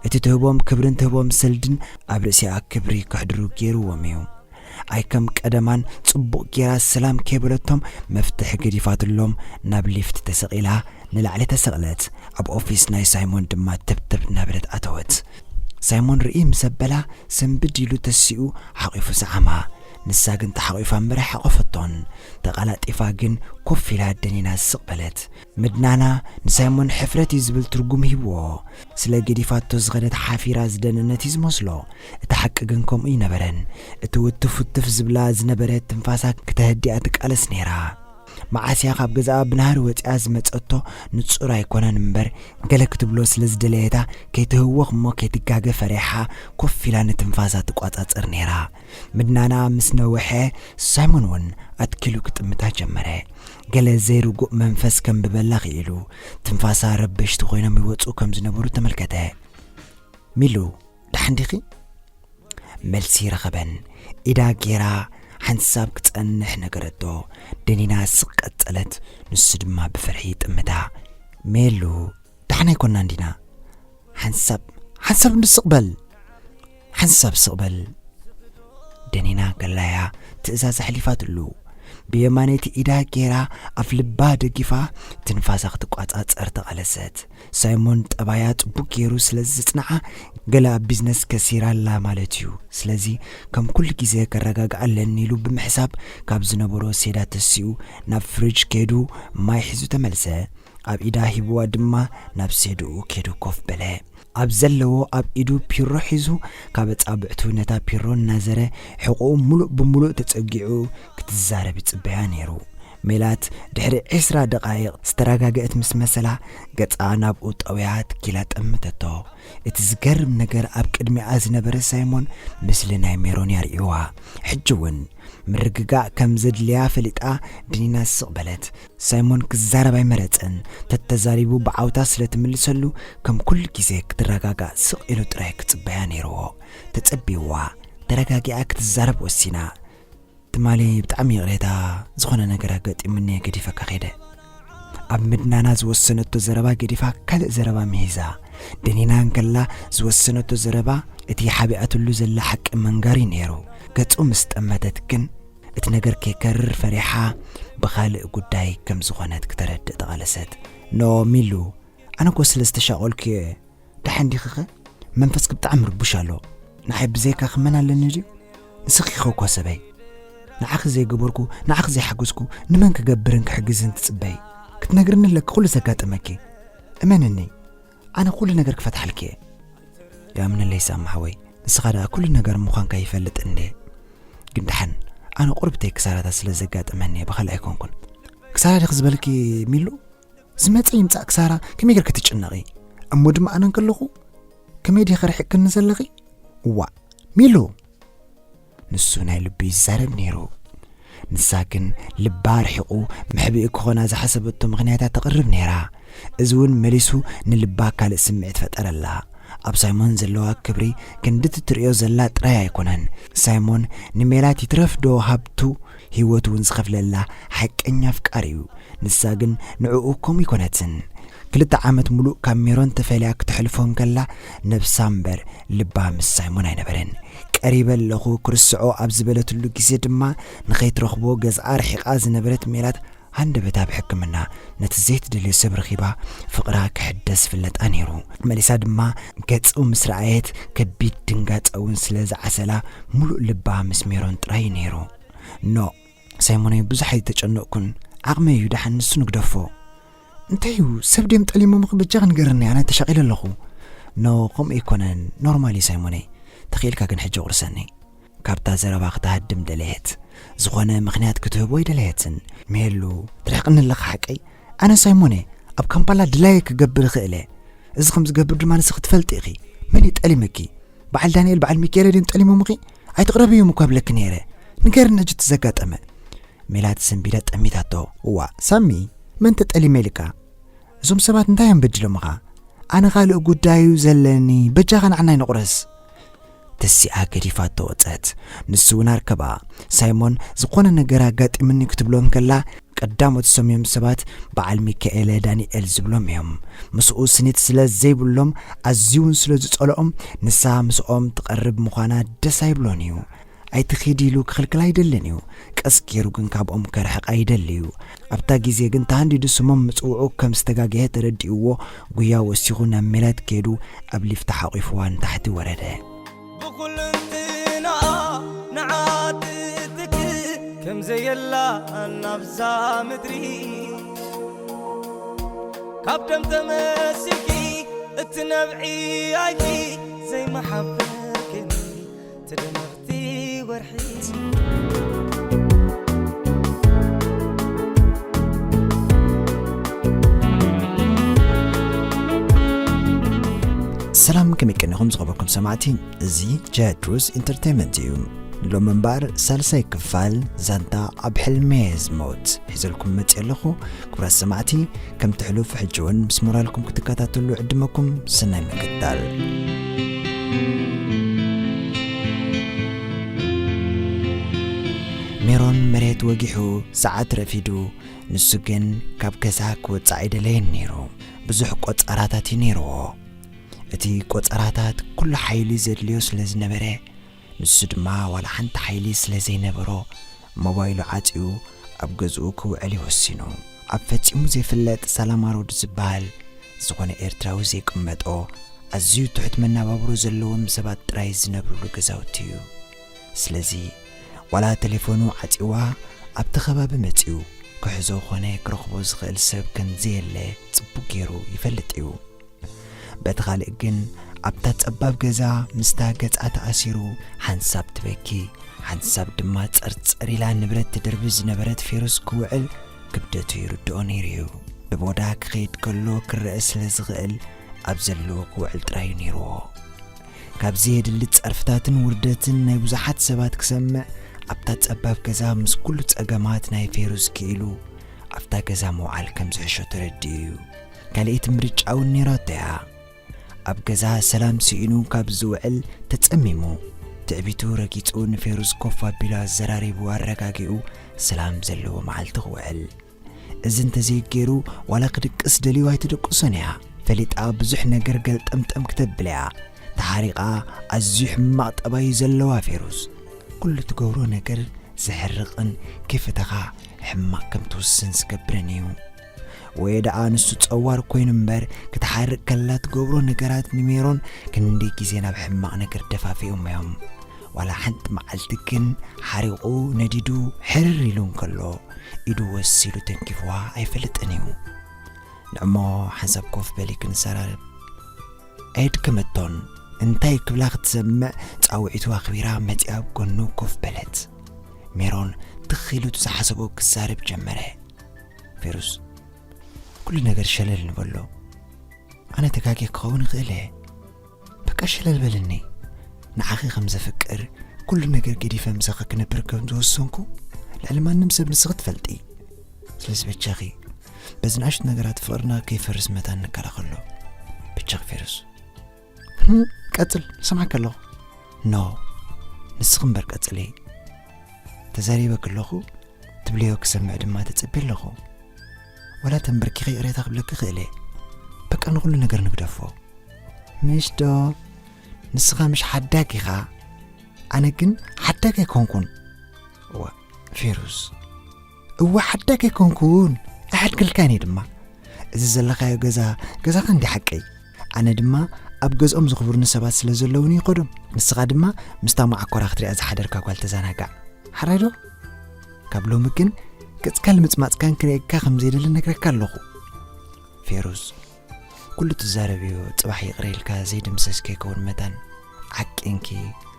እቲ ትህቦም ክብርን ትህቦም ሰልድን ኣብ ርእሲኣ ክብሪ ከሕድሩ ገይርዎም እዩ። ኣይ ከም ቀደማን ጽቡቕ ጌራ ሰላም ከይበለቶም መፍትሒ ገዲፋትሎም ናብ ሊፍት ተሰቒላ ንላዕሊ ተሰቕለት። ኣብ ኦፊስ ናይ ሳይሞን ድማ ትብትብ እናበለት ኣተወት። ሳይሞን ርኢ ምስ ኣበላ ስንብድ ኢሉ ተሲኡ ሓቒፉ ሰዓማ። ንሳ ግን ተሓቒፋ እምበር ኣይሓቖፈቶን። ተቐላጢፋ ግን ኮፍ ኢላ ደኒና ስቕ በለት። ምድናና ንሳይሞን ሕፍረት እዩ ዝብል ትርጉም ሂብዎ። ስለ ገዲፋቶ ዝኸደት ሓፊራ ዝደነነት እዩ ዝመስሎ። እቲ ሓቂ ግን ከምኡ ኣይነበረን። እቲ ውትፍ ውትፍ ዝብላ ዝነበረ ትንፋሳ ክተህድኣ ትቃለስ ነይራ። መዓስ እያ ካብ ገዛኣ ብናህሪ ወጺኣ ዝመጸቶ ንጹር ኣይኮነን እምበር፣ ገለ ክትብሎ ስለ ዝደለየታ ከይትህወኽ እሞ ከይትጋገ ፈሪሓ ኮፍ ኢላ ንትንፋሳ ትቋጻጸር ነይራ። ምድናና ምስ ነውሐ ሳይሞን እውን ኣትኪሉ ክጥምታ ጀመረ። ገለ ዘይርጉእ መንፈስ ከንብበላ ክኢሉ ትንፋሳ ረበሽቲ ኮይኖም ይወጹ ከም ዝነበሩ ተመልከተ። ሚሉ፣ ደሓን ዲኺ? መልሲ ረኸበን። ኢዳ ጌራ ሓንሳብ ክጸንሕ ነገረቶ። ደኒና ስቕ ቀጸለት። ንሱ ድማ ብፍርሒ ይጥምታ። ሜሉ፣ ደሓን ኣይኮናን ዲና? ሓንሳብ፣ ሓንሳብ እንዶ ስቕ በል። ሓንሳብ ስቕ በል። ደኒና ከላያ ትእዛዝ ኣሕሊፋትሉ። ብየማነይቲ ኢዳ ጌራ ኣፍ ልባ ደጊፋ ትንፋሳ ክትቋጻጸር ተቓለሰት። ሳይሞን ጠባያ ጽቡቕ ገይሩ ስለ ዝጽንዓ ገለ ኣብ ቢዝነስ ከሲራ ኣላ ማለት እዩ። ስለዚ ከም ኩሉ ግዜ ከረጋግኣ ኣለኒ ኢሉ ብምሕሳብ ካብ ዝነበሮ ሴዳ ተሲኡ ናብ ፍሪጅ ከይዱ ማይ ሒዙ ተመልሰ። ኣብ ኢዳ ሂብዋ ድማ ናብ ሴድኡ ከይዱ ኮፍ በለ። ኣብ ዘለዎ ኣብ ኢዱ ፒሮ ሒዙ ካብ ኣጻብዕቱ ነታ ፒሮ እናዘረ ሕቖኡ ምሉእ ብምሉእ ተጸጊዑ ክትዛረብ ይጽበያ ነይሩ። ሜላት ድሕሪ ዕስራ ደቓይቕ ዝተረጋግአት ምስ መሰላ ገጻ ናብኡ ጠውያ ትኪላ ጠምተቶ። እቲ ዝገርም ነገር ኣብ ቅድሚኣ ዝነበረ ሳይሞን ምስሊ ናይ ሜሮን የርእይዋ። ሕጂ እውን ምርግጋእ ከም ዘድልያ ፈሊጣ ድኒና ስቕ በለት። ሳይሞን ክዛረብ ኣይመረጸን። ተተዛሪቡ ብዓውታ ስለ ትምልሰሉ ከም ኩሉ ግዜ ክትረጋጋእ ስቕ ኢሉ ጥራይ ክጽበያ ነይርዎ። ተጸቢዋ። ተረጋጊኣ ክትዛረብ ወሲና። ትማሊ ብጣዕሚ ይቕሬታ፣ ዝኾነ ነገር ኣጋጢሙኒ ገዲፈካ ከይደ። ኣብ ምድናና ዝወሰነቶ ዘረባ ገዲፋ ካልእ ዘረባ ምሂዛ። ደኒና እንከላ ዝወሰነቶ ዘረባ እቲ ሓቢኣትሉ ዘላ ሓቂ መንጋሪ ነይሩ። ገጹ ምስ ጠመተት ግን እቲ ነገር ከይከርር ፈሪሓ ብኻልእ ጉዳይ ከም ዝኾነት ክተረድእ ተቓለሰት። ኖ ሚሉ፣ ኣነ እኮ ስለ ዝተሻቐልኩ እየ። ደሓን ዲኺኸ? መንፈስኪ ብጣዕሚ ርቡሽ ኣሎ። ንዓይ ብዘይካኺ መን ኣለኒ ድዩ? ንስኺ ኢኺ እኮ ሰበይ። ንዓኺ ዘይገበርኩ፣ ንዓኺ ዘይሓገዝኩ ንመን ክገብርን ክሕግዝን ትጽበዪ? ክትነግርኒ ኣለኪ ኩሉ ዘጋጠመኪ። እመንኒ፣ ኣነ ኩሉ ነገር ክፈትሓልኪ እየ። ይኣምነለይ ሳሚ ሓወይ፣ ንስኻ ደኣ ኩሉ ነገር ምዃንካ ይፈልጥ እንዴ። ግን ደሓን፣ ኣነ ቁርብተይ ክሳራታት ስለ ዘጋጠመኒ እየ፣ ብኻልእ ኣይኮንኩን። ክሳራ ዲኺ ዝበልኪ ሚሉ? ዝመጸ ይምጻእ ክሳራ፣ ከመይ ጌርኪ ትጭነቒ? እሞ ድማ ኣነ እንከለኹ ከመይ ዲኺ ርሒቕክኒ ዘለኺ? እዋእ፣ ሚሉ! ንሱ ናይ ልቡ ይዛረብ ነይሩ። ንሳ ግን ልባ ኣርሒቑ መሕብኢ ክኾና ዝሓሰበቶ ምኽንያታት ተቕርብ ነይራ። እዚ እውን መሊሱ ንልባ ካልእ ስምዒት ፈጠረላ። ኣብ ሳይሞን ዘለዋ ክብሪ ክንዲ እቲ ትርእዮ ዘላ ጥራይ ኣይኮነን። ሳይሞን ንሜላት ይትረፍ ዶ ሃብቱ ህይወቱ እውን ዝኸፍለላ ሓቀኛ ኣፍቃሪ እዩ። ንሳ ግን ንዕኡ ከምኡ ኣይኮነትን። ክልተ ዓመት ሙሉእ ካብ ሜሮን ተፈልያ ክተሕልፎ እንከላ ነብሳ እምበር ልባ ምስ ሳይሞን ኣይነበረን። ቀሪበ ኣለኹ ክርስዖ ኣብ ዝበለትሉ ግዜ ድማ ንኸይትረኽቦ ገዝኣ ርሒቓ ዝነበረት ሜላት ኣንደበታ ብሕክምና ነቲ ዘይትደልዮ ሰብ ረኺባ ፍቕራ ክሕደስ ፍለጣ ነይሩ። መሊሳ ድማ ገጹ ምስ ረኣየት ከቢድ ድንጋጸ እውን ስለ ዝዓሰላ ምሉእ ልባ ምስ ሜሮን ጥራይ ነይሩ። ኖ ሳይሞነይ፣ ብዙሕ ኣይተጨነቕኩን፣ ዓቕመይ እዩ፣ ደሓን ንሱ ንግደፎ። እንታይ እዩ ሰብ ድዮም ጠሊሞምኺ? በጃኺ ንገርኒ፣ ኣነ ተሻቒለ ኣለኹ። ኖ ከምኡ ኣይኮነን፣ ኖርማል እዩ ሳይሞነይ። ተኽኢልካ ግን ሕጂ ቁርሰኒ። ካብታ ዘረባ ክትሃድም ደለየት። ዝኾነ ምኽንያት ክትህቦ ኣይደለየትን። ሜሉ፣ ትርሕቕኒ ኣለኻ ሓቀይ? ኣነ ሳይሞን እየ። ኣብ ካምፓላ ድላየ ክገብር እኽእል እየ። እዚ ከም ዝገብር ድማ ንስኺ ትፈልጢ ኢኺ። መን እዩ ጠሊምኪ? በዓል ዳንኤል፣ በዓል ሚካኤል ድዮም ጠሊሞምኺ? ኣይትቕረብዮም እኳ ብለኪ ነይረ። ንገርኒ ሕጂ እቲ ዘጋጠመ። ሜላት ሰንቢዳ ጠሚታቶ። እዋ ሳሚ፣ መን ተጠሊመ ኢልካ? እዞም ሰባት እንታይ እዮም በዲሎምኻ? ኣነ ካልእ ጉዳይ እዩ ዘለኒ፣ በጃኻ ንዓናይ ንቑረስ። ተሲኣ ገዲፋቶ ወጸት። ንሱ እውን ኣርከባ። ሳይሞን ዝኾነ ነገር ኣጋጢምኒ ክትብሎ እንከላ፣ ቀዳሞት ዝሰምዮም ሰባት በዓል ሚካኤለ ዳንኤል ዝብሎም እዮም። ምስኡ ስኒት ስለ ዘይብሎም፣ ኣዝዩ እውን ስለ ዝጸልኦም፣ ንሳ ምስኦም ትቐርብ ምዃና ደስ ኣይብሎን እዩ። ኣይትኺድ ኢሉ ክኽልክል ኣይደልን እዩ። ቀስ ገይሩ ግን ካብኦም ከርሕቕ ኣይደሊ እዩ። ኣብታ ግዜ ግን ተሃንዲዱ ስሞም ምጽውዑ ከም ዝተጋግየ ተረዲእዎ፣ ጉያ ወሲኹ ናብ ሜላት ከይዱ ኣብ ሊፍት ሓቒፍዋ ንታሕቲ ወረደ። ብኹልንትናኣ ንዓ ትትክእ ከም ዘየላ ናብዛ ምድሪ። ካብ ደም ተመሲልኪ እትነብዒ ኣይኪ ዘይመሓበርክኒ ትደመኽቲ ወርሒ። ሰላም፣ ከመይ ቀኒኹም ዝኸበርኩም ሰማዕቲ? እዚ ጀድሩስ ኢንተርቴይንመንት እዩ። ሎም እምበኣር ሳልሳይ ክፋል ዛንታ ኣብ ሕልመ ዝሞት ሒዘልኩም መፅእ ኣለኹ። ክቡራት ሰማዕቲ፣ ከም ትሕሉፍ ሕጂ እውን ምስ ሞራልኩም ክትከታተሉ ዕድመኩም። ሰናይ ምክትታል። ሜሮን መሬት ወጊሑ ሰዓት ረፊዱ፣ ንሱ ግን ካብ ገዛ ክወፅእ ኣይደለየን ነይሩ። ብዙሕ ቆፀራታት እዩ ነይርዎ። እቲ ቆፀራታት ኩሉ ሓይሊ ዘድልዮ ስለ ዝነበረ፣ ንሱ ድማ ዋላ ሓንቲ ሓይሊ ስለ ዘይነበሮ፣ ሞባይሉ ዓፅዩ ኣብ ገዝኡ ክውዕል እዩ ወሲኑ። ኣብ ፈጺሙ ዘይፍለጥ ሳላማ ሮድ ዝበሃል፣ ዝኾነ ኤርትራዊ ዘይቅመጦ፣ ኣዝዩ ትሑት መነባብሮ ዘለዎም ሰባት ጥራይ ዝነብሩሉ ገዛውቲ እዩ። ስለዚ ዋላ ቴሌፎኑ ዓጺዋ ኣብቲ ከባቢ መጺኡ ክሕዞ ኾነ ክረኽቦ ዝኽእል ሰብ ከም ዘየለ ጽቡቕ ገይሩ ይፈልጥ እዩ። በቲ ኻልእ ግን ኣብታ ጸባብ ገዛ ምስታ ገጻ ተኣሲሩ ሓንሳብ ትበኪ፣ ሓንሳብ ድማ ጸርጸር ኢላ ንብረት ትድርቢ ዝነበረት ፌሩዝ ክውዕል ክብደቱ ይርድኦ ነይሩ እዩ። ብቦዳ ክኸይድ ከሎ ክረአ ስለ ዝኽእል ኣብ ዘለዎ ክውዕል ጥራይ እዩ ነይርዎ። ካብ ዘየድሊ ጸርፍታትን ውርደትን ናይ ብዙሓት ሰባት ክሰምዕ ኣብታ ጸባብ ገዛ ምስ ኩሉ ጸገማት ናይ ፌሩዝ ክኢሉ ኣብታ ገዛ ምውዓል ከም ዝሕሾ ተረዲኡ እዩ። ካልኣይቲ ምርጫ እውን ነይራቶ እያ። ኣብ ገዛ ሰላም ስኢኑ ካብ ዝውዕል ተጸሚሙ፣ ትዕቢቱ ረጊጹ ንፌሩዝ ኮፍ ኣቢሉ ኣዘራሪቡ ኣረጋጊኡ ሰላም ዘለዎ መዓልቲ ክውዕል። እዚ እንተዘይገይሩ ዋላ ክድቅስ ደልዩ ኣይትድቅሶን እያ። ፈሊጣ ብዙሕ ነገር ገልጠምጠም ክተብል እያ። ተሓሪቓ ኣዝዩ ሕማቕ ጠባይ እዩ ዘለዋ ፌሩዝ። ኩሉ ትገብሮ ነገር ዘሕርቕን ከይፈተኻ ሕማቕ ከም ትውስን ዝገብርን እዩ። ወይ ደኣ ንሱ ጸዋር ኮይኑ እምበር ክትሓርቕ ከላ ትገብሮ ነገራት ንሜሮን ክንደይ ግዜ ናብ ሕማቕ ነገር ደፋፊኦም እዮም። ዋላ ሓንቲ መዓልቲ ግን ሓሪቑ ነዲዱ ሕርር ኢሉ እንከሎ ኢዱ ወስ ኢሉ ተንኪፍዋ ኣይፈልጥን እዩ። ንዕሞ ሓንሳብ ኮፍ በሊ ክንሰራርብ። ኣየድከመቶን እንታይ ክብላ ክትሰምዕ ጻውዒቱ ኣኽቢራ መጺኣ ኣብ ጎኑ ኮፍ በለት። ሜሮን ትኽ ኢሉ እቲ ዝሓሰቦ ክዛረብ ጀመረ። ፌሩዝ፣ ኩሉ ነገር ሸለል ንበሎ። ኣነ ተጋግየ ክኸውን ይኽእል እየ። በቃ ሸለል በልኒ። ንዓኺ ከም ዘፍቅር፣ ኩሉ ነገር ገዲፈ ምሳኺ ክነብር ከም ዝወሰንኩ ልዕሊ ማንም ሰብ ንስኺ ትፈልጢ። ስለዚ በጃኺ በዚ ንኣሽቱ ነገራት ፍቕርና ከይፈርስ መታን ንከላኸሎ። በጃኺ ፌሩዝ። ህም፣ ቀጽል፣ ሰማዕካ ኣለኹ። ኖ፣ ንስኺ እምበር ቀጽሊ። ተዛሪበ ከለኹ ትብልዮ ክሰምዕ ድማ ተጸብየ ኣለኹ። ዋላ ተንበርኪኸ ይቕሬታ ክብለኪ ክእል እየ። በቃ ንኹሉ ነገር ንግደፎ። ምሽ ዶ? ንስኻ ምሽ ሓዳግ ኢኻ። ኣነ ግን ሓዳግ ኣይኮንኩን። እዋ፣ ፌሩዝ፣ እወ ሓዳግ ኣይኮንኩን፣ ኣይሓድገልካን እየ ድማ። እዚ ዘለኻዮ ገዛ ገዛኻ እንዲ ሓቀይ። ኣነ ድማ ኣብ ገዝኦም ዝኽብሩኒ ሰባት ስለ ዘለውኒ ይኸዶም። ንስኻ ድማ ምስታ መዓኮራ ክትሪኣ ዝሓደርካ ጓል ተዘናጋዕ። ሓራይ ዶ? ካብ ሎሚ ግን ገጽካ ልምጽማጽካን ክርእየካ ከም ዘይደሊ ነግረካ ኣለኹ። ፌሩዝ፣ ኩሉ ትዛረብዮ ጽባሕ ይቕረ ኢልካ ዘይድምሰስ ከይከውን መታን ዓቂንኪ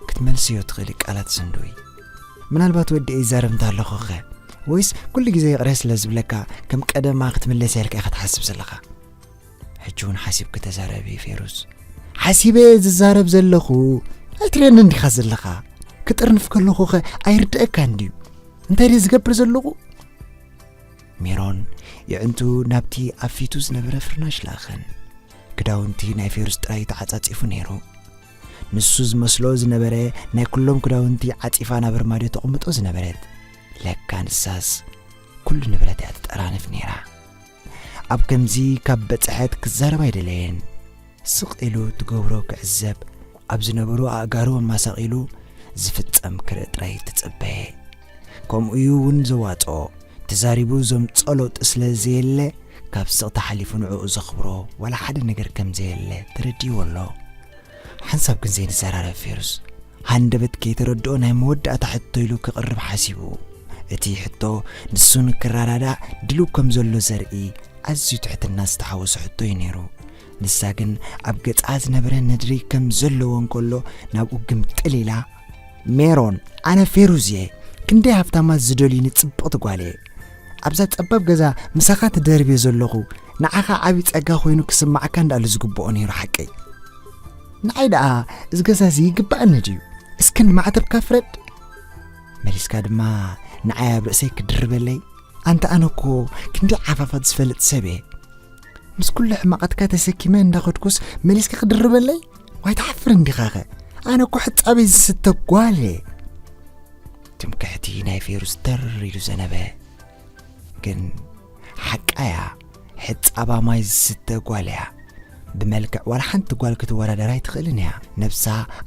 ክትመልስዮ ትኽእሊ ቃላት ስንድዊ። ምናልባት ወዲ ይዛረብ እንተ ኣለኹኸ? ወይስ ኩሉ ግዜ ይቕረ ስለ ዝብለካ ከም ቀደማ ክትምለስ ኢልካ ኢኻ ትሓስብ ዘለኻ? ሕጂ እውን ሓሲብኪ ተዛረቢ ፌሩዝ። ሓሲበ ዝዛረብ ዘለኹ ኣይትርእየኒ እንዲኻ ዘለኻ? ክጥርንፍ ከለኹኸ ኣይርድአካን ድዩ? እንታይ ድየ ዝገብር ዘለኹ? ሜሮን የዕንቱ ናብቲ ኣብ ፊቱ ዝነበረ ፍርናሽ ለኣኸን። ክዳውንቲ ናይ ፌሩዝ ጥራይ ተዓጻጺፉ ነይሩ። ንሱ ዝመስሎ ዝነበረ ናይ ኩሎም ክዳውንቲ ዓጺፋ ናብ ኣርማድዮ ተቐምጦ ዝነበረት። ለካ ንሳስ ኩሉ ንብረት እያ ትጠራንፍ ነይራ። ኣብ ከምዚ ካብ በጽሐት ክዛረብ ኣይደለየን። ስቕ ኢሉ ትገብሮ ክዕዘብ፣ ኣብ ዝነበሩ ኣእጋሩ ኣማሳቒሉ ዝፍጸም ክርኢ ጥራይ ትጽበየ። ከምኡ እዩ እውን ዘዋጽኦ። ተዛሪቡ ዘምጽኦ ለውጢ ስለ ዘየለ፣ ካብ ስቕታ ሓሊፉ ንዕኡ ዘኽብሮ ዋላ ሓደ ነገር ከም ዘየለ ተረዲእዎ ኣሎ። ሓንሳብ ግን ዘይንዘራረብ ፌሩዝ፣ ሃንደበት ከይተረድኦ ናይ መወዳእታ ሕቶ ኢሉ ክቕርብ ሓሲቡ። እቲ ሕቶ ንሱ ንክረዳዳእ ድልው ከም ዘሎ ዘርኢ ኣዝዩ ትሕትና ዝተሓወሶ ሕቶ እዩ ነይሩ። ንሳ ግን ኣብ ገጻ ዝነበረ ነድሪ ከም ዘለዎ እንከሎ ናብኡ ግምጥል ኢላ፣ ሜሮን፣ ኣነ ፌሩዝ እየ። ክንደይ ሃፍታማት ዝደልዩኒ ጽብቕቲ ጓል እየ። ኣብዛ ጸባብ ገዛ ምሳኻ ተደርብየ ዘለኹ ንዓኻ ዓቢ ጸጋ ኮይኑ ክስማዓካ እንዳኣሉ ዝግብኦ ነይሩ ሓቀይ። ንዓይ ደኣ እዚ ገዛ እዚ ይግባኣኒ ድዩ? እስክን ማዕተብካ ፍረድ። መሊስካ ድማ ንዓይ ኣብ ርእሰይ ክድርበለይ? ኣንታ ኣነ እኮ ክንደይ ዓፋፋት ዝፈልጥ ሰብ እየ። ምስ ኩሉ ሕማቓትካ ተሰኪመ እንዳኸድኩስ መሊስካ ክድርበለይ? ዋይ ትሓፍር እንዲኻኸ? ኣነ እኮ ሕጻበይ ዝስተ ጓል እየ። ትምክሕቲ ናይ ፌሩዝ ተር ኢሉ ዘነበ። ግን ሓቃያ ሕጻባ ማይ ዝስተ ጓል እያ። ብመልክዕ ዋላ ሓንቲ ጓል ክትወዳደራ ኣይትኽእልን እያ። ነብሳ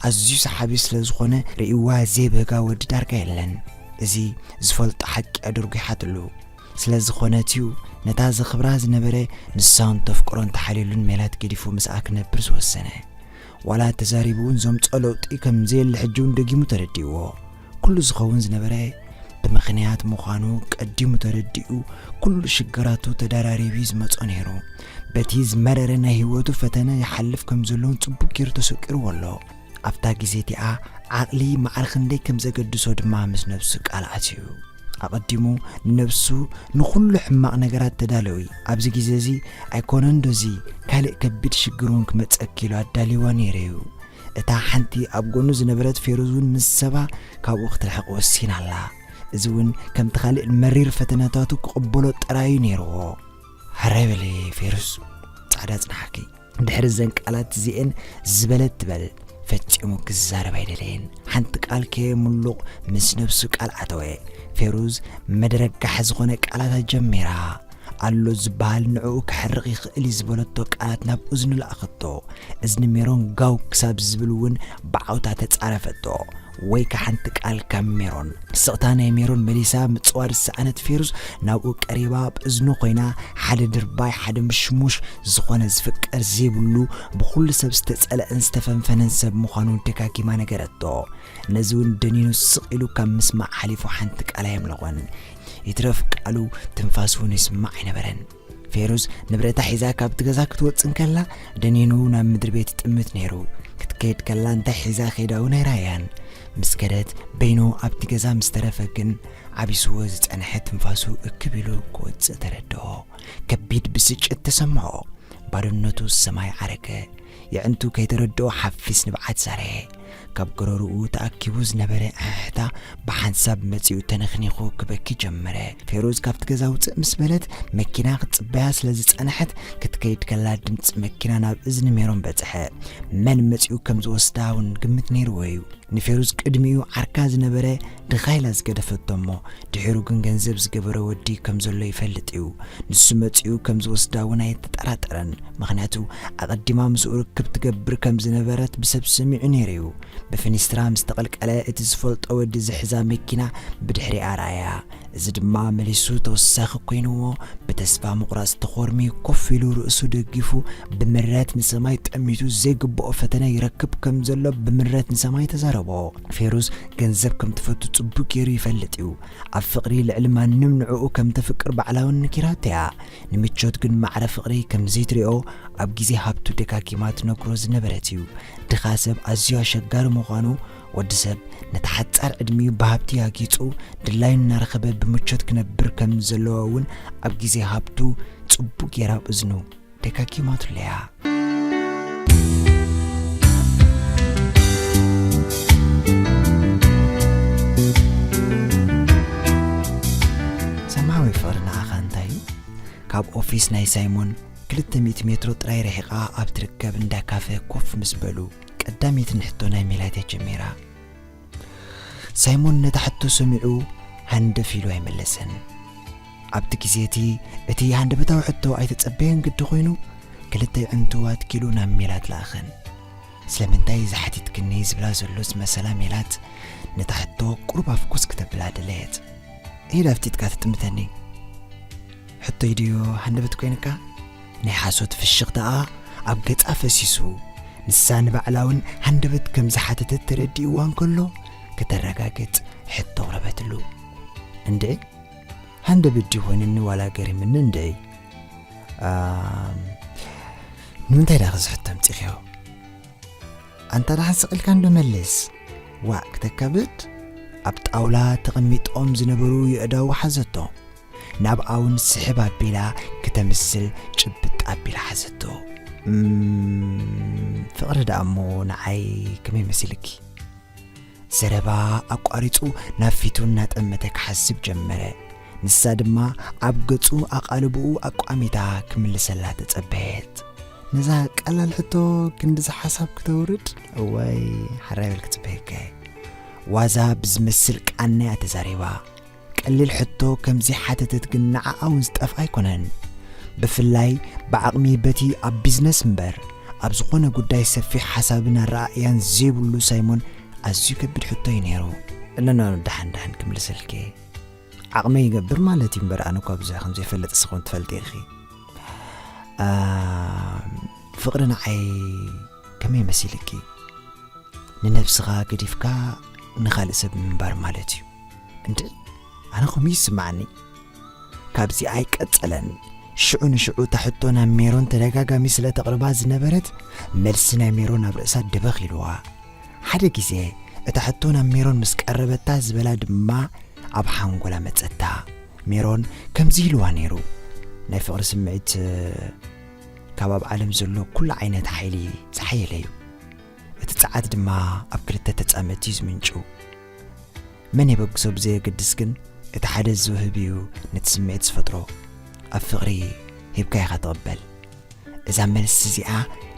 ኣዝዩ ሰሓቢ ስለ ዝኾነ ርእይዋ ዘይብህጋ ወዲ ዳርጋ የለን። እዚ ዝፈልጦ ሓቂ ኣድርጉ ይሓትሉ። ስለ ዝኾነት እዩ ነታ ዘኽብራ ዝነበረ ንሳውን ተፍቅሮን ተሓልዩሉን ሜላት ገዲፉ ምስኣ ክነብር ዝወሰነ። ዋላ ተዛሪቡ እውን ዘምጾ ለውጢ ከም ዘየለ ሕጂ እውን ደጊሙ ተረዲእዎ። ኩሉ ዝኸውን ዝነበረ ብምኽንያት ምዃኑ ቀዲሙ ተረዲኡ ኩሉ ሽግራቱ ተደራሪቡ እዩ ዝመጾ ነይሩ። በቲ ዝመረረ ናይ ህይወቱ ፈተነ ይሓልፍ ከም ዘለውን ጽቡቕ ገይሩ ተሰቂርዎ ኣሎ። ኣብታ ግዜ እቲኣ ዓቕሊ ማዕረ ክንደይ ከም ዘገድሶ ድማ ምስ ነብሱ ቃል ኣትዩ። ኣቐዲሙ ንነብሱ ንኹሉ ሕማቕ ነገራት ተዳለዊ። ኣብዚ ግዜ እዚ ኣይኮነን ዶ እዚ ካልእ ከቢድ ሽግር እውን ክመጸኪ ኢሉ ኣዳልይዋ ነይሩ እዩ። እታ ሓንቲ ኣብ ጎኑ ዝነበረት ፌሩዝ እውን ምስ ሰባ ካብኡ ክትርሕቕ ወሲና ኣላ። እዚ እውን ከምቲ ካልእ መሪር ፈተነታቱ ክቕበሎ ጥራይ እዩ ነይርዎ። ሕራይ በሊ ፌሩዝ፣ ጻዕዳ ጽንሓኪ። ድሕሪ እዘን ቃላት እዚኤን ዝበለት ትበል፣ ፈጺሙ ክዛረብ ኣይደለየን። ሓንቲ ቃል ከየምሉቕ ምስ ነብሱ ቃል ኣተወ። ፌሩዝ መድረጋሕ ዝኾነ ቃላት ኣጀሚራ። ኣሎ ዝበሃል ንዕኡ ከሕርቕ ይኽእል እዩ ዝበለቶ ቃላት ናብ እዝኑ ለኣኸቶ። እዝኒ ሜሮን ጋው ክሳብ ዝብል እውን ብዓውታ ተጻረፈቶ። ወይ ከሓንቲ ቃል ካብ ሜሮን። ስቕታ ናይ ሜሮን መሊሳ ምጽዋር ዝሰኣነት ፌሩዝ ናብኡ ቀሪባ ኣብ እዝኑ ኮይና ሓደ ድርባይ ሓደ ምሽሙሽ ዝኾነ ዝፍቀር ዘይብሉ ብኹሉ ሰብ ዝተጸልአን ዝተፈንፈነን ሰብ ምዃኑ ደጋጊማ ነገረቶ። ነዚ እውን ደኒኑ ስቕ ኢሉ ካብ ምስማዕ ሓሊፉ ሓንቲ ቃል ኣየምለቖን። ይትረፍ ቃሉ ትንፋስ እውን ይስማዕ ኣይነበረን። ፌሩዝ ንብረታ ሒዛ ካብቲ ገዛ ክትወጽእ እንከላ ደኒኑ ናብ ምድሪ ቤት ይጥምት ነይሩ። ክትከይድ ከላ እንታይ ሒዛ ከይዳ እውን ኣይረኣያን። ምስ ከደት በይኑ ኣብቲ ገዛ ምስ ተረፈ ግን ዓቢስዎ ዝጸንሐ ትንፋሱ እክብ ኢሉ ክወጽእ ተረድኦ። ከቢድ ብስጭት ተሰምዖ። ባዶነቱ ሰማይ ዓረገ። የዕንቱ ከይተረድኦ ሓፊስ ንብዓት ዛረየ። ካብ ጎረርኡ ተኣኪቡ ዝነበረ ኣሕሕታ ብሓንሳብ መጺኡ ተነኽኒኹ ክበኪ ጀመረ። ፌሩዝ ካብቲ ገዛ ውጽእ ምስ በለት መኪና ክትጽበያ ስለ ዝጸንሐት ክትከይድ ከላ ድምጺ መኪና ናብ እዝኒ ሜሮን በጽሐ። መን መጺኡ ከም ዝወስዳ እውን ግምት ነይርዎ እዩ። ንፌሩዝ ቅድሚኡ ዓርካ ዝነበረ ድኻ ኢላ ዝገደፈቶ እሞ ድሒሩ ግን ገንዘብ ዝገበረ ወዲ ከም ዘሎ ይፈልጥ እዩ። ንሱ መጺኡ ከም ዝወስዳ እውን ኣይተጠራጠረን። ምኽንያቱ ኣቐዲማ ምስኡ ርክብ ትገብር ከም ዝነበረት ብሰብ ሰሚዑ ነይሩ እዩ። ብፍኒስትራ ምስ ተቐልቀለ እቲ ዝፈልጦ ወዲ ዝሕዛ መኪና ብድሕሪኣ ረኣያ። እዚ ድማ መሊሱ ተወሳኺ ኮይንዎ፣ ብተስፋ ምቑራጽ ተኾርሚ ኮፍ ኢሉ ርእሱ ደጊፉ ብምረት ንሰማይ ጠሚቱ ዘይግብኦ ፈተነ ይረክብ ከም ዘሎ ብምረት ንሰማይ ተዛረቦ። ፌሩዝ ገንዘብ ከም ትፈቱ ጽቡቅ ገይሩ ይፈልጥ እዩ። ኣብ ፍቕሪ ልዕሊ ማንም ንዕኡ ከም ተፍቅር ባዕላ እውን ነጊራቶ እያ። ንምቾት ግን ማዕረ ፍቕሪ ከም ዘይትሪኦ ኣብ ግዜ ሃብቱ ደጋጊማ ትነግሮ ዝነበረት እዩ። ድኻ ሰብ ኣዝዩ ኣሸጋሪ ምዃኑ፣ ወዲ ሰብ ነቲ ሓጻር ዕድሚኡ ብሃብቲ ኣጊጹ ድላዩ እናረኸበ ብምቾት ክነብር ከም ዘለዎ እውን ኣብ ግዜ ሃብቱ ጽቡቕ ገይራ ኣብ እዝኑ ደጋጊማትሉ እያ። ሰማያዊ ፍቕሪ ንዓኻ እንታይ እዩ? ካብ ኦፊስ ናይ ሳይሞን ክልተ ሚእቲ ሜትሮ ጥራይ ርሒቓ ኣብ ትርከብ እንዳ ካፈ ኮፍ ምስ በሉ፣ ቀዳመይቲ ንሕቶ ናይ ሜላትያ ጀሚራ። ሳይሞን ነታ ሕቶ ሰሚዑ ሃንደፍ ኢሉ ኣይመለሰን። ኣብቲ ግዜ እቲ፣ እቲ ሃንደበታዊ ሕቶ ኣይተጸበየን ግዲ ኮይኑ፣ ክልተ ኣዕንቱ ኣትኪሉ ናብ ሜላት ለኣኸን። "ስለምንታይ ዝሓቲትክኒ?" ዝብላ ዘሎ ዝመሰላ ሜላት፣ ነታ ሕቶ ቁሩብ ኣፍኩስ ክተብላ ደለየት። "ኢድ ኣፍጢጥካ ትጥምተኒ?" ሕቶይ ድዩ ሃንደበት ኮይንካ? ናይ ሓሶት ፍሽኽታኣ ኣብ ገጻ ፈሲሱ። ንሳ ንባዕላ እውን ሃንደበት ከም ዝሓተተት ተረዲእዋ እንከሎ፣ ከተረጋግጽ ሕቶ ኣቕረበትሉ። "እንድዒ፣ ሃንደበት ድዩ ኮይኑኒ ዋላ ገሪምኒ እንድዒ? ኣም፣ ንምንታይ ደኣ እዚ ሕቶ ኣምጺእክዮ? ኣንታ ደሓን ስቕ ኢልካ እንዶ መልስ። ዋእ፣ ክተካብድ?" ኣብ ጣውላ ተቐሚጦም ዝነበሩ የእዳዉ ሓዘቶ። ናብኣ እውን ስሕብ ኣቢላ ክተምስል ጭብጥ ኣቢላ ሓዘቶ። "እም፣ ፍቕሪ ደኣ እሞ ንዓይ ከመይ መሲልኪ?" ዘረባ ኣቋሪጹ ናብ ፊቱ እናጠመተ ክሓስብ ጀመረ። ንሳ ድማ ኣብ ገጹ ኣቓልቦኡ ኣቋሚታ ክምልሰላ ተጸበየት። ነዛ ቀላል ሕቶ ክንድዚ ሓሳብ ክተውርድ? እዋይ፣ ሓራይ በል ክጽበየካ እየ። ዋዛ ብዝመስል ቃና እያ ተዛሪባ። ቀሊል ሕቶ ከም ዘይሓተተት ግን ንዓኣ እውን ዝጠፍኣ ኣይኮነን። ብፍላይ ብዓቕሚ በቲ ኣብ ቢዝነስ እምበር ኣብ ዝኾነ ጉዳይ ሰፊሕ ሓሳብን ኣረኣእያን ዘይብሉ ሳይሞን ኣዝዩ ከቢድ ሕቶ እዩ ነይሩ። እነኖ፣ ደሓን ደሓን ክምልሰልኪ እየ። ዓቕመይ ይገብር ማለት እዩ እምበር ኣነ እኳ ብዙሕ ከም ዘይፈልጥ ንስኺ እውን ትፈልጢ ኢኺ። ኣ፣ ፍቕሪ ንዓይ ከመይ መሲልኪ? ንነብስኻ ገዲፍካ ንኻልእ ሰብ ምንባር ማለት እዩ። እንድዒ፣ ኣነ ከምኡ ይስምዓኒ። ካብዚ ኣይቀጸለን። ሽዑ ንሽዑ እታ ሕቶ ናብ ሜሮን ተደጋጋሚ ስለ ተቕርባ ዝነበረት፣ መልሲ ናይ ሜሮን ኣብ ርእሳ ድበኽ ኢልዋ። ሓደ ግዜ እታ ሕቶ ናብ ሜሮን ምስ ቀረበታ ዝበላ ድማ ኣብ ሓንጎላ መጸታ። ሜሮን ከምዚ ኢልዋ ነይሩ፣ "ናይ ፍቕሪ ስምዒት፣ እ፣ ካብ ኣብ ዓለም ዘሎ ኩሉ ዓይነት ሓይሊ ዝሓየለ እዩ። እቲ ጸዓት ድማ ኣብ ክልተ ተጻመድቲ እዩ ዝምንጩ። መን የበግሶ ብዘየገድስ ግን፣ እቲ ሓደ ዝህብ እዩ ነቲ ስምዒት ዝፈጥሮ። ኣብ ፍቕሪ ሂብካ ኢኻ ትቕበል። እዛ መልሲ እዚኣ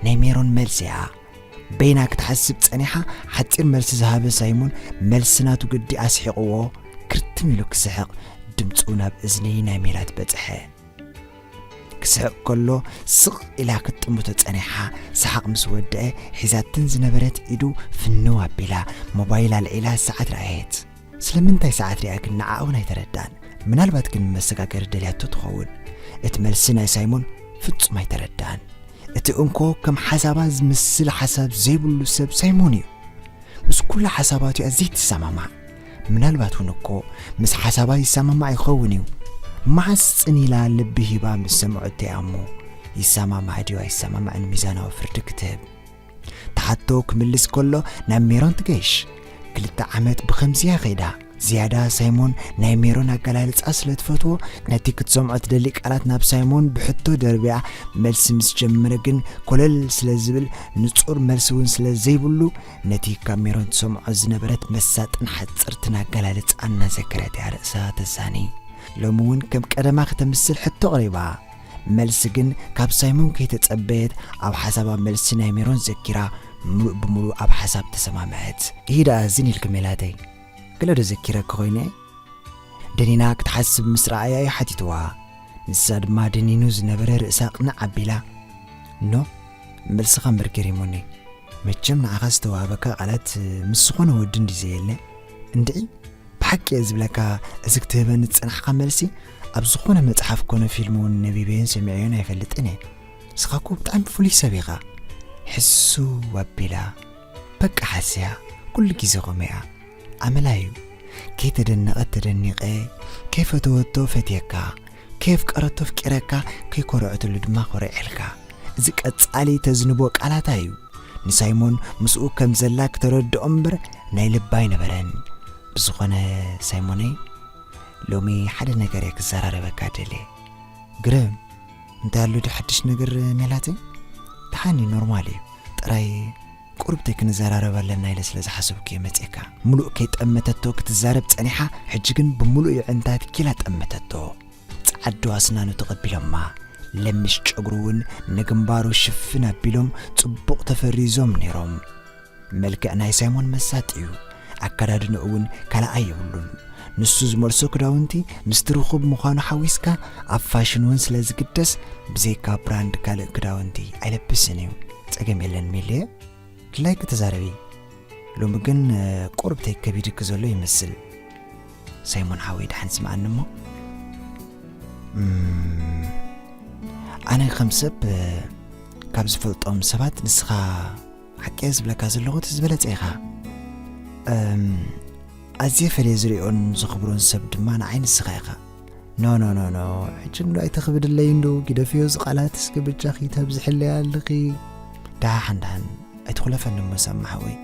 ናይ ሜሮን መልሲ እያ።" በይና ክትሓስብ ጸኒሓ፣ ሓጺር መልሲ ዝሃበ ሳይሞን፣ መልሲ ናቱ ግዲ ኣስሒቕዎ፣ ክርትም ኢሉ ክስሕቕ፣ ድምጹ ናብ እዝኒ ናይ ሜላት በጽሐ። ክስሕቕ ከሎ ስቕ ኢላ ክትጥምቶ ጸኒሓ፣ ሰሓቕ ምስ ወደአ፣ ሒዛትን ዝነበረት ኢዱ ፍንው ኣቢላ፣ ሞባይል ኣልዒላ ሰዓት ረኣየት። ስለምንታይ ሰዓት ሪኣ ግን ንዓኣ እውን ኣይተረድኣን። ምናልባት ግን መሰጋገሪ ደልያቶ ትኸውን። እቲ መልሲ ናይ ሳይሞን ፍጹም ኣይተረድኣን። እቲ እንኮ ከም ሓሳባ ዝምስል ሓሳብ ዘይብሉ ሰብ ሳይሞን እዩ። ምስ ኩሉ ሓሳባቱ እያ ዘይትሰማማዕ። ምናልባት እውን እኮ ምስ ሓሳባ ይሰማማዕ ይኸውን እዩ። መዓስ ጽን ኢላ ልቢ ሂባ ምስ ሰምዖቶ እያ እሞ፣ ይሰማማዕ ድዩ ኣይሰማማዕን ሚዛናዊ ፍርዲ ክትህብ። ትሓቶ ክምልስ ከሎ ናብ ሜሮን ትገይሽ። ክልተ ዓመት ብኸምዚያ ኸይዳ። ዝያዳ ሳይሞን ናይ ሜሮን ኣገላልጻ ስለ ትፈትዎ፣ ነቲ ክትሰምዖ ትደሊ ቃላት ናብ ሳይሞን ብሕቶ ደርቢያ መልሲ ምስ ጀመረ ግን ኮለል ስለ ዝብል፣ ንጹር መልሲ እውን ስለ ዘይብሉ፣ ነቲ ካብ ሜሮን ትሰምዖ ዝነበረት መሳጥን ሓጽርትን ኣገላልጻ እናዘከረት እያ ርእሳ ተዛኒ። ሎሚ እውን ከም ቀደማ ከተምስል ሕቶ ኣቕሪባ። መልሲ ግን ካብ ሳይሞን ከይተጸበየት፣ ኣብ ሓሳባ መልሲ ናይ ሜሮን ዘኪራ፣ ምሉእ ብምሉእ ኣብ ሓሳብ ተሰማምዐት። ይሂ ደኣ ዝን ኢልኪ ሜላተይ፣ ገለ ዶ ዘኪረኪ ኮይነ? ደኒና ክትሓስብ ምስ ረኣያ እዩ ሓቲትዋ። ንሳ ድማ ደኒኑ ዝነበረ ርእሳ ቅንዕ ኣቢላ፣ "ኖ፣ መልስኻ እምበር ገሪሙኒ። መቸም ንዓኻ ዝተዋህበካ ቃላት ምስ ዝኾነ ወዲ እንዲ ዘየለ?" "እንድዒ፣ ብሓቂ እየ ዝብለካ፣ እዚ ክትህበኒ ዝጸናሕካ መልሲ ኣብ ዝኾነ መጽሓፍ ኮነ ፊልም እውን ነቢበዮን ሰሚዐዮን ኣይፈልጥን እየ። ንስኻ እኮ ብጣዕሚ ፍሉይ ሰብ ኢኻ። ሕስው ኣቢላ በቃ ሓስያ ኩሉ ግዜ ከምኡ እያ። ኣመላ እዩ። ከይተደነቐት ተደኒቐ፣ ከይፈተወቶ ፈትየካ፣ ከየፍቀረቶ ኣፍቂረካ፣ ከይኮረዐትሉ ድማ ኮሪዐልካ። እዚ ቀጻሊ ተዝንቦ ቃላታ እዩ። ንሳይሞን ምስኡ ከም ዘላ ክተረድኦ እምበር ናይ ልባ ኣይነበረን። ብዝኾነ ሳይሞነይ፣ ሎሚ ሓደ ነገር እየ ክዘራረበካ ደልየ። ግርም፣ እንታይ ኣሎ ዶ ሓድሽ ነገር ሜላተይ? ደሓን እዩ፣ ኖርማል እዩ። ጥራይ ቁርብተይ ክንዘራረብ ኣለና ኢለ ስለ ዝሓሰብኩ እየ መጺእካ። ምሉእ ከይጠመተቶ ክትዛረብ ጸኒሓ፣ ሕጂ ግን ብምሉእ የዕንታ ትኪላ ጠመተቶ። ጸዓዱ ኣስናኑ ተቐቢሎማ። ለሚሽ ጨጉሩ እውን ንግንባሩ ሽፍን ኣቢሎም ጽቡቕ ተፈሪዞም ነይሮም። መልክዕ ናይ ሳይሞን መሳጢ እዩ። ኣከዳድንኡ እውን ካልኣይ የብሉን። ንሱ ዝመልሶ ክዳውንቲ ምስቲ ርኹብ ምዃኑ ሓዊስካ ኣብ ፋሽን እውን ስለ ዝግደስ ብዘይካ ብራንድ ካልእ ክዳውንቲ ኣይለብስን እዩ። ጸገም የለን ሜልየ፣ ድላይኪ ተዛረቢ። ሎሚ ግን ቁርብተይ ከቢድኪ ዘሎ ይመስል። ሳይሞን ሓወይ ደሓን ስምዓኒ እሞ። እም፣ ኣነ ከም ሰብ ካብ ዝፈልጦም ሰባት ንስኻ ሓቂ ዝብለካ ዘለኹ እቲ ዝበለጸ ኢኻ። እም፣ ኣዝየ ፈልየ ዝሪኦን ዘኽብሮን ሰብ ድማ ንዓይ ንስኻ ኢኻ። ኖ ኖ ኖ ኖ፣ ሕጂ እንዶ ኣይተኽብድለይ እንዶ፣ ግደፍዮ እዚ ቃላት እስኪ ብጃኺ ተብዝሕለይ ኣለኺ። ደሓን ደሓን ኣይትኹለፈኒ እሞ ሳሚ ሓወይ፣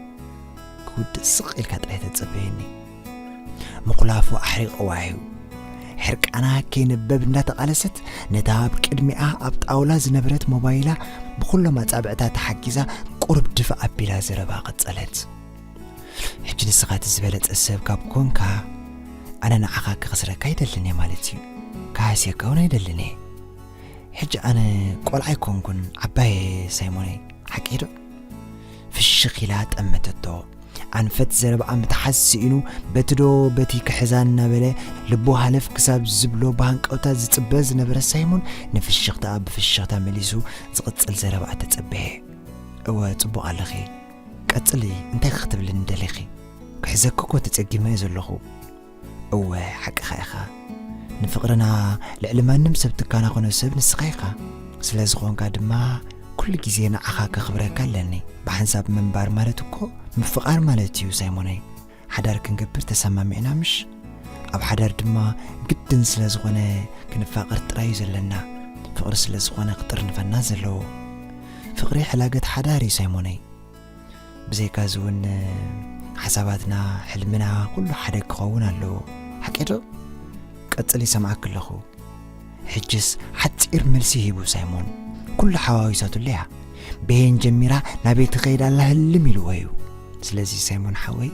ክውድእ ስቕ ኢልካ ጥራይ ተጸበየኒ። ምኹላፉ ኣሕሪቕዋ እዩ። ሕርቃና ከይንበብ እንዳተቓለሰት ነታ ኣብ ቅድሚኣ ኣብ ጣውላ ዝነበረት ሞባይላ ብኹሎም ኣጻብዕታ ተሓጊዛ ቁሩብ ድፍእ ኣቢላ ዘረባ ቀጸለት። ሕጂ ንስኻ እቲ ዝበለጸ ሰብ ካብ ኮንካ፣ ኣነ ንዓኻ ክኸስረካ ኣይደልን እየ ማለት እዩ። ክሃስየካ እውን ኣይደልን እየ። ሕጂ ኣነ ቆልዓ ኣይኮንኩን፣ ዓባይ እየ ሳይሞነይ፣ ሓቀይ ዶ? ፍሽኽ ኢላ ጠመተቶ። ኣንፈት ዘረባኣ ምትሓዝ ስኢኑ፣ በቲ ዶ በቲ ክሕዛ እናበለ ልቡ ሃለፍ ክሳብ ዝብሎ ብሃንቀውታ ዝጽበ ዝነበረ ሳይሞን ንፍሽኽታኣ ብፍሽኽታ መሊሱ ዝቕጽል ዘረባኣ ተጸበየ። እወ፣ ጽቡቕ ኣለኺ። ቀጽሊ፣ እንታይ ክትብልኒ ደሊኺ? ክሕዘኪ እኮ ተጸጊመ እየ ዘለኹ። እወ፣ ሓቅኻ ኢኻ። ንፍቕርና ልዕሊ ማንም ሰብ ትካናኸኖ ሰብ ንስኻ ኢኻ። ስለ ዝኾንካ ድማ ኩሉ ግዜ ንዓኻ ከኽብረካ ኣለኒ። ብሓንሳብ ምንባር ማለት እኮ ምፍቓር ማለት እዩ ሳይሞነይ። ሓዳር ክንገብር ተሰማሚዕና ምሽ? ኣብ ሓዳር ድማ ግድን ስለ ዝኾነ ክንፋቐር ጥራይ እዩ ዘለና። ፍቕሪ ስለ ዝኾነ ክጥርንፈና ዘለዎ። ፍቕሪ ሕላገት ሓዳር እዩ ሳይሞነይ። ብዘይካዚ እውን ሓሳባትና፣ ሕልምና ኩሉ ሓደ ክኸውን ኣለዎ። ሓቂ ዶ? ቀጽሊ ይሰምዓኪ ኣለኹ። ሕጅስ ሓጺር መልሲ ሂቡ ሳይሞን። ኩሉ ሓዋዊሳትሉ እያ። በየን ጀሚራ ናበይ ትኸይድ ኣላ ህልም ኢልዎ እዩ። ስለዚ ሳይሞን ሓወይ፣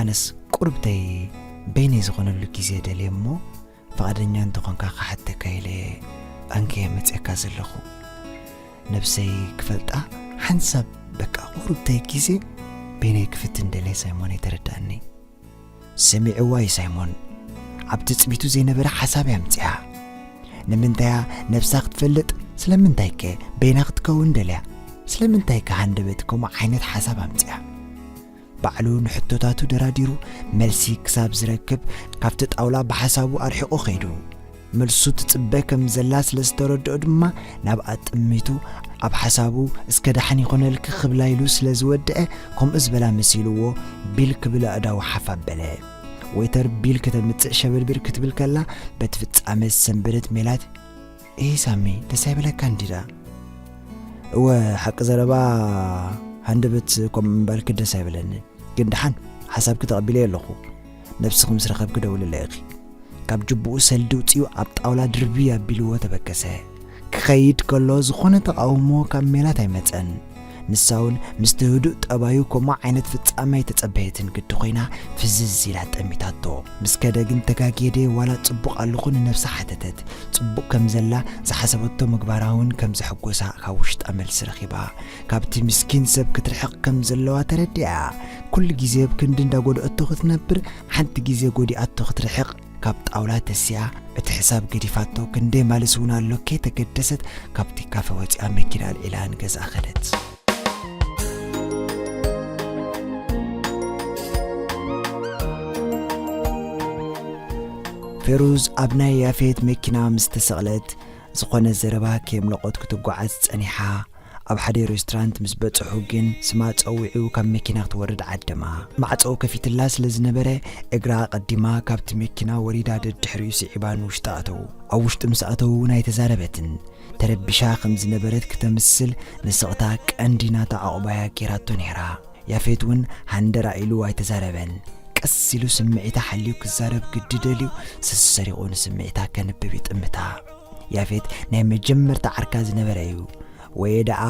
ኣነስ ቁርብተይ በይነይ ዝኾነሉ ግዜ ደልየ እሞ፣ ፍቓደኛ እንተኾንካ ክሓተካ ኢለ ኣንክየ መጺአካ ዘለኹ። ነብሰይ ክፈልጣ ሓንሳብ በቃ ቁርብተይ ግዜ በይነይ ክፍትን ደልየ ሳይሞን ኣይተረዳእኒ። ሰሚዕዋ እዩ ሳይሞን። ኣብ ትጽቢቱ ዘይነበረ ሓሳብ እያ ኣምጺኣ። ንምንታያ ነብሳ ክትፈልጥ? ስለምንታይከ በይና ክትከውን ደልያ? ስለምንታይከ ሃንደበት ከምኡ ዓይነት ሓሳብ ኣምጺኣ? ባዕሉ ንሕቶታቱ ደራዲሩ መልሲ ክሳብ ዝረክብ ካብቲ ጣውላ ብሓሳቡ ኣርሒቑ ኸይዱ። መልሱ ትጽበ ከም ዘላ ስለ ዝተረድኦ ድማ ናብ ኣጥሚቱ ኣብ ሓሳቡ እስከ ደሓን ይኾነልኪ ክብላ ኢሉ ስለ ዝወድአ ከምኡ ዝበላ መሲልዎ ቢል ክብል ኣእዳዉ ሓፍ ኣበለ። ወይተር ቢል ከተምጽእ ሸበድብድ ክትብል ከላ በቲ ፍጻመ ዝሰንበደት ሜላት፣ "እሂ ሳሚ፣ ደስ ኣይበለካን ድዩ ደኣ?" "እወ፣ ሓቂ ዘረባ ሃንደበት ከምኡ ምባልኪ ደስ ኣይበለኒ። ግን ደሓን ሓሳብኪ ተቐቢለዮ ኣለኹ። ነብስኺ ምስ ረኸብኪ ደውልለይ ኢኺ።" ካብ ጅቡኡ ሰልዲ ውጽኡ ኣብ ጣውላ ድርቢ ኣቢልዎ ተበገሰ። ክኸይድ ከሎ ዝኾነ ተቓውሞ ካብ ሜላት ኣይመጸን። ንሳ እውን ምስቲ ህዱእ ጠባዩ ከምኡ ዓይነት ፍጻመ ኣይተጸበየትን ግዲ ኮይና ፍዝዝ ኢላ ጠሚታቶ። ምስ ከደ ግን ተጋግየ ድየ ዋላ ጽቡቕ ኣለኹ ንነብሳ ሓተተት። ጽቡቕ ከም ዘላ ዝሓሰበቶ ምግባራ እውን ከም ዘሐጎሳ ካብ ውሽጣ መልሲ ረኺባ። ካብቲ ምስኪን ሰብ ክትርሕቕ ከም ዘለዋ ተረዲኣ። ኩሉ ግዜ ኣብ ክንዲ እንዳጎድኣቶ ክትነብር፣ ሓንቲ ግዜ ጎዲኣቶ ክትርሕቕ ካብ ጣውላ ተሲኣ፣ እቲ ሕሳብ ገዲፋቶ፣ ክንደይ ማልስ እውን ኣሎ ከይተገደሰት ካብቲ ካፈ ወጺኣ መኪና ኣልዒላ ንገዝኣ ከደት። ፌሩዝ ኣብ ናይ ያፌት መኪና ምስ ተሰቕለት፣ ዝኾነ ዘረባ ከየምለቖት ክትጓዓዝ ጸኒሓ። ኣብ ሓደ ሬስቶራንት ምስ በጽሑ ግን፣ ስማ ጸዊዑ ካብ መኪና ክትወርድ ዓደማ። ማዕጾ ከፊትላ ስለ ዝነበረ፣ እግራ ኣቐዲማ ካብቲ መኪና ወሪዳ፣ ደድሕሪኡ ስዒባ ንውሽጢ ኣተዉ። ኣብ ውሽጢ ምስ ኣተዉ እውን ኣይተዛረበትን። ተረቢሻ ከም ዝነበረት ክተምስል፣ ንስቕታ ቀንዲ ናታ ዓቑባያ ገይራቶ ነይራ። ያፌት እውን ሃንደራ ኢሉ ኣይተዛረበን። ቀስ ኢሉ ስምዒታ ሓልዩ ክዛረብ ግዲ ደልዩ፣ ሰሰሪቑ ንስምዒታ ከንብብ ይጥምታ። ያፌት ናይ መጀመርታ ዓርካ ዝነበረ እዩ። ወየ ደኣ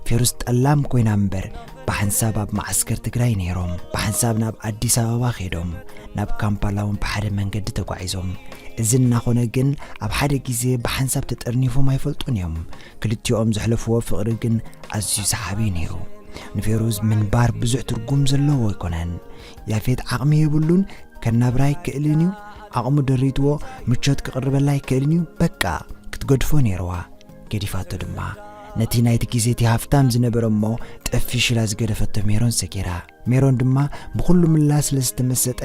ፌሩዝ ጠላም ኮይና እምበር፣ ብሓንሳብ ኣብ መዓስከር ትግራይ ነይሮም። ብሓንሳብ ናብ ኣዲስ ኣበባ ከይዶም፣ ናብ ካምፓላ እውን ብሓደ መንገዲ ተጓዒዞም። እዚ እናኾነ ግን፣ ኣብ ሓደ ግዜ ብሓንሳብ ተጠርኒፎም ኣይፈልጡን እዮም። ክልቲኦም ዘሕለፍዎ ፍቕሪ ግን ኣዝዩ ሰሓቢ ነይሩ። ንፌሩዝ ምንባር ብዙሕ ትርጉም ዘለዎ ኣይኮነን። ያፌት ዓቕሚ የብሉን፣ ከናብራ ኣይክእልን እዩ። ዓቕሙ ደሪትዎ፣ ምቾት ክቕርበላ ኣይክእልን እዩ። በቃ፣ ክትገድፎ ነይርዋ። ገዲፋቶ ድማ። ነቲ ናይቲ ግዜ እቲ ሃፍታም ዝነበረ እሞ ጠፊሽ ኢላ ዝገደፈቶ ሜሮን ሰጊራ። ሜሮን ድማ ብኹሉ ምላስ ስለ ዝተመሰጠ፣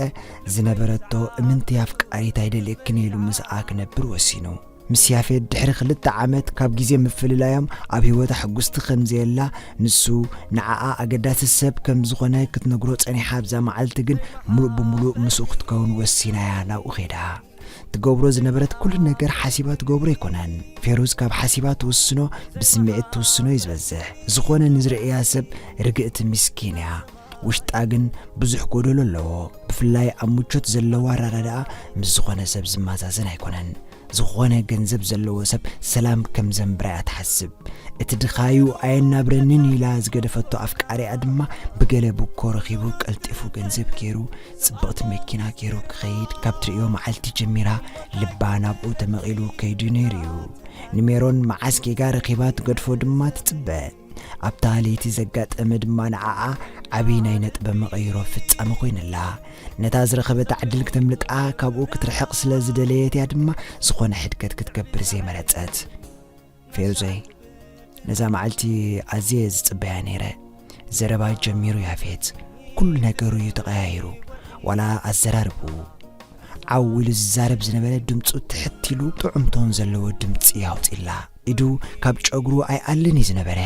ዝነበረቶ እምንቲ ኣፍቃሪት ኣይደልየክን ኢሉ ምስኣ ክነብር ወሲኑ። ምስ ያፌት ድሕሪ ክልተ ዓመት ካብ ግዜ ምፍልላዮም ኣብ ህይወታ ሕጉስቲ ከም ዘየላ፣ ንሱ ንዓኣ ኣገዳሲ ሰብ ከም ዝኾነ ክትነግሮ ጸኒሓ። ኣብዛ መዓልቲ ግን ምሉእ ብምሉእ ምስኡ ክትከውን ወሲናያ ናብኡ ኸይዳ። ትገብሮ ዝነበረት ኩሉ ነገር ሓሲባ ትገብሮ ኣይኮነን። ፌሩዝ ካብ ሓሲባ ትውስኖ፣ ብስምዒት ትውስኖ እዩ ዝበዝሕ። ዝኾነ ንዝርእያ ሰብ ርግእቲ ምስኪን እያ። ውሽጣ ግን ብዙሕ ጎደሎ ኣለዎ። ብፍላይ ኣብ ምቾት ዘለዎ ኣረዳድኣ ምስ ዝኾነ ሰብ ዝመዛዘን ኣይኮነን። ዝኾነ ገንዘብ ዘለዎ ሰብ ሰላም ከም ዘንብራ እያ ትሓስብ። እቲ ድኻዩ ኣየናብረንን ኢላ ዝገደፈቶ ኣፍቃሪኣ ድማ ብገለ ብኮ ረኺቡ ቀልጢፉ ገንዘብ ገይሩ ጽብቕቲ መኪና ገይሩ ክኸይድ ካብ ትርእዮ መዓልቲ ጀሚራ ልባ ናብኡ ተመቒሉ ከይዱ ነይሩ እዩ። ንሜሮን መዓስ ጌጋ ረኺባ ትገድፎ ድማ ትጽበ። ኣብታ ለይቲ ዘጋጠመ ድማ ንዓኣ ዓቢ ናይ ነጥበ መቐይሮ ፍጻመ ኮይንላ። ነታ ዝረኸበታ ዕድል ክተምልጣ ካብኡ ክትርሕቕ ስለ ዝደለየት እያ ድማ ዝኾነ ሕድገት ክትገብር ዘይመረጸት። ፌሩዘይ፣ ነዛ መዓልቲ ኣዝየ ዝጽበያ ነይረ። ዘረባ ጀሚሩ ያፌት፣ ኩሉ ነገሩ እዩ ተቐያይሩ። ዋላ ኣዘራርብኡ። ዓው ኢሉ ዝዛረብ ዝነበረ ድምጹ ትሕት ኢሉ ጥዑም ቶን ዘለዎ ድምጺ ኣውጺላ። ኢዱ ካብ ጨጉሩ ኣይኣልን እዩ ዝነበረ።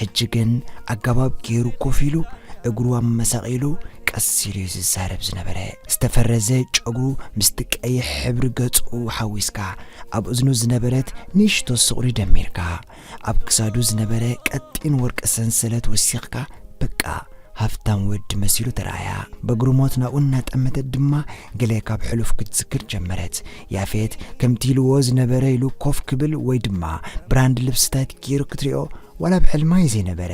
ሕጂ ግን ኣገባብ ገይሩ ኮፍ ኢሉ እግሩ ኣመሳቒሉ ቀስ ኢሉ እዩ ዝዛረብ ዝነበረ። ዝተፈረዘ ጨጉሩ ምስቲ ቀይሕ ሕብሪ ገጹ ሓዊስካ ኣብ እዝኑ ዝነበረት ንእሽቶ ስቑሪ ደሚርካ ኣብ ክሳዱ ዝነበረ ቀጢን ወርቂ ሰንሰለት ወሲኽካ በቃ ሃፍታም ወዲ መሲሉ ተራእያ። በግርሞት ናብኡ እናጠመተት ድማ ገለ ካብ ሕሉፍ ክትዝክር ጀመረት። ያፌት ከምቲ ኢልዎ ዝነበረ ኢሉ ኮፍ ክብል ወይ ድማ ብራንድ ልብስታት ገይሩ ክትሪኦ ዋላ ብሕልማ እዩ ዘይነበረ።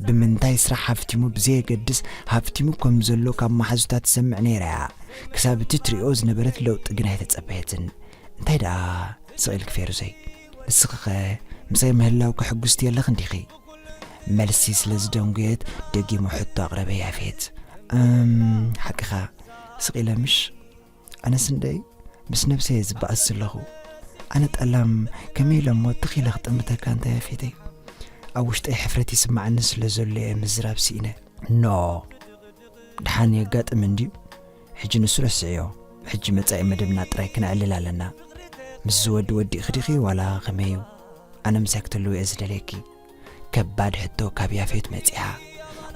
ብምንታይ ስራሕ ሃፍቲሙ ብዘየገድስ ሃፍቲሙ ከም ዘሎ ካብ መሓዙታ ትሰምዕ ነይራ እያ። ክሳብ እቲ ትሪኦ ዝነበረት ለውጢ ግን ኣይተጸበየትን። እንታይ ደኣ ስቕ ኢልኪ ፌሩዘይ? ንስኺኸ ምሳይ ምህላውኪ ሕጉስቲ የለኽን ዲኺ? መልሲ ስለ ዝደንጎየት ደጊሙ ሕቶ ኣቕረበ ያፌት። እም፣ ሓቅኻ፣ ስቕ ኢለ ምሽ? ኣነስ እንደይ ምስ ነብሰይ እየ ዝበኣስ ዘለኹ። ኣነ ጠላም ከመይ ኢለ እሞ ትኽ ኢለ ክጥምተካ እንተ ያፌተይ? ኣብ ውሽጠይ ሕፍረት ይስምዓኒ ስለ ዘሎ እየ ምዝራብ ስኢነ። ኖ፣ ደሓን የጋጥም እንድዩ። ሕጂ ንሱ ረስዕዮ። ሕጂ መጻኢ መደብና ጥራይ ክነዕልል ኣለና። ምስዚ ወዲ ወዲእኺ ዲኺ ዋላ ከመይ እዩ? ኣነ ምሳይ ክትህልዊ እየ ዝደልየኪ። ከባድ ሕቶ ካብ ያፌት መጺኣ።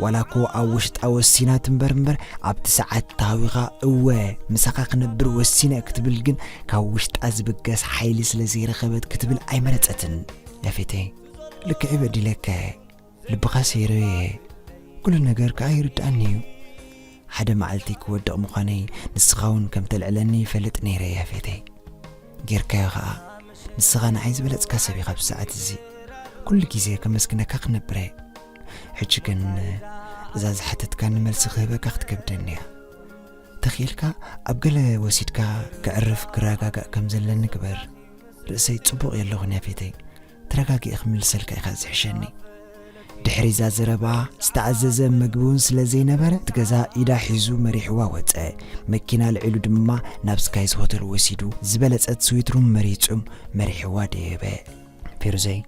ዋላ እኮ ኣብ ውሽጣ ወሲና ትንበር እምበር፣ ኣብቲ ሰዓት ተሃዊኻ፣ "እወ፣ ምሳኻ ክነብር ወሲነ" ክትብል ግን፣ ካብ ውሽጣ ዝብገስ ሓይሊ ስለ ዘይረኸበት ክትብል ኣይመረጸትን። ያፌተይ፣ ልክዕ በዲለካ እየ። ልብኻ ሰይረዮ እየ። ኩሉ ነገር ከኣ ይርድኣኒ እዩ። ሓደ መዓልቲ ክወድቕ ምዃነይ ንስኻ እውን ከም ተልዕለኒ ይፈልጥ ነይረ፣ ያፌተይ። ጌርካዮ ኸኣ። ንስኻ ንዓይ ዝበለጽካ ሰብ ኢኻ ኣብዚ ሰዓት እዚ። ኩሉ ግዜ ከመስግነካ ክነብር እየ። ሕጂ ግን እዛ ዝሓተትካኒ መልሲ ክህበካ ክትከብደኒ እያ። ተኽኢልካ ኣብ ገለ ወሲድካ ከዕርፍ ክረጋጋእ ከም ዘለኒ ግበር። ርእሰይ ጽቡቕ የለኹን ያፌተይ። ተረጋጊኤ ክምልሰልካ ኢኻ ዝሕሸኒ። ድሕሪ እዛ ዘረባ ዝተኣዘዘ ምግቢ እውን ስለ ዘይነበረ፣ እቲ ገዛ ኢዳ ሒዙ መሪሕዋ ወጸ። መኪና ኣልዒሉ ድማ ናብ ስካይስ ሆተል ወሲዱ ዝበለጸት ስዊት ሩም መሪጹ መሪሕዋ ደየበ። ፌሩዘይ፣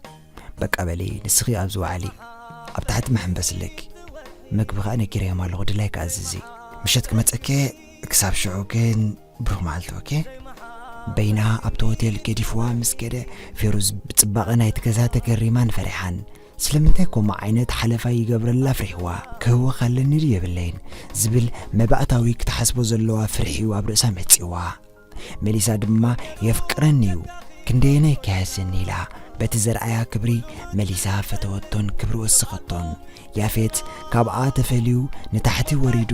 በቃ በሊ፣ ንስኺ ኣብዚ ወዓሊ፣ ኣብ ታሕቲ መሐንበሲ ኣለኪ። ምግቢ ኸኣ ነጊረዮም ኣለኹ፣ ድላይኪ ኣዝዚ። ምሸት ክመጸኪ፣ ክሳብ ሽዑ ግን ብሩኽ መዓልቲ፣ ኦኬ? በይና ኣብቲ ሆቴል ገዲፍዋ ምስ ከደ፣ ፌሩዝ ብጽባቐ ናይቲ ገዛ ተገሪማን ፈሪሓን። ስለምንታይ ከምኡ ዓይነት ሓለፋ ይገብረላ ፍሪሕዋ? ክህወኽ ኣለኒ ድዩ የብለይን? ዝብል መባእታዊ ክትሓስቦ ዘለዋ ፍርሒ እዩ ኣብ ርእሳ መጺእዋ። መሊሳ ድማ፣ "የፍቅረኒ እዩ፣ ክንደየናይ ከይሃስየኒ?" ኢላ። በቲ ዘርኣያ ክብሪ መሊሳ ፈተወቶን ክብሪ ወሰኸቶን። ያፌት ካብኣ ተፈልዩ ንታሕቲ ወሪዱ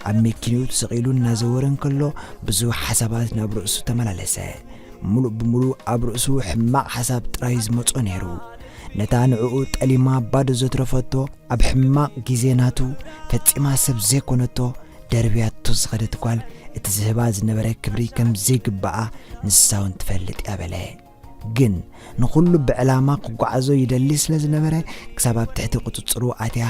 ኣብ መኪንኡ ተሰቒሉ እናዘወረ እንከሎ፣ ብዙሕ ሓሳባት ናብ ርእሱ ተመላለሰ። ምሉእ ብምሉእ ኣብ ርእሱ ሕማቕ ሓሳብ ጥራይ ዝመጾ ነይሩ። ነታ ንዕኡ ጠሊማ ባዶ ዘትረፈቶ፣ ኣብ ሕማቕ ግዜ ናቱ ፈጺማ ሰብ ዘይኮነቶ፣ ደርብያቶ ዝኸደት ጓል፣ እቲ ዝህባ ዝነበረ ክብሪ ከም ዘይግብኣ ንሳ እውን ትፈልጥ እያ በለ። ግን ንኹሉ ብዕላማ ክጓዓዞ ይደሊ ስለ ዝነበረ፣ ክሳብ ኣብ ትሕቲ ቁጽጽሩ ኣትያ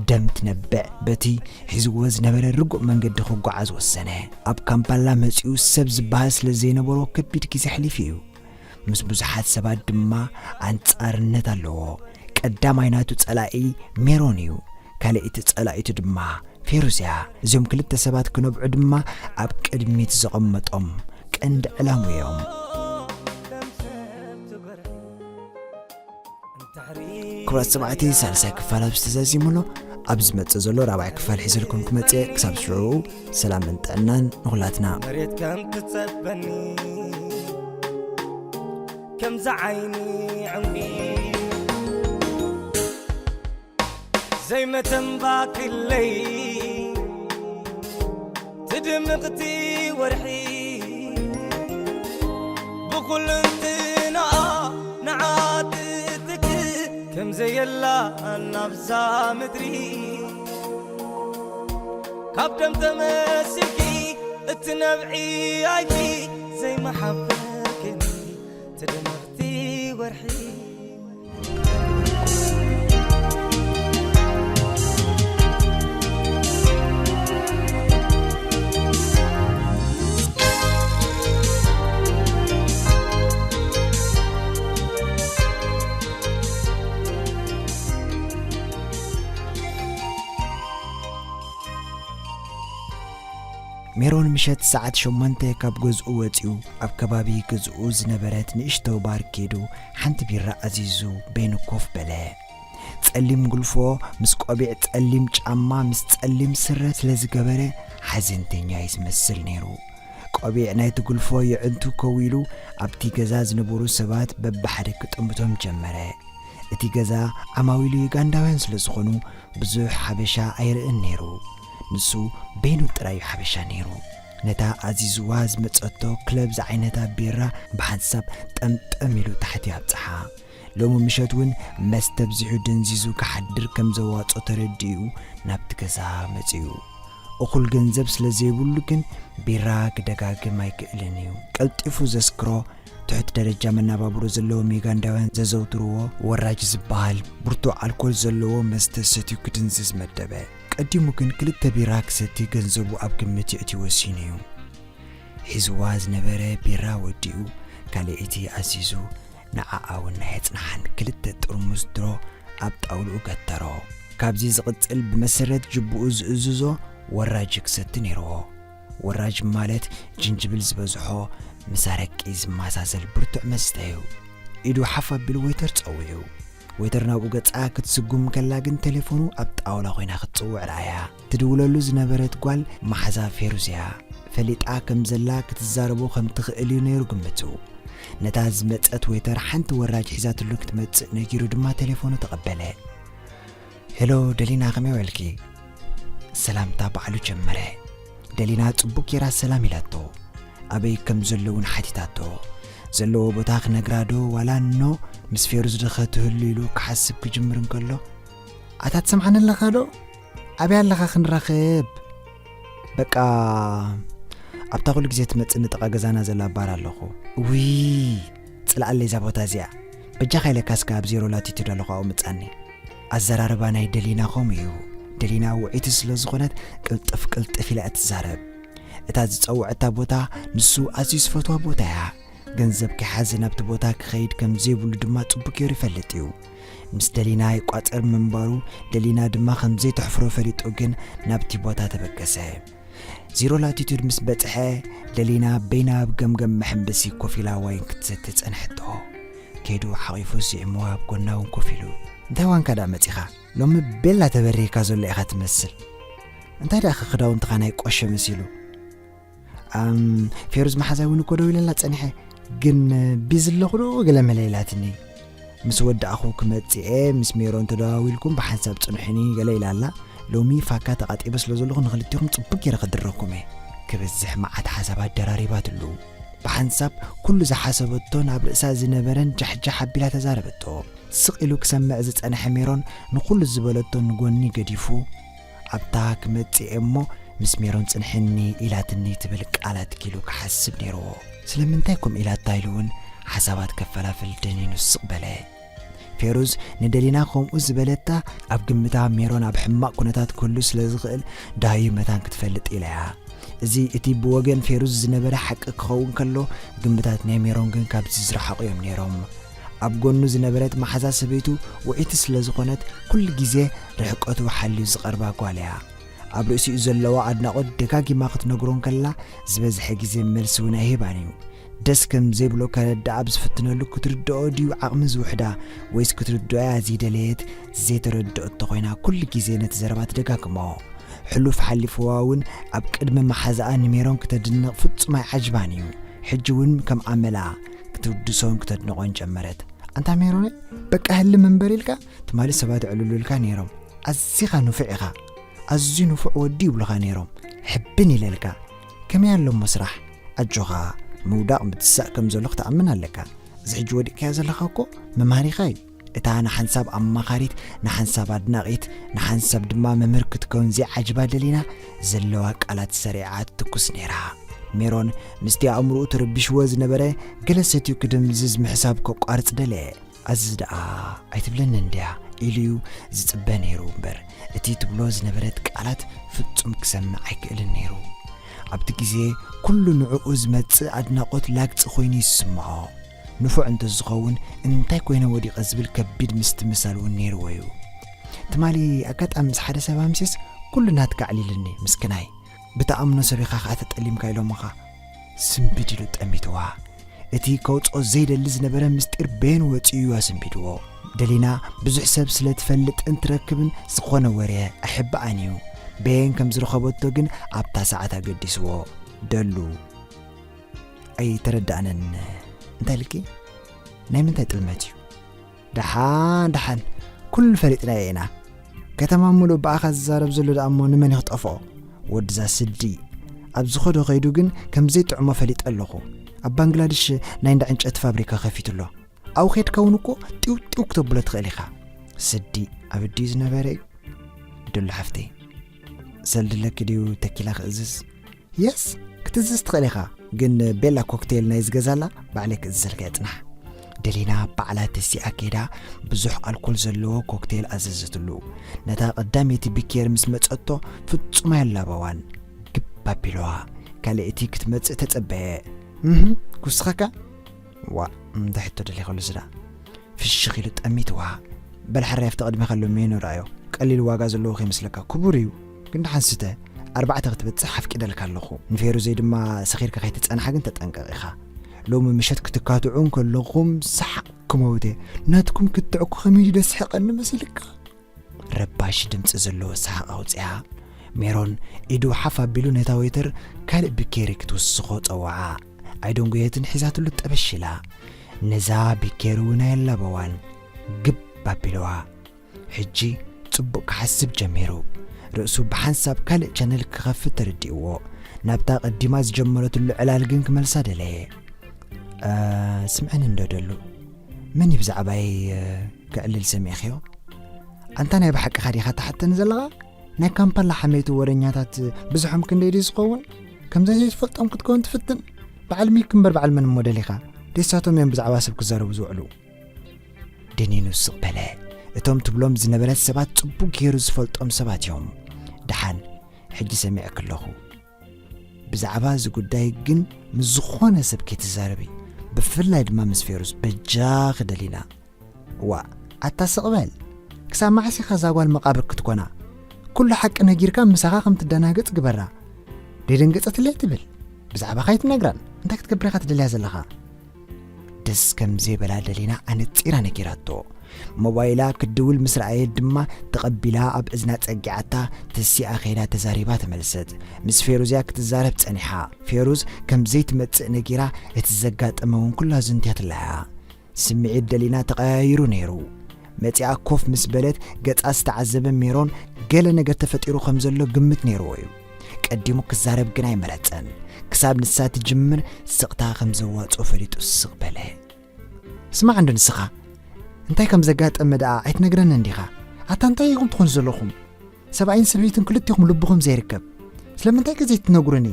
ደም ትነብዕ፣ በቲ ሒዝዎ ዝነበረ ርጉእ መንገዲ ክጓዓዝ ወሰነ። ኣብ ካምፓላ መጺኡ ሰብ ዝበሃል ስለ ዘይነበሮ ከቢድ ግዜ ኣሕሊፉ እዩ። ምስ ብዙሓት ሰባት ድማ ኣንጻርነት ኣለዎ። ቀዳማይ ናቱ ጸላኢ ሜሮን እዩ። ካልኣይቲ ጸላኢቱ ድማ ፌሩዝ እያ። እዞም ክልተ ሰባት ክነብዑ ድማ ኣብ ቅድሚት ዘቐመጦም ቀንዲ ዕላሙ እዮም። ክቡራት ሰማዕቲ፣ ሳልሳይ ክፋል ኣብ ዝተዛዚሙ ኣሎ። ኣብ ዝመጽእ ዘሎ ራብዓይ ክፋል ሒዘልኩም ክመጽእ። ክሳብ ሽዑ ሰላምን ጥዕናን ንኹላትና። መሬት ከም ትጸበኒ ከምዛ ዓይኒ ዕንቂ ዘይመተንባክለይ ትድምቕቲ ወርሒ ብኹልንትናኣ ንዓ ትትክእ ከም ዘየላ ናብዛ ምድሪ ካብ ደም ተመሲልኪ እትነብዒ ኣይኪ ዘይመሓበርክኒ ትድምቕቲ ወርሒ። ሜሮን ምሸት ሰዓት ሸሞንተ ካብ ገዝኡ ወጺኡ ኣብ ከባቢ ገዝኡ ዝነበረት ንእሽቶ ባር ከይዱ ሓንቲ ቢራ ኣዚዙ በይኑ ኮፍ በለ። ጸሊም ጉልፎ ምስ ቆቢዕ፣ ጸሊም ጫማ ምስ ጸሊም ስረ ስለ ዝገበረ ሓዘንተኛ እዩ ዝመስል ነይሩ። ቆቢዕ ናይቲ ጉልፎ የዕንቱ ከዊሉ ኣብቲ ገዛ ዝነበሩ ሰባት በብሓደ ክጥምቶም ጀመረ። እቲ ገዛ ዓማዊሉ ዩጋንዳውያን ስለ ዝኾኑ ብዙሕ ሓበሻ ኣይርእን ነይሩ። ንሱ በይኑ ጥራይ እዩ ሓበሻ ነይሩ። ነታ ኣዚዝዋ ዝመጸቶ ክለብ ዝዓይነታ ቢራ ብሓንሳብ ጠምጠም ኢሉ ታሕቲ ኣብጽሓ። ሎሚ ምሸት እውን መስተ ኣብዚሑ ደንዚዙ ክሓድር ከም ዘዋጾ ተረዲኡ ናብቲ ገዛ መጺኡ። እኹል ገንዘብ ስለ ዘይብሉ ግን ቢራ ክደጋግም ኣይክእልን እዩ። ቀልጢፉ ዘስክሮ ትሑት ደረጃ መነባብሮ ዘለዎም ዩጋንዳውያን ዘዘውትርዎ ወራጅ ዝበሃል ብርቱዕ ኣልኮል ዘለዎ መስተ ሰትዩ ክድንዝዝ መደበ። ቀዲሙ ግን ክልተ ቢራ ክሰቲ ገንዘቡ ኣብ ግምት የእትዩ ወሲኑ እዩ። ሒዝዋ ዝነበረ ቢራ ወዲኡ፣ ካልኣይቲ ኣዚዙ፣ ንዓኣ እውን ናይ ኣጽንሓን ክልተ ጥርሙዝ ድሮ ኣብ ጣውልኡ ገተሮ። ካብዚ ዝቕጽል ብመሰረት ጅቡኡ ዝእዝዞ ወራጅ ክሰቲ ነይርዎ። ወራጅ ማለት ጅንጅብል ዝበዝሖ ምስ ኣረቂ ዝመሳሰል ብርቱዕ መስተ እዩ። ኢዱ ሓፍ ኣቢሉ ዌይተር ጸዊዑ። ዌይተር ናብኡ ገጻ ክትስጉም ከላ ግን ቴሌፎኑ ኣብ ጣውላ ኮይና ክትጽውዕ ረኣያ። ትድውለሉ ዝነበረት ጓል መሓዛ ፌሩዝ እያ። ፈሊጣ ከም ዘላ ክትዛረቦ ከም ትኽእል እዩ ነይሩ ግምቱ። ነታ ዝመጸት ዌይተር ሓንቲ ወራጅ ሒዛትሉ ክትመጽእ ነጊሩ ድማ ቴሌፎኑ ተቐበለ። "ሄሎ ደሊና፣ ከመይ ውዕልኪ?" ሰላምታ ባዕሉ ጀመረ። ደሊና ጽቡቕ ጌራ ሰላም ኢላቶ። ኣበይ ከም ዘሎ እውን ሓቲታቶ። ዘለዎ ቦታ ክነግራ ዶ ዋላ ኖ ምስ ፌሩዝ ድኸ ትህሉ ኢሉ ክሓስብ ክጅምር እንከሎ፣ "ኣታ ትሰምዓኒ ኣለኻ ዶ? ኣበይ ኣለኻ ክንራኸብ?" "በቃ ኣብታ ኩሉ ግዜ ትመጽእኒ ጥቓ ገዛና ዘላ ባር ኣለኹ። ውይ ጽልኣለይ እዛ ቦታ እዚኣ። በጃኻ ኢለካ እስከ ኣብ ዜሮ ላቲቱድ ኣለኹ ኣብኡ ምጻኒ።" ኣዘራርባ ናይ ደሊና ከምኡ እዩ። ደሊና ውዕይቲ ስለ ዝኾነት ቅልጥፍ ቅልጥፍ ኢላ እትዛረብ። እታ ዝጸውዐታ ቦታ ንሱ ኣዝዩ ዝፈትዋ ቦታ እያ። ገንዘብ ከይሓዘ ናብቲ ቦታ ክኸይድ ከም ዘይብሉ ድማ ጽቡቕ ገይሩ ይፈልጥ እዩ። ምስ ደሊና ይቋጸር ምንባሩ፣ ደሊና ድማ ከም ዘይተሕፍሮ ፈሊጡ ግን ናብቲ ቦታ ተበገሰ። ዚሮ ላቲቱድ ምስ በጽሐ፣ ደሊና በይና ኣብ ገምገም መሐንበሲ ኮፍ ኢላ ዋይን ክትሰቲ ጸንሐቶ። ከይዱ ሓቒፉ ስዒምዋ ኣብ ጎና እውን ኮፍ ኢሉ፣ "እንታይ ዋንካ ደኣ መጺኻ? ሎሚ ቤላ ተበሪህካ ዘሎ ኢኻ ትመስል። እንታይ ደኣ ክዳውንትኻ ናይ ቆሸ መሲሉ?" "ኣም፣ ፌሩዝ መሓዛይ እውን እኮ ደው ኢለላ ጸኒሐ፣ ግን ቢዚ ኣለኹ ዶ ገለ መለ ኢላትኒ። ምስ ወዳእኹ ክመጽእ እየ፣ ምስ ሜሮን ተደዋዊልኩም ብሓንሳብ ጽንሑኒ ገለ ኢላ ኣላ። ሎሚ ፋካ ተቓጢበ ስለ ዘለኹ ንኽልቲኹም ጽቡቅ ገይረ ክድረኩም እየ." ክበዝሕ መዓት ሓሳባት ደራሪባትሉ። ብሓንሳብ ኩሉ ዝሓሰበቶን ኣብ ርእሳ ዝነበረን ጃሕጃሕ ኣቢላ ተዛረበቶ። ስቕ ኢሉ ክሰምዕ ዝጸንሐ ሜሮን ንኹሉ ዝበለቶ ንጎኒ ገዲፉ፣ ኣብታ ክመጽእ እየ እሞ ምስ ሜሮን ጽንሕኒ ኢላትኒ ትብል ቃል ኣትኪሉ ክሓስብ ነይርዎ። ስለምንታይ ከምኡ ኢላታ ኢሉ እውን ሓሳባት ከፈላፍል ደኒኑ ስቕ በለ። ፌሩዝ ንደሊና ከምኡ ዝበለታ ኣብ ግምታ ሜሮን ኣብ ሕማቕ ኩነታት ክህሉ ስለ ዝኽእል ደሃዩ መታን ክትፈልጥ ኢላ እያ። እዚ እቲ ብወገን ፌሩዝ ዝነበረ ሓቂ ክኸውን ከሎ፣ ግምታት ናይ ሜሮን ግን ካብዚ ዝረሓቑ እዮም ነይሮም። ኣብ ጎኑ ዝነበረት መሓዛ ሰበይቱ ውዕይቲ ስለ ዝኾነት፣ ኩሉ ግዜ ርሕቀቱ ሓልዩ ዝቐርባ ጓል እያ። ኣብ ርእሲኡ ዘለዋ ኣድናቖት ደጋጊማ ክትነግሮ እንከላ፣ ዝበዝሐ ግዜ መልሲ እውን ኣይህባን እዩ። ደስ ከም ዘይብሎ ከረድኣ ኣብ ዝፍትነሉ፣ ክትርድኦ ድዩ ዓቕሚ ዝውሕዳ፣ ወይስ ክትርድኦ እያ ዘይደለየት? ዘይተረድኦቶ ኮይና ኩሉ ግዜ ነቲ ዘረባ ትደጋግሞ። ሕሉፍ ሓሊፍዋ እውን ኣብ ቅድሚ መሓዛኣ ንሜሮን ክተድንቕ ፍጹም ኣይዓጅባን እዩ። ሕጂ እውን ከም ኣመላ ክትውድሶን ክተድንቖን ጀመረት። "ኣንታ ሜሮነይ፣ በቃ ህልም እምበር ኢልካ፣ ትማሊ ሰባት የዕልሉልካ ነይሮም። ኣዚኻ ንፉዕ ኢኻ። ኣዝዩ ንፉዕ ወዲ ይብሉኻ ነይሮም። ሕብን ኢለልካ። ከመይ ኣሎ እሞ ስራሕ? ኣጆኻ፣ ምውዳቕ ምትሳእ ከም ዘሎ ክትኣምን ኣለካ። እዚ ሕጂ ወዲቕካዮ ዘለኻ እኮ መምሃሪኻ እዩ." እታ ንሓንሳብ ኣማኻሪት፣ ንሓንሳብ ኣድናቒት፣ ንሓንሳብ ድማ መምህር ክትከውን ዘይዓጅባ ደሊና ዘለዋ ቃላት ሰሪዓ ትኩስ ነይራ። ሜሮን ምስቲ ኣእምሮኡ ተረቢሽዎ ዝነበረ ገለ ሰትዩ ክድምዝዝ ምሕሳብ ከቋርጽ ደለየ። "ኣዚ ደኣ ኣይትብለኒ እንድያ?" ኢሉ እዩ ዝጽበ ነይሩ እምበር፣ እቲ ትብሎ ዝነበረት ቃላት ፍጹም ክሰምዕ ኣይክእልን ነይሩ። ኣብቲ ግዜ ኩሉ ንዕኡ ዝመጽእ ኣድናቖት ላግጺ ኮይኑ ይስምዖ። ንፉዕ እንተዝኸውን እንታይ ኮይነ ወዲቐ ዝብል ከቢድ ምስትምሳል እውን ነይርዎ እዩ። ትማሊ ኣጋጣሚ ምስ ሓደ ሰብ ኣምሴስ ኩሉ ናትካ ኣዕሊልኒ፣ ምስክናይ። ብትኣምኖ ሰብ ኢኻ ኸኣ ተጠሊምካ ኢሎምኻ። ስንብድ ኢሉ ጠሚትዋ። እቲ ከውጽኦ ዘይደሊ ዝነበረ ምስጢር በየን ወጺኡ እዩ ኣሰንቢድዎ። ደሊና ብዙሕ ሰብ ስለ ትፈልጥን ትረክብን ዝኾነ ወረ ኣይሕብኣን እዩ። በየን ከም ዝረኸበቶ ግን ኣብታ ሰዓት ኣገዲስዎ። ደሉ፣ "ኣይተረዳእንን። እንታይ ኢልኪ? ናይ ምንታይ ጥልመት እዩ?" "ደሓን ደሓን፣ ኩሉ ፈሊጥናዮ ኢና። ከተማ ምሉእ ብኣኻ ዝዛረብ ዘሎ ደኣ እሞ ንመን እዩ ክጠፍኦ? ወድዛ ስዲ። ኣብ ዝኸዶ ከይዱ ግን ከም ዘይጥዕሞ ፈሊጠ ኣለኹ። ኣብ ባንግላድሽ ናይ እንዳ ዕንጨቲ ፋብሪካ ከፊቱ ኣሎ። ኣብኡ ኸድካ እውን እኮ ጢው ጢው ክተብሎ ትኽእል ኢኻ። ስዲ ኣብ ድዩ ዝነበረ እዩ?" "ደሉ ሓፍተይ፣ ዘልድለኪ ድዩ ተኪላ ክእዝዝ?" "የስ፣ ክትእዝዝ ትኽእል ኢኻ። ግን ቤላ ኮክቴል ናይ ዝገዛላ ባዕለይ ክእዝዘልካ እየ፣ ጽናሕ።" ደሊና ባዕላ ተሲኣ ከይዳ ብዙሕ ኣልኮል ዘለዎ ኮክቴል ኣዘዘትሉ። ነታ ቀዳመይቲ ቢኬር ምስ መጸቶ ፍጹም ኣየላበዋን። ግብ ኣቢልዋ። ካልኣይቲ ክትመጽእ ተጸበየ። "እህ፣ ክውስኸካ?" "ዋእ፣ እንታይ ሕቶ ደሊኻ ኣሎ ዝዳ?" ፍሽኽ ኢሉ ጠሚትዋ። "በል ሓራይ ኣብቲ ቅድሜኻ ኣሎ ሜኑ ረኣዮ። ቀሊል ዋጋ ዘለዎ ከይመስለካ፣ ክቡር እዩ። ግን ደሓን ስተ፣ ኣርባዕተ ክትበጽሕ ኣፍቂደልካ ኣለኹ። ንፌሩዘይ ድማ ሰኺርካ ከይትጸንሓ ግን ተጠንቀቕ ኢኻ። ሎሚ ምሸት ክትካትዑ እንከለኹም ሰሓቕ ክመውት እየ። ናትኩም ክትዕ እኮ ከመይ ድዩ ደስሕቐኒ መሲልካ?" ረባሺ ድምጺ ዘለዎ ሰሓቕ ኣውጽኣ። ሜሮን ኢዱ ሓፍ ኣቢሉ ነታ ዌተር ካልእ ቢኬሪ ክትውስኾ ጸውዓ። ኣይደንጎየትን፣ ሒዛትሉ ጠበሽ ኢላ። ነዛ ቢኬሪ እውን ኣየላበዋን። ግብ ኣቢልዋ። ሕጂ ጽቡቕ ክሓስብ ጀሚሩ። ርእሱ ብሓንሳብ ካልእ ቻነል ክኸፍት ተረዲእዎ። ናብታ ቀዲማ ዝጀመረትሉ ዕላል ግን ክመልሳ ደለየ። "እ፣ ስምዕኒ እንዶ ደሉ፣ መን እዩ ብዛዕባይ፣ እ፣ ክዕልል ሰሚዕኽዮ? ኣንታ ናይ ብሓቅኻ ዲኻ ትሓተኒ ዘለኻ? ናይ ካምፓላ ሓመይቲ ወረኛታት ብዝሖም ክንደይ ድዩ ዝኸውን? ከምዛ ዘይትፈልጦም ክትከውን ትፍትን? በዓል ሚክ እምበር በዓል መን እሞ ደሊኻ? ደሳቶም እዮም ብዛዕባ ሰብ ክዛረቡ ዝውዕሉ።" ደኒኑ ስቕ በለ። እቶም ትብሎም ዝነበረት ሰባት ጽቡቕ ገይሩ ዝፈልጦም ሰባት እዮም። "ደሓን፣ ሕጂ ሰሚዐኪ ኣለኹ። ብዛዕባ እዚ ጉዳይ ግን ምስ ዝኾነ ሰብ ከይትዛረቢ፣ ብፍላይ ድማ ምስ ፌሩዝ፣ በጃኺ ደሊና።" "ዋእ፣ ኣታ ስቕ በል። ክሳብ መዓስ ኢኻ እዛ ጓል መቓብር ክትኮና? ኩሉ ሓቂ ነጊርካ ምሳኻ ከም ትደናገጽ ግበራ። ደይደንገጸትለይ ትብል። ብዛዕባኻ ኣይትነግራን። እንታይ ክትገብር ኢኻ ትደልያ ዘለኻ? ደስ ከም ዘይበላ ደሊና ኣነጺራ ነጊራቶ። ሞባይላ ክትድውል ምስ ረኣየት ድማ ተቐቢላ ኣብ እዝና ጸጊዓታ ተሲኣ ከይዳ ተዛሪባ ተመልሰት። ምስ ፌሩዝ እያ ክትዛረብ ጸኒሓ። ፌሩዝ ከም ዘይትመጽእ ነጊራ እቲ ዘጋጠመ እውን ኩላ ዝንትያትላ እያ። ስምዒት ደሊና ተቐያይሩ ነይሩ። መጺኣ ኮፍ ምስ በለት ገጻ ዝተዓዘበ ሜሮን ገለ ነገር ተፈጢሩ ከም ዘሎ ግምት ነይርዎ እዩ። ቀዲሙ ክዛረብ ግን ኣይመረጸን። ክሳብ ንሳ ትጅምር ስቕታ ከም ዘዋጽኦ ፈሊጡ ስቕ በለ። ስማዕ እንዶ ንስኻ፣ እንታይ ከም ዘጋጠመ ደኣ ኣይትነግረንን ዲኻ? ኣታ እንታይ ኢኹም ትኾኑ ዘለኹም? ሰብኣይን ሰበይትን ክልቲኹም ልብኹም ዘይርከብ። ስለምንታይ ከ ዘይትነግሩኒ?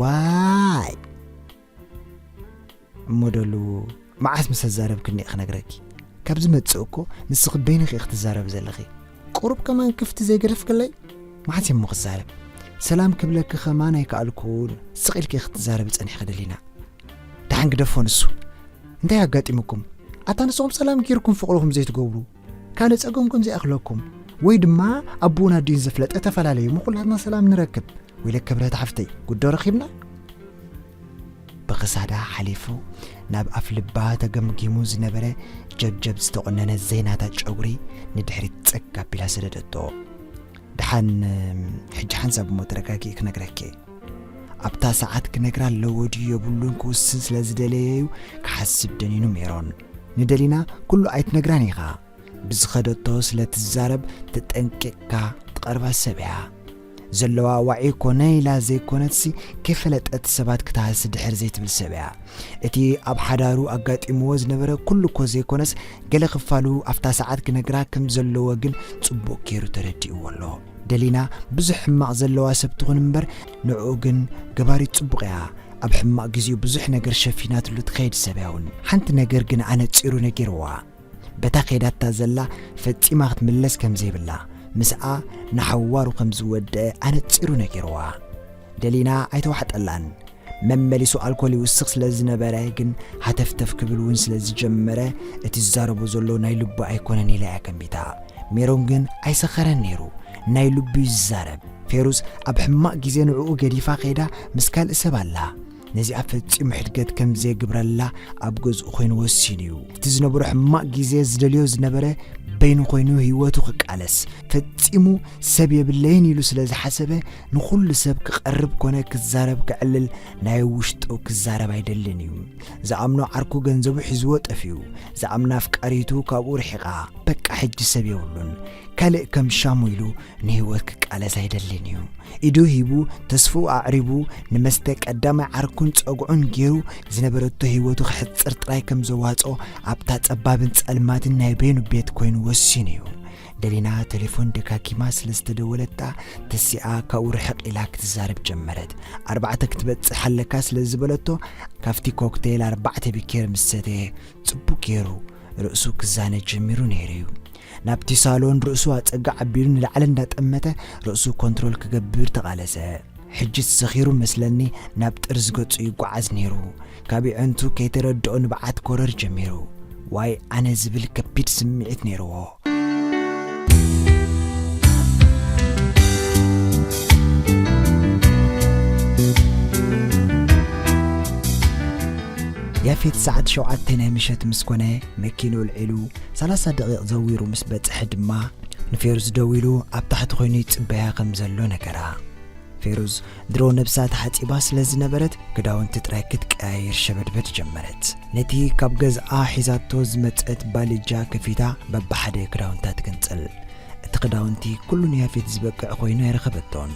ዋይ! እሞ ደሉ፣ መዓስ ምስ ኣዛረብክኒ እየ ክነግረኪ። ካብ ዝመጽእ እኮ ንስኺ በይንኺ ኢኺ ክትዛረቢ ዘለኺ። ቁሩብ ከማን ክፍቲ ዘይገደፍክለይ? መዓስ እየ እሞ ክዛረብ? ሰላም ክብለኪ ከማን ኣይከኣልኩን። ስቕ ኢልኪ ኢኺ ክትዛረቢ ጸኒሕኺ ደሊና። ደሓን ግደፎ ንሱ። እንታይ ኣጋጢሙኩም? ኣታ ንስኹም ሰላም ጌርኩም ፍቕርኹም ዘይትገብሩ? ካልእ ጸገም ከም ዘይኣኽለኩም? ወይ ድማ ኣቦኡን ኣዲኡን ዘፍለጠ ተፈላለዩ፣ እሞ ኩላትና ሰላም ንረክብ። ወይለ ክብረት ሓፍተይ፣ ጉዶ ረኺብና? ብኽሳዳ ሓሊፉ ናብ ኣፍ ልባ ተገምጊሙ ዝነበረ ጀብጀብ ዝተቖነነ ዘይናታ ጨጉሪ ንድሕሪት ጸግ ኣቢላ ሰደደቶ። ደሓን፣ ሕጂ ሓንሳብ እሞ ተረጋጊእ ክነግረኪ። ኣብታ ሰዓት ክነግራ ኣለዎ ድዩ የብሉን ክውስን ስለ ዝደለየ እዩ ክሓስብ ደኒኑ ሜሮን። ንደሊና ኩሉ ኣይትነግራን ኢኻ። ብዝኸደቶ ስለ ትዛረብ ተጠንቂቕካ ትቐርባ ሰብ እያ። ዘለዋ ዋዒ ኮነ ኢላ ዘይኮነትሲ ከይፈለጠት ሰባት ክትሃሲ ድሕር ዘይትብል ሰብ እያ። እቲ ኣብ ሓዳሩ ኣጋጢምዎ ዝነበረ ኩሉ እኮ ዘይኮነስ ገለ ክፋሉ ኣብታ ሰዓት ክነግራ ከም ዘለዎ ግን ጽቡቕ ገይሩ ተረዲእዎ ኣሎ። ደሊና ብዙሕ ሕማቕ ዘለዋ ሰብ ትኹን እምበር ንዕኡ ግን ገባሪት ጽቡቕ እያ። ኣብ ሕማቕ ግዜኡ ብዙሕ ነገር ሸፊናትሉ ትኸይድ ሰብ እያ እውን። ሓንቲ ነገር ግን ኣነጺሩ ነጊርዋ። በታ ከይዳታ ዘላ ፈጺማ ክትምለስ ከም ዘይብላ፣ ምስኣ ንሓዋሩ ከም ዝወደአ ኣነጺሩ ነጊርዋ። ደሊና ኣይተዋሕጠላን። መመሊሱ ኣልኮል ይውስኽ ስለ ዝነበረ ግን ሃተፍተፍ ክብል እውን ስለ ዝጀመረ እቲ ዝዛረቦ ዘሎ ናይ ልቡ ኣይኮነን ኢላ እያ ገሚታ። ሜሮን ግን ኣይሰኸረን ነይሩ። ናይ ልቡ እዩ ዝዛረብ። ፌሩዝ ኣብ ሕማቕ ግዜ ንዕኡ ገዲፋ ከይዳ ምስ ካልእ ሰብ ኣላ። ነዚኣ ፈጺሙ ሕድገት ከም ዘይግብረላ ኣብ ገዝኡ ኮይኑ ወሲኑ እዩ። እቲ ዝነበሮ ሕማቕ ግዜ ዝደልዮ ዝነበረ በይኑ ኮይኑ ህይወቱ ክቃለስ ፈጺሙ ሰብ የብለይን ኢሉ ስለ ዝሓሰበ ንኹሉ ሰብ ክቐርብ ኮነ ክዛረብ ከዕልል ናይ ውሽጡ ክዛረብ ኣይደልን እዩ። ዝኣምኖ ዓርኩ ገንዘቡ ሒዝዎ ጠፊኡ። ዝኣምና ኣፍቃሪቱ ካብኡ ርሒቓ። በቃ ሕጂ ሰብ የብሉን። ካልእ ከም ሻሙ ኢሉ ንህይወት ክቃለስ ኣይደልን እዩ። ኢዱ ሂቡ፣ ተስፍኡ ኣዕሪቡ፣ ንመስተ ቀዳማይ ዓርኩን ጸጉዑን ገይሩ ዝነበረቶ ህይወቱ ክሕጽር ጥራይ ከም ዘዋጽኦ ኣብታ ጸባብን ጸልማትን ናይ በይኑ ቤት ኮይኑ ወሲኑ እዩ። ደሊና ቴሌፎን ደጋጊማ ስለ ዝተደወለታ ተሲኣ ካብኡ ርሕቕ ኢላ ክትዛረብ ጀመረት። ኣርባዕተ ክትበጽሕ ኣለካ ስለ ዝበለቶ ካብቲ ኮክቴል ኣርባዕተ ቢኬር ምስ ሰተየ ጽቡቕ ገይሩ ርእሱ ክዛነ ጀሚሩ ነይሩ እዩ። ናብቲ ሳሎን ርእሱ ኣጸጋ ኣቢሉ ንላዕሊ እንዳጠመተ ርእሱ ኮንትሮል ክገብር ተቓለሰ። ሕጂስ ሰኺሩ መስለኒ ናብ ጥርዚ ገጹ ይጓዓዝ ነይሩ። ካብ የዕንቱ ከይተረድኦ ንብዓት ኮረር ጀሚሩ። ዋይ ኣነ ዝብል ከቢድ ስምዒት ነይርዎ። ያፌት ሰዓት ሸውዓተ ናይ ምሸት ምስ ኮነ መኪንኡ ኣልዒሉ ሰላሳ ደቂቕ ዘዊሩ ምስ በጽሐ ድማ ንፌሩዝ ደዊሉ ኣብ ታሕቲ ኮይኑ ይጽበያ ከም ዘሎ ነገራ። ፌሩዝ ድሮ ነብሳ ተሓጺባ ስለ ዝነበረት ክዳውንቲ ጥራይ ክትቀያይር ሸበድበድ ጀመረት። ነቲ ካብ ገዝኣ ሒዛቶ ዝመጸት ባልጃ ከፊታ በብሓደ ክዳውንታ ትግንጽል። እቲ ክዳውንቲ ኩሉ ንያፌት ዝበቅዕ ኮይኑ ኣይረኸበቶን።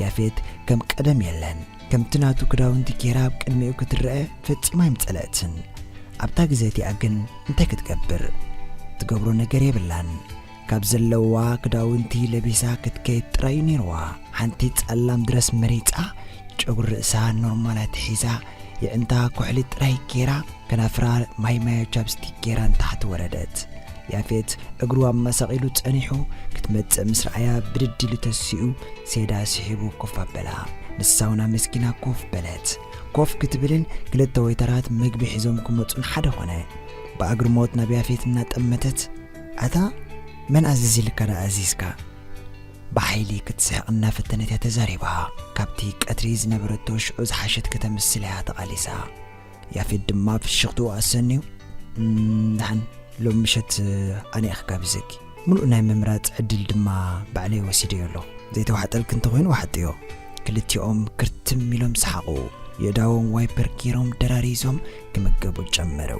ያፌት ከም ቀደም የለን። ከምቲ ናቱ ክዳውንቲ ጌራ ኣብ ቅድሚኡ ክትረአ ፈጺማ ኣይምጸለአትን። ኣብታ ግዜ እቲኣ ግን እንታይ ክትገብር? ትገብሮ ነገር የብላን። ካብ ዘለዋ ክዳውንቲ ለቢሳ ክትከይድ ጥራይ እዩ ነይርዋ። ሓንቲ ጸላም ድረስ መሪጻ፣ ጨጉሪ ርእሳ ኖርማል ኣትሒዛ፣ የዕንታ ኩሕሊ ጥራይ ጌራ፣ ከናፍራ ማይ ማዮ ቻፕስቲክ ጌራ ንታሕቲ ወረደት። ያፌት እግሩ ኣመሳቒሉ ጸኒሑ ክትመጽእ ምስ ረኣያ ብድድ ኢሉ ተሲኡ ሴዳ ስሒቡ ኮፍ ኣበላ። ንሳ እውን ኣመስጊና ኮፍ በለት። ኮፍ ክትብልን ክልተ ወይተራት ምግቢ ሒዞም ክመጹን ሓደ ኾነ። ብኣግርሞት ናብ ያፌት እናጠመተት፣ ኣታ መን ኣዚዝልካ ደኣ ኣዚዝካ? ብሓይሊ ክትስሕቕ እናፈተነት እያ ተዛሪባ። ካብቲ ቀትሪ ዝነበረቶ ሽዑ ዝሓሸት ከተምስል እያ ተቓሊሳ። ያፌት ድማ ፍሽኽትኡ ኣሰንዩ፣ "እም፣ ደሓን ሎም ምሸት ኣነ እየ ክጋብዘኪ። ምሉእ ናይ ምምራጽ ዕድል ድማ ባዕለይ ወሲደዮ ኣለኹ። ዘይተዋሕጠልኪ እንተኾይኑ ዋሕጥዮ።" ክልቲኦም ክርትም ኢሎም ሰሓቑ። የእዳዎም ዋይፐር ገይሮም ደራሪዞም ክምገቡ ጀመሩ።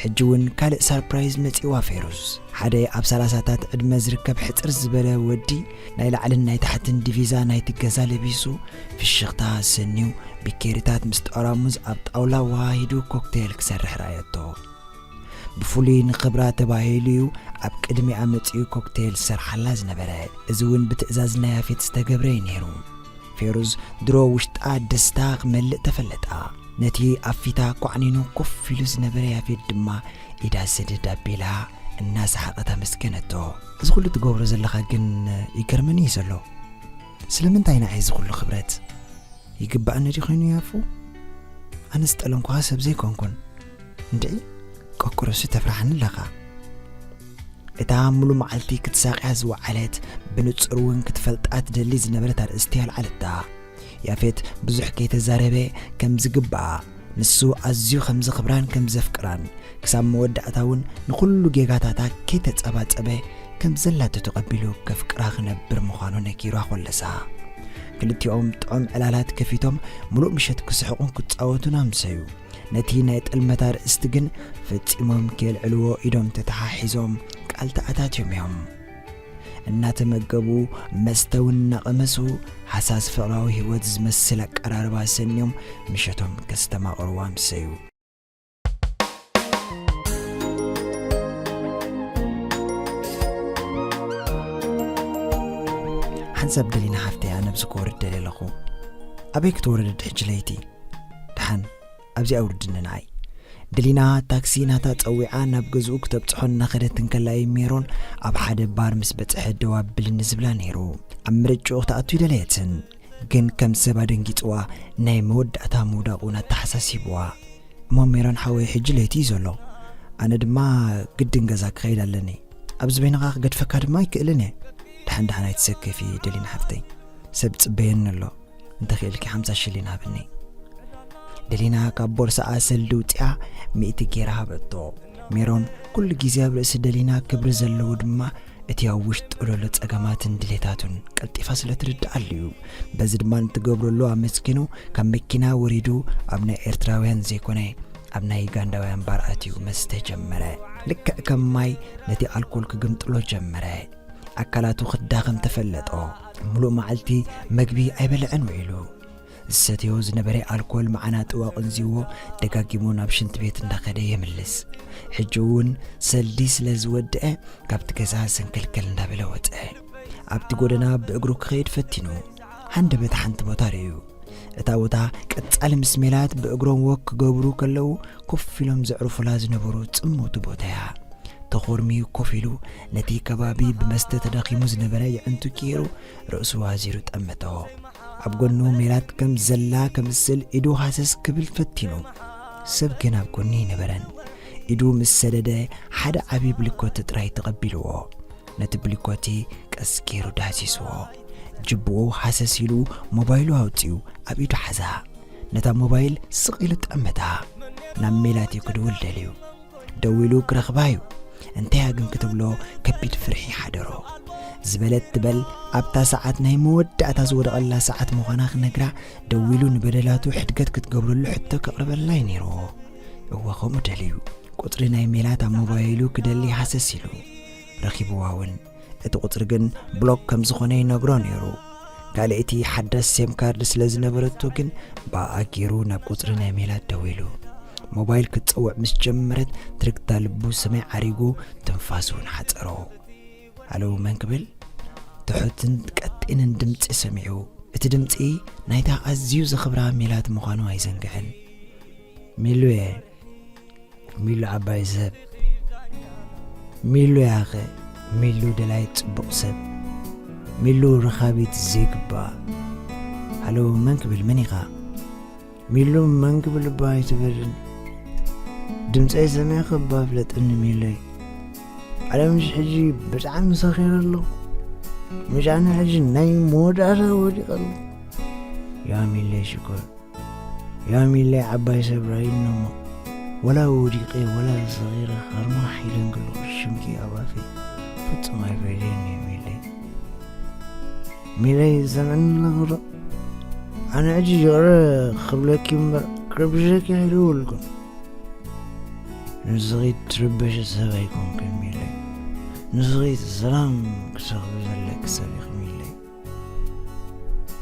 ሕጂ እውን ካልእ ሳርፕራይዝ መጺዋ ፌሩዝ። ሓደ ኣብ ሰላሳታት ዕድመ ዝርከብ ሕጽር ዝበለ ወዲ ናይ ላዕልን ናይ ታሕትን ዲቪዛ ናይቲ ገዛ ለቢሱ፣ ፍሽኽታ ኣሰንዩ፣ ቢኬሪታት ምስ ጠራሙዝ ኣብ ጣውላ ወሃሂዱ ኮክቴል ክሰርሕ ረኣየቶ። ብፍሉይ ንኽብራ ተባሂሉ እዩ ኣብ ቅድሚኣ መጺኡ ኮክቴል ዝሰርሓላ ዝነበረ። እዚ እውን ብትእዛዝ ናይ ያፌት ዝተገብረ እዩ ነይሩ። ፌሩዝ ድሮ ውሽጣ ደስታ ክመልእ ተፈለጣ። ነቲ ኣብ ፊታ ኳዕኒኑ ኮፍ ኢሉ ዝነበረ ያፌት ድማ ኢዳ ስድድ ኣቢላ እናሰሓቐት ኣመስገነቶ። "እዚ ኩሉ ትገብሮ ዘለኻ ግን ይገርመኒ እዩ ዘሎ። ስለምንታይ ንዓይ እዚ ኩሉ ክብረት? ይግባኣኒ ድዩ ኮይኑ ያፉ? ኣነ ዝጠለምኩኻ ሰብ ዘይኮንኩን። እንድዒ ቆቁረሱ ተፍርሓኒ ኣለኻ?" እታ ሙሉ መዓልቲ ክትሳቕያ ዝወዓለት፣ ብንጹር እውን ክትፈልጣ ትደሊ ዝነበረት ኣርእስቲ ኣልዓለታ። ያፌት ብዙሕ ከይተዛረበ፣ ከም ዝግባኣ ንሱ ኣዝዩ ከም ዘኽብራን ከም ዘፍቅራን፣ ክሳብ መወዳእታ እውን ንኹሉ ጌጋታታ ከይተጸባጸበ ከም ዘላቶ ተቐቢሉ ከፍቅራ ክነብር ምዃኑ ነጊሩ ኣኾለሳ። ክልቲኦም ጥዑም ዕላላት ከፊቶም ምሉእ ምሸት ክስሕቑን ክጻወቱን ኣምሰዩ። ነቲ ናይ ጥልመት ኣርእስቲ ግን ፈጺሞም ከየልዕልዎ ኢዶም ተተሓሒዞም ቃል ተኣታትዮም እዮም። እናተመገቡ፣ መስተ እውን እናቐመሱ፣ ሃሳስ ፍቕራዊ ህይወት ዝመስል ኣቀራርባ ሰንዮም ምሸቶም ከስተማቕርዋ ኣምሰዩ። ሓንሳብ ደሊና ሓፍተይ፣ ኣነ ኣብዚ ክወርድ ደልየ ኣለኹ። ኣበይ ክትወርድ ሕጂ ለይቲ? ደሓን ኣብዚ ኣውርድኒ ንዓይ። ደሊና ታክሲ ናታ ጸዊዓ ናብ ገዝኡ ክተብጽሖ እናኸደት እንከላ እዩ ሜሮን ኣብ ሓደ ባር ምስ በጽሐ ደው ኣብልኒ ዝብላ ነይሩ። ኣብ ምርጭኡ ክትኣቱ ይደለየትን፣ ግን ከም ሰብ ኣደንጊጽዋ ናይ መወዳእታ ምውዳቑ እውን ኣተሓሳሲብዋ። "እሞ ሜሮን ሓወይ፣ ሕጂ ለይቲ እዩ ዘሎ። ኣነ ድማ ግድን ገዛ ክኸይድ ኣለኒ። ኣብዚ በይንኻ ክገድፈካ ድማ ኣይክእልን እየ። ደሓን ደሓን ኣይትሰከፊ ደሊና ሓፍተይ። ሰብ ጽበየኒ ኣሎ። እንተኽእልኪ ሓምሳ ሽሊን ሃብኒ።" ደሊና ካብ ቦርሳኣ ሰልዲ ውጽኣ ሚእቲ ጌራ ሃበቶ። ሜሮን ኩሉ ግዜ ኣብ ርእሲ ደሊና ክብሪ ዘለዎ ድማ እቲ ኣብ ውሽጡ ዘሎ ጸገማትን ድሌታቱን ቀልጢፋ ስለ ትርድኣሉ እዩ። በዚ ድማ ንትገብረሉ ኣመስጊኑ ካብ መኪና ወሪዱ ኣብ ናይ ኤርትራውያን ዘይኮነ ኣብ ናይ ዩጋንዳውያን ባር ኣትዩ መስተ ጀመረ። ልክዕ ከም ማይ ነቲ ኣልኮል ክግምጥሎ ጀመረ። ኣካላቱ ክዳኸም ተፈለጦ። ምሉእ መዓልቲ መግቢ ኣይበልዐን ውዒሉ። ዝሰትዮ ዝነበረ ኣልኮል መዓናጥኡ ኣቐንዚዎ ደጋጊሙ ናብ ሽንት ቤት እንዳኸደ የምልስ። ሕጂ እውን ሰልዲ ስለ ዝወድአ ካብቲ ገዛ ሰንከልከል እንዳበለ ወጸ። ኣብቲ ጎደና ብእግሩ ክኸይድ ፈቲኑ። ሃንደበት ሓንቲ ቦታ ርእዩ። እታ ቦታ ቀጻሊ ምስ ሜላት ብእግሮም ወክ ክገብሩ ከለዉ ኮፍ ኢሎም ዘዕርፉላ ዝነበሩ ጽምውቲ ቦታ እያ። ተኾርሚዩ ኮፍ ኢሉ ነቲ ከባቢ ብመስተ ተዳኺሙ ዝነበረ የዕንቱ ኪሩ ርእሱ ኣዚሩ ጠመቶ። ኣብ ጎኑ ሜላት ከም ዘላ ከምስል ኢዱ ሃሰስ ክብል ፈቲኑ። ሰብ ግን ኣብ ጎኒ ኣይነበረን። ኢዱ ምስ ሰደደ ሓደ ዓቢ ብሊኮቲ ጥራይ ተቐቢልዎ። ነቲ ብሊኮቲ ቀስ ገይሩ ዳህሲስዎ። ጅብኡ ሃሰስ ኢሉ ሞባይሉ ኣውጺኡ ኣብ ኢዱ ሓዛ። ነታ ሞባይል ስቕ ኢሉ ጠመታ። ናብ ሜላት እዩ ክድውል ደልዩ። ደዊሉ ክረኽባ እዩ። እንታይ እያ ግን ክትብሎ ከቢድ ፍርሒ ሓደሮ። ዝበለት ትበል ኣብታ ሰዓት ናይ መወዳእታ ዝወደቐላ ሰዓት ምዃና ክነግራ ደዊሉ ንበደላቱ ሕድገት ክትገብረሉ ሕቶ ከቕርበላ እዩ ነይርዎ። እወ ከምኡ ደልዩ። ቁጽሪ ናይ ሜላት ኣብ ሞባይሉ ክደሊ ሃሰስ ኢሉ። ረኺብዋ እውን። እቲ ቁጽሪ ግን ብሎክ ከም ዝኾነ ይነግሮ ነይሩ። ካልኣይቲ ሓዳስ ሴም ካርድ ስለ ዝነበረቶ ግን ብኣኣ ገይሩ ናብ ቁጽሪ ናይ ሜላት ደዊሉ። ሞባይል ክትጸውዕ ምስ ጀመረት ትርግታ ልቡ ሰማይ ዓሪጉ ትንፋሱ እውን ሓጸሮ። ሃሎ መን ክብል? ትሑትን ቀጢንን ድምጺ ሰሚዑ። እቲ ድምጺ ናይታ ኣዝዩ ዘኽብራ ሜላት ምዃኑ ኣይዘንግዕን። ሚሉየ፣ ሚሉ ዓባይ ሰብ፣ ሚሉ ያኸ፣ ሚሉ ደላይ ጽቡቕ ሰብ፣ ሚሉ ረኻቢት ዘይግባእ። ሃሎ መን ክብል? መን ኢኻ? ሚሉ መን ክብል እባ ኣይትበልን። ድምፀይ ሰሚዕኺ እባ ፍለጥኒ ሚለይ። ዓለም ሕጂ ብጣዕሚ ሰኺረ ኣለኹ። ምሻነ ሕጂ ናይ መወዳእታ ወዲቐሉ። ያ ሚለይ ሽኮር፣ ያ ሚለይ ዓባይ ሰብ ራይኖሞ። ወላ ወዲቐ ወላ ሰጊረ ካርማ ሒለን ክልኹ ሽምኪ ኣብ ኣፈይ ፍጹም ኣይፈድየን እዩ ሚለይ። ሚለይ ዘመን ኣለኽዶ? ኣነ ሕጂ ይቕረ ክብለኪ እምበር ክርብሸኪ ኣይደወልኩን። ንስኺ ትርበሽ ሰብ ኣይኮንክን ሚለይ። ንስኺ ሰላም ክሰኽቢ ዘለኪ ሰብ ኢኺ ሚለይ።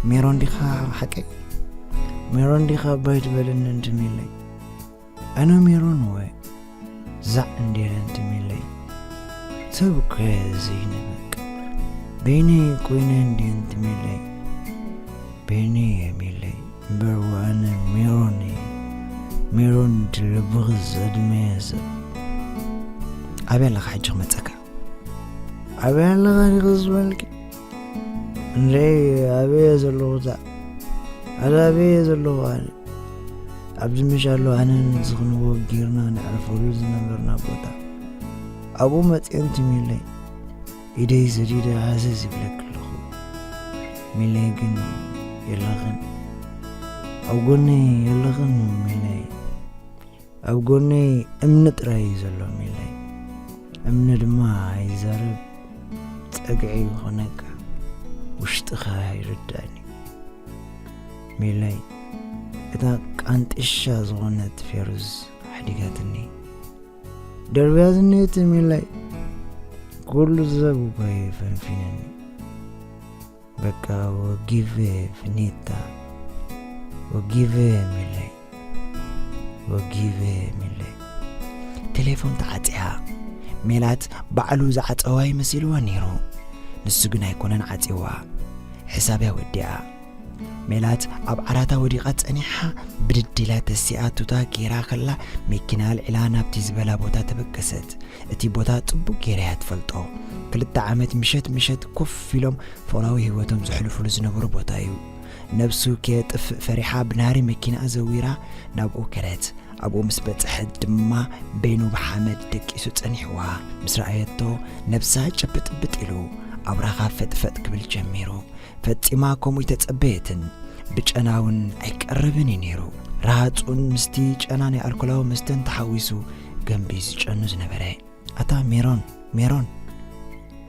ሜሮን ዲኻ ሓቀይ? ሜሮን ዲኻ ባይ ትበለኒ እንት ሚለይ? ኣነ ሜሮን ወይ ዛዕ እንዴረ እንት ሚለይ? ሰብ እኮ እየ ዘይነበቅ። በይነይ ኮይነ እንዴ እንት ሚለይ? በይነይ እየ ሚለይ። እምበር ወኣነ ሜሮን እየ። ሜሮን እቲ ልብኺ ዘድመየ ሰብ። ኣበይ ኣለኻ ሕጂ ክመጸካ? ኣበይ ኣለኻ ዲኺ ዝበልኪ? እንድዒ ኣበይ እየ ዘለኹ እታ? ኣታ ኣበይ እየ ዘለኹ ኣነ? ኣብዚ ምሽ ኣሎ ኣነ ንስኽን ወጊርና ነዕርፈሉ ዝነበርና ቦታ። ኣብኡ መጺኤ እንት ሚለይ ኢደይ ሰዲደ ሃሰስ ይብለኪ ኣለኹ። ሚለይ ግን የለኽን። ኣብ ጎነይ የለኽን ሚለይ። ኣብ ጎነይ እምኒ ጥራይ እዩ ዘሎ ሚለይ። እምኒ ድማ ኣይዛረብ፣ ጸግዒ ይኾነካ፣ ውሽጥኻ ኣይርዳእን እዩ። ሚለይ፣ እታ ቃንጢሻ ዝኾነት ፌሩዝ ሓዲጋትኒ። ደርብያ ዝኔት ሚለይ፣ ኩሉ ሰብ እኮ እዩ ፈንፊነኒ። በቃ ወጊበ ፍኒታ፣ ወጊበ ሚለይ፣ ወጊበ ሚለይ። ቴሌፎን ተዓጽያ። ሜላት ባዕሉ ዝዓጸዋ ይመሲልዋ ነይሩ። ንሱ ግን ኣይኮነን ዓጽዋ። ሕሳብያ ወዲኣ። ሜላት ኣብ ዓራታ ወዲቓ ጸኒሓ ብድድ ኢላ ተሲኣ ቱታ ገይራ ከላ መኪና ኣልዒላ ናብቲ ዝበላ ቦታ ተበገሰት። እቲ ቦታ ጽቡቕ ገይራ እያ ትፈልጦ። ክልተ ዓመት ምሸት ምሸት ኮፍ ኢሎም ፍቕራዊ ህይወቶም ዘሕልፉሉ ዝነበሩ ቦታ እዩ። ነብሱ ከየጥፍእ ፈሪሓ ብናህሪ መኪናኣ ዘዊራ ናብኡ ከደት። ኣብኡ ምስ በጽሐት ድማ በይኑ ብሓመድ ደቂሱ ጸኒሕዋ። ምስ ረኣየቶ ነብሳ ጭብጥብጥ ኢሉ ኣብራኻ ፈጥፈጥ ክብል ጀሚሩ። ፈጺማ ከምኡ ኣይተጸበየትን። ብጨና እውን ኣይቀርብን እዩ ነይሩ። ረሃጹን ምስቲ ጨና ናይ ኣልኮላዊ መስተን ተሓዊሱ ገንቢ ዝጨኑ ዝነበረ። ኣታ ሜሮን፣ ሜሮን!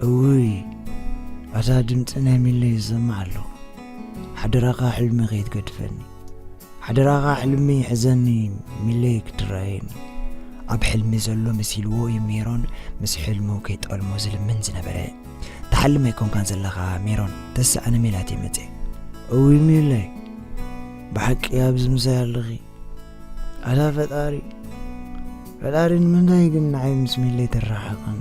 እውይ፣ ኣታ ድምጺ ናይ ሚለይ ይሰማዕ ኣለኹ። ሓደራኻ ሕልሚ ከይትገድፈኒ። ሓደራኻ ሕልሚ ሕዘኒ ሚለይ ክትረኣየኒ። ኣብ ሕልሚ ዘሎ መሲልዎ እዩ ሜሮን ምስ ሕልሙ ከይጠልሞ ዝልምን ዝነበረ። ትሓልም ኣይኮንካን ዘለኻ ሜሮን፣ ተስእ ኣነ ሜላት እየ መጽየ። እውይ ሚለይ፣ ብሓቂ ኣብዚ ምሳይ ኣለኺ። ኣታ ፈጣሪ፣ ፈጣሪ ንምንታይ ግን ንዓይ ምስ ሚለይ ተረሓሓቐኒ?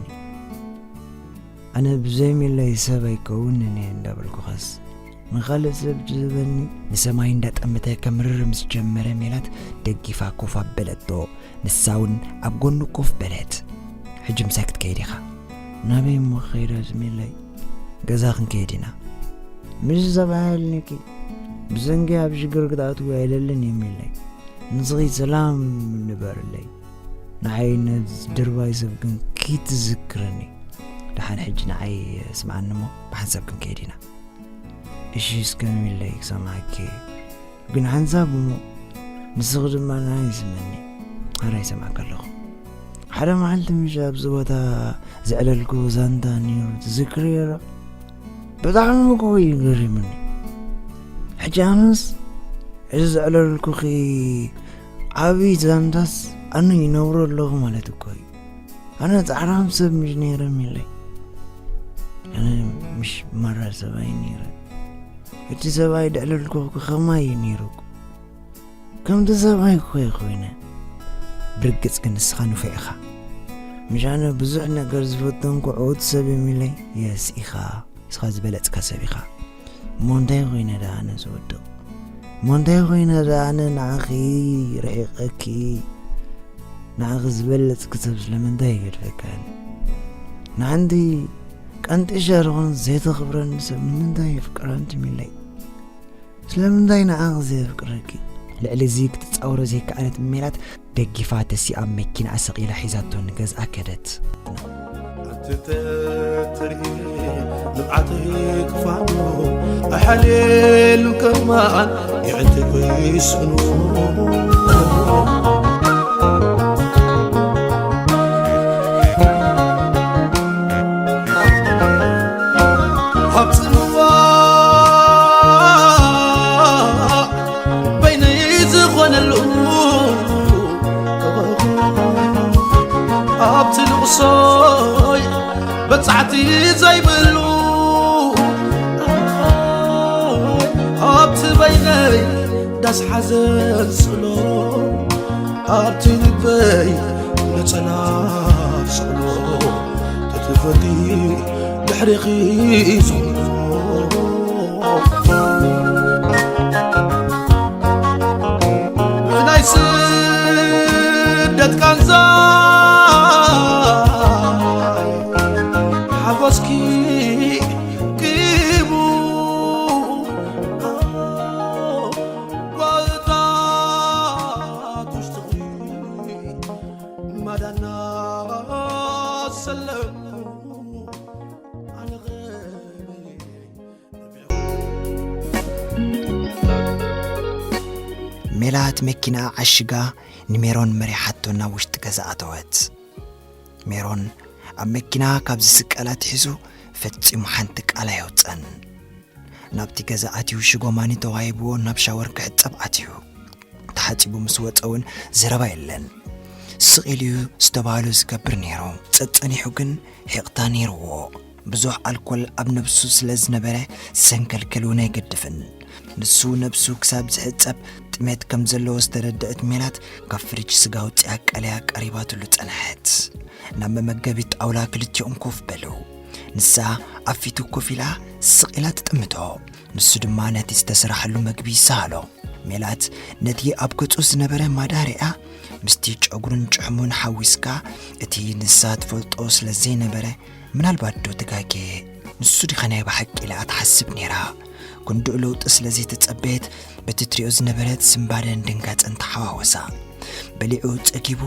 ኣነ ብዘይ ሚለይ ሰብ ኣይከውንን እየ እንዳበልኩኸስ ንኻልእ ሰብ ትህበኒ? ንሰማይ እንዳጠመተ ከምርር ምስ ጀመረ ሜላት ደጊፋ ኮፍ ኣበለቶ። ንሳ እውን ኣብ ጎኑ ኮፍ በለት። ሕጂ ምሳይ ክትከይድ ኢኻ። ናበይ እሞ ክኸይዳ ሚለይ? ገዛ ክንከይድ ኢና። ምስ ሰብኣይ ኣልኒኪ ብሰንኪ ኣብ ሽግር ክትኣትዊ ኣይደልን እየ ሚለይ። ንስኺ ሰላም ንበርለይ። ንዓይ ነዚ ድርባይ ሰብ ግን ከይትዝክርኒ። ደሓን ሕጂ ንዓይ ስምዓኒ እሞ ብሓንሳብ ክንከይድ ኢና። እሺ እስከ ሚለይ ክሰምዓኪ እየ። ግን ሓንሳብ እሞ ንስኺ ድማ ንዓይ ስምዕኒ። ኣረ ይሰምዓካ ኣለኹ። ሓደ መዓልቲ ምሽ ኣብዚ ቦታ ዘዕለልኩ ዛንታ ነይሩ ትዝክርዮ ዶ? ብጣዕሚ እኮ እዩ ገሪሙኒ። ሕጂ ኣነስ እዚ ዘዕለልኩኺ ዓብዪ ዛንታስ ኣነ ይነብሮ ኣለኹ ማለት እኮ እዩ። ኣነ ጻዕራም ሰብ ምሽ ነይረ ሚለይ። ኣነ ምሽ ማራ ሰብኣይ ነይረ። እቲ ሰብኣይ ደዕለልኩኺ ከማይ እዩ ነይሩ እኮ። ከምቲ ሰብኣይ እኮ እየ ኮይነ። ብርግጽ ግን ንስኻ ንፉዕ ኢኻ። ምሽ ኣነ ብዙሕ ነገር ዝፈተንኩ ዕዉት ሰብ እየ ሚለይ። የስ ኢኻ። ንስኻ ዝበለጽካ ሰብ ኢኻ። እሞ እንታይ ኮይነ ደኣ ኣነ ዝወድቕ? እሞ እንታይ ኮይነ ደኣ ኣነ ንዓኺ ርሒቐኪ? ንዓኺ ዝበለጽኪ ሰብ ስለምንታይ ይገድፈካኒ? ንሓንቲ ቀንጢሻ ዝኾን ዘይተኽብረኒ ሰብ ንምንታይ የፍቅራ ኣንቲ ሚለይ? ስለምንታይ ንዓኺ ዘየፍቅረኪ? ልዕሊ እዚ ክትጻወሮ ዘይከኣለት ሜላት ደጊፋ ተሲኣ መኪናኣ ሰቒላ ሒዛቶ ንገዝኣ ከደት። ኣታ ትተትርኢ ንብዓተይ ክፋኑ ኣሓልየሉ ከማን ይዕንተይ ኮይስኑ። ኣብ ጽምዋ በይነይ ዝኾነሉ ኣብቲ ልቕሶይ በጻዕቲ ዘይብሉ ኣብቲ በይነይ ዳስ ሓዘን ስእሎ ኣብቲ ልበይ ነጸላ ስእሎ ተትፈዲ ድሕሪኺ ዝብሎ ናይ ስደት ቃንዛ ሓጎስኪ ቂሙ ጓልታት ውሽጥኺ ማዳና ሰለምኩ ኣነ ኸመይ ሜላት መኪና ዓሽጋ ንሜሮን መሪሓቶ ናብ ውሽጢ ገዛ ኣተወት። ሜሮን ኣብ መኪና ካብ ዝስቀል ኣትሒዙ ፈጺሙ ሓንቲ ቃል ኣየውጸን። ናብቲ ገዛ ኣትዩ ሽጎማኒ ተዋሂብዎ ናብ ሻወር ክሕጸብ ኣትዩ። ተሓጺቡ ምስ ወጸ እውን ዘረባ የለን። ስቕ ኢሉ እዩ ዝተባህሎ ዝገብር ነይሩ። ጸጸኒሑ ግን ሒቕታ ነይርዎ። ብዙሕ ኣልኮል ኣብ ነብሱ ስለ ዝነበረ ሰንከልከል እውን ኣይገድፍን። ንሱ ነብሱ ክሳብ ዝሕጸብ ጥሜት ከም ዘለዎ ዝተረድአት ሜላት ካብ ፍሪጅ ስጋ ኣውጺኣ ቀልያ ቀሪባትሉ ጸንሐት። ናብ መመገቢ ጣውላ ክልቲኦም ኮፍ በሉ። ንሳ ኣብ ፊቱ ኮፍ ኢላ ስቕ ኢላ ትጥምቶ። ንሱ ድማ ነቲ ዝተሰራሓሉ መግቢ ይሰሃሎ። ሜላት ነቲ ኣብ ገጹ ዝነበረ ማዳ ሪኣ ምስቲ ጨጉሩን ጭሕሙን ሓዊስካ እቲ ንሳ ትፈልጦ ስለ ዘይነበረ ምናልባት ዶ ተጋግየ? ንሱ ዲኻ ናይ ብሓቂ ኢላ ትሓስብ ነይራ። ክንድኡ ለውጢ ስለ ዘይተጸበየት በቲ ትሪኦ ዝነበረት ስምባደን ድንጋጸን ተሓዋወሳ። በሊዑ ጸጊቡ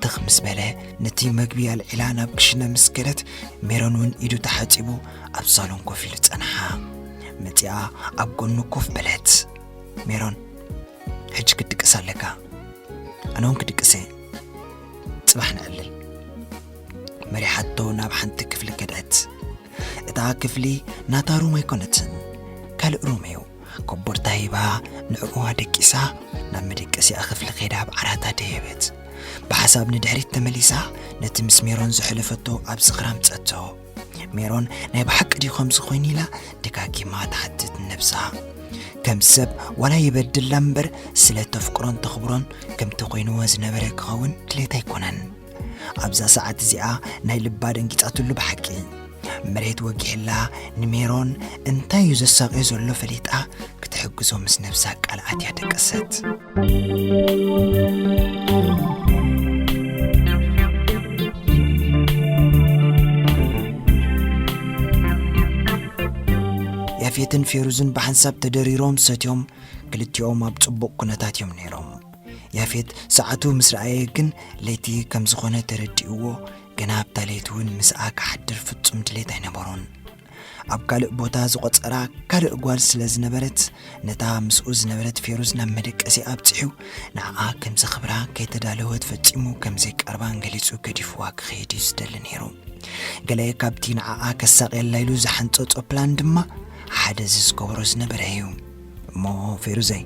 ትኽ ምስ በለ ነቲ መግቢ ኣልዒላ ናብ ክሽነ ምስ ከደት ሜሮን እውን ኢዱ ተሓጺቡ ኣብ ሳሎን ኮፍ ኢሉ ጸንሓ። መጺኣ ኣብ ጎኑ ኮፍ በለት። ሜሮን ሕጂ ክትድቅስ ኣለካ። ኣነ እውን ክድቅስ እየ። ጽባሕ ንዕልል። መሪሓቶ ናብ ሓንቲ ክፍሊ ከድዐት። እታ ክፍሊ ናታ ሩም ኣይኮነትን፣ ካልእ ሩም እዩ። ኮቦርታ ሂባ ንዕኡ ኣደቂሳ ናብ መደቀሲኣ ክፍሊ ከይዳ ኣብ ዓራታ ደየበት። ብሓሳብ ንድሕሪት ተመሊሳ ነቲ ምስ ሜሮን ዘሕለፈቶ ኣብ ዝኽራ ኣምጸቶ። ሜሮን ናይ ብሓቂ ድዩ ከምዚ ኮይኑ ኢላ ደጋጊማ ትሓትት ንነብሳ። ከም ሰብ ዋላ ይበድላ እምበር ስለ ተፍቅሮን ተኽብሮን ከምቲ ኮይንዎ ዝነበረ ክኸውን ድሌት ኣይኮነን። ኣብዛ ሰዓት እዚኣ ናይ ልባ ደንጊጻትሉ ብሓቂ። መሬት ወጊሕላ ንሜሮን እንታይ እዩ ዘሳቕዮ ዘሎ ፈሊጣ ክትሕግዞ ምስ ነብሳ ቃል ኣትያ ደቀሰት። ያፌትን ፌሩዝን ብሓንሳብ ተደሪሮም ሰትዮም ክልቲኦም ኣብ ጽቡቕ ኩነታት እዮም ነይሮም። ያፌት ሰዓቱ ምስ ረኣየ ግን ለይቲ ከም ዝኾነ ተረዲእዎ ገና ኣብታ ለይቲ እውን ምስኣ ክሓድር ፍጹም ድሌት ኣይነበሮን። ኣብ ካልእ ቦታ ዝቖጸራ ካልእ ጓል ስለ ዝነበረት ነታ ምስኡ ዝነበረት ፌሩዝ ናብ መደቀሲ ኣብጺሑ ንዓኣ ከም ዘኽብራ ከይተዳለወት ፈጺሙ ከም ዘይቀርባን ገሊጹ ገዲፍዋ ክኸይድ እዩ ዝደሊ ነይሩ። ገለ ካብቲ ንዓኣ ከሳቕየላ ኢሉ ዝሓንጸጾ ፕላን ድማ ሓደ እዚ ዝገበሮ ዝነበረ እዩ። እሞ ፌሩዘይ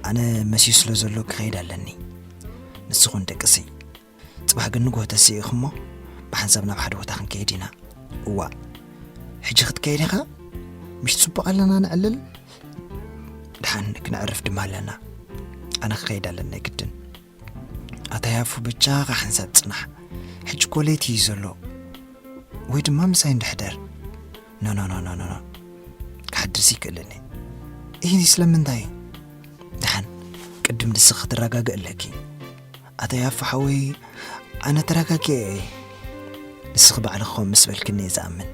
ኣነ መስዩ ስለ ዘሎ ክኸይድ ኣለኒ። ንስኹን ደቅሲ ጽባሕ ግን ንግሆ ተስኢኹሞ ብሓንሳብ ናብ ሓደ ቦታ ክንከይድ ኢና። እዋ ሕጂ ክትከይድ ኢኻ? ምሽ ጽቡቕ ኣለና ንዕልል። ድሓን ክነዕርፍ ድማ ኣለና። ኣነ ክኸይድ ኣለኒ ግድን። ኣታ ያፉ ብቻኻ ሓንሳብ ጽናሕ። ሕጂ እኮ ለይቲ እዩ ዘሎ። ወይ ድማ ምሳይ እንድሕደር። ኖ ኖ ኖ ኖ ኖ ኖ። ክሓድርሲ ይክእለኒ። ይህን ስለምንታይ? ደሓን ቅድም ንስኺ ክትረጋግእ ኣለኪ። ኣታ ያፉ ሓወይ ኣነ ተረጋጊኤ እየ። ንስኺ ባዕልኺ ከምኡ ምስ በልክኒ እየ ዝኣምን።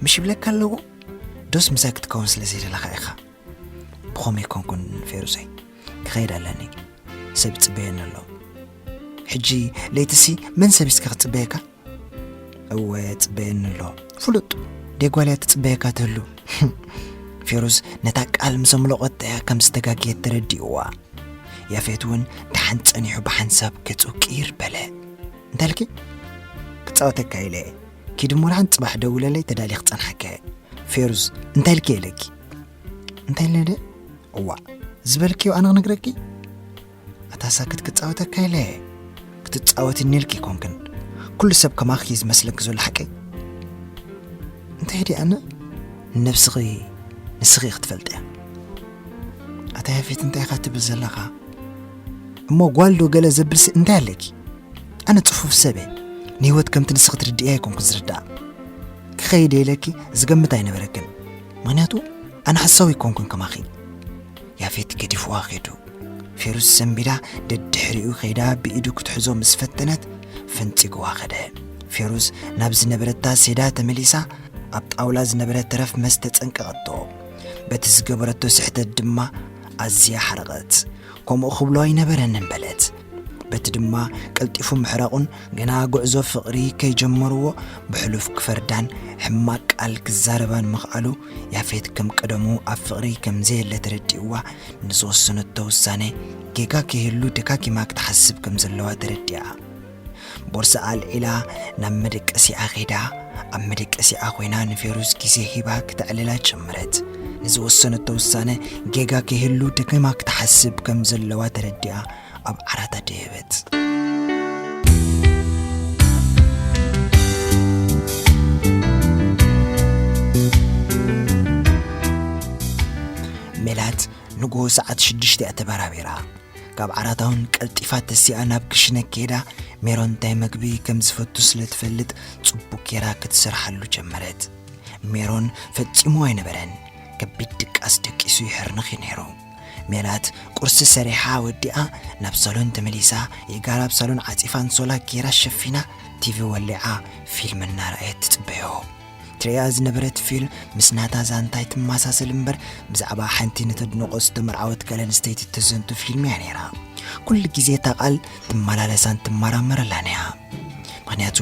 ምሽ ይብለካ ኣለኹ። ዶስ ምሳይ ክትከውን ስለ ዘይደለኻ ኢኻ? ብኸምኡ ኣይኮንኩን ፌሩዘይ። ክኸይድ ኣለኒ። ሰብ ይጽበየኒ ኣሎ። ሕጂ ለይትሲ መን ሰብ እስከ ክጽበየካ? እወ፣ ጽበየኒ ኣሎ። ፍሉጥ፣ ደይ ጓል እያ ትጽበየካ ትህሉ። ፌሩዝ ነታ ቃል ምስ ኣምለቖታ እያ ከም ዝተጋግየት ተረዲእዋ። ያፌት እውን ደሓን ጸኒሑ ብሓንሳብ ገጹ ቅይር በለ። እንታይ ኢልኪ? ክጻወተካ ኢለ እየ። ኪዲ እሞ ደሓን ጽባሕ ደውለለይ ተዳልየ ክጸንሓካ እየ። ፌሩዝ፣ እንታይ ኢልኪ ኢለኪ? እንታይ ኢለ ድየ? እዋእ፣ ዝበልክዮ ኣነ ክነግረኪ? ኣታ ሳክት ክጻወተካ ኢለ እየ። ክትጻወትኒ ኢልኪ ኣይኮንክን። ኩሉ ሰብ ከማኺ እዩ ዝመስለኪ ዘሎ ሓቀይ። እንታይ ድየ ኣነ? ንነብስኺ ንስኺ ኢኺ ክትፈልጥያ። ኣታ ያፌት እንታይ ኢኻ ትብል ዘለኻ? እሞ ጓል ዶ ገለ ዘብልሲ እንታይ ኣለኪ? ኣነ ጽፉፍ ሰብ እየ። ንህይወት ከምቲ ንስኺ ትርድእያ ኣይኮንኩ ዝርዳእ። ክኸይድ ኢለኪ ዝገምት ኣይነበረክን። ምኽንያቱ ኣነ ሓሳዊ ኣይኮንኩን ከማኺ። ያፌት ገዲፍዋ ኸይዱ። ፌሩዝ ሰንቢዳ ደድሕሪኡ ከይዳ ብኢዱ ክትሕዞ ምስ ፈተነት ፈንጺግዋ ኸደ። ፌሩዝ ናብ ዝነበረታ ሴዳ ተመሊሳ ኣብ ጣውላ ዝነበረ ተረፍ መስተ ጸንቀቐቶ። በቲ ዝገበረቶ ስሕተት ድማ ኣዝያ ሓረቐት። ከምኡ ክብሎ ኣይነበረንን በለት። በቲ ድማ ቀልጢፉ ምሕራቑን ገና ጉዕዞ ፍቕሪ ከይጀመርዎ ብሕሉፍ ክፈርዳን ሕማቕ ቃል ክዛረባን ምኽኣሉ ያፌት ከም ቀደሙ ኣብ ፍቕሪ ከም ዘየለ ተረዲእዋ ንዝወሰነቶ ውሳነ ጌጋ ከይህሉ ደጋጊማ ክትሓስብ ከም ዘለዋ ተረዲኣ። ቦርሳ ኣልዒላ ናብ መደቀሲኣ ኸይዳ ኣብ መደቀሲኣ ኮይና ንፌሩዝ ግዜ ሂባ ክተዕልላ ጀመረት። ንዝወሰነቶ ውሳነ ጌጋ ከይህሉ ደጋጊማ ክትሓስብ ከም ዘለዋ ተረዲኣ ኣብ ዓራታ ደየበት። ሜላት ንግሆ ሰዓት ሽዱሽተ እያ ተበራቢራ። ካብ ዓራታ እውን ቀልጢፋ ተሲኣ ናብ ክሽነ ከይዳ ሜሮን እንታይ መግቢ ከም ዝፈቱ ስለ ትፈልጥ ጽቡቕ ጌራ ክትሰርሓሉ ጀመረት። ሜሮን ፈጺሙ ኣይነበረን። ከቢድ ድቃስ ደቂሱ ይሕርንኽ እዩ ነይሩ። ሜላት ቁርሲ ሰሪሓ ወዲኣ ናብ ሳሎን ተመሊሳ፣ የጋራ ኣብ ሳሎን ዓጺፋ ኣንሶላ ጌራ ሸፊና ቲቪ ወሊዓ ፊልም እናረኣየት ትጽበዮ። ትርእያ ዝነበረት ፊልም ምስ ናታ ዛንታ ኣይትመሳሰል እምበር ብዛዕባ ሓንቲ ንተድንቖ ዝተመርዓወት ጓል ኣንስተይቲ እተዘንቱ ፊልም እያ ነይራ። ኩሉ ግዜ እታ ቃል ትመላለሳን ትመራመረላን እያ። ምኽንያቱ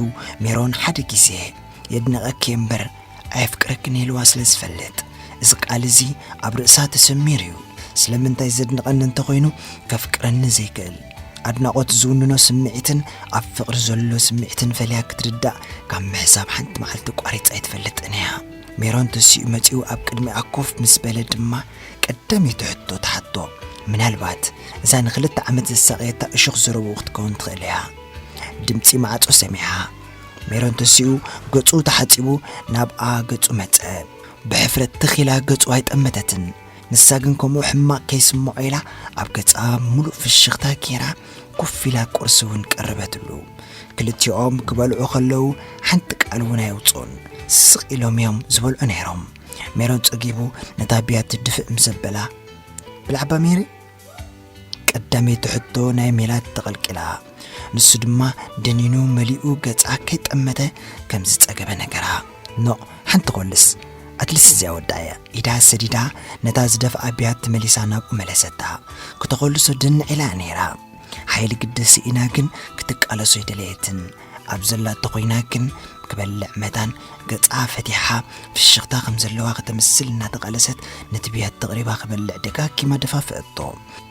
ሜሮን ሓደ ግዜ የድንቐኪ እምበር ኣየፍቅረክን ኢልዋ ስለ ዝፈልጥ፣ እዚ ቃል እዚ ኣብ ርእሳ ተሰሚሩ እዩ። ስለምንታይ ዘድንቐኒ እንተኾይኑ ከፍቅረኒ ዘይክእል? ኣድናቖት ዝውንኖ ስምዒትን ኣብ ፍቕሪ ዘሎ ስምዒትን ፈልያ ክትርዳእ ካብ ምሕሳብ ሓንቲ መዓልቲ ቋሪጻ ኣይትፈልጥን እያ። ሜሮን ተሲኡ መጺኡ ኣብ ቅድሚኣ ኮፍ ምስ በለ ድማ ቀዳመይቲ ሕቶ ትሓቶ። ምናልባት እዛ ንኽልተ ዓመት ዘሳቐየታ እሾኽ ዘረብኡ ክትከውን ትኽእል እያ። ድምጺ ማዕጾ ሰሚዓ። ሜሮን ተሲኡ ገጹ ተሓጺቡ ናብኣ ገጹ መጸ። ብሕፍረት ትኽ ኢላ ገጹ ኣይጠመተትን። ንሳ ግን ከምኡ ሕማቕ ከይስምዖ ኢላ ኣብ ገጻ ምሉእ ፍሽኽታ ጌራ ኮፍ ኢላ ቁርሲ እውን ቀረበትሉ። ክልቲኦም ክበልዑ ከለዉ ሓንቲ ቃል እውን ኣየውጽኡን። ስቕ ኢሎም እዮም ዝበልዑ ነይሮም። ሜሮን ጸጊቡ ነታ ብያቲ ድፍእ ምስ ኣበላ፣ "ብላዕባ ሜሪ?" ቀዳመይቲ ሕቶ ናይ ሜላት ተቐልቂላ። ንሱ ድማ ደኒኑ መሊኡ ገጻ ከይጠመተ ከም ዝጸገበ ነገራ። "ኖእ፣ ሓንቲ ኮልስ፣ ኣትሊስት እዚኣ ወዳእያ" ኢዳ ሰዲዳ ነታ ዝደፍኣ ብያቲ መሊሳ ናብኡ መለሰታ። ክተኾልሶ ድንዕ ኢላ ነይራ። ሓይሊ ግደ ስኢና ግን ክትቃለሶ ኣይደለየትን። ኣብ ዘላቶ ኮይና ግን ክበልዕ መታን ገጻ ፈቲሓ ፍሽኽታ ከም ዘለዋ ከተምስል እናተቓለሰት ነቲ ብያቲ ተቕሪባ ክበልዕ ደጋጊማ ደፋፍአቶ።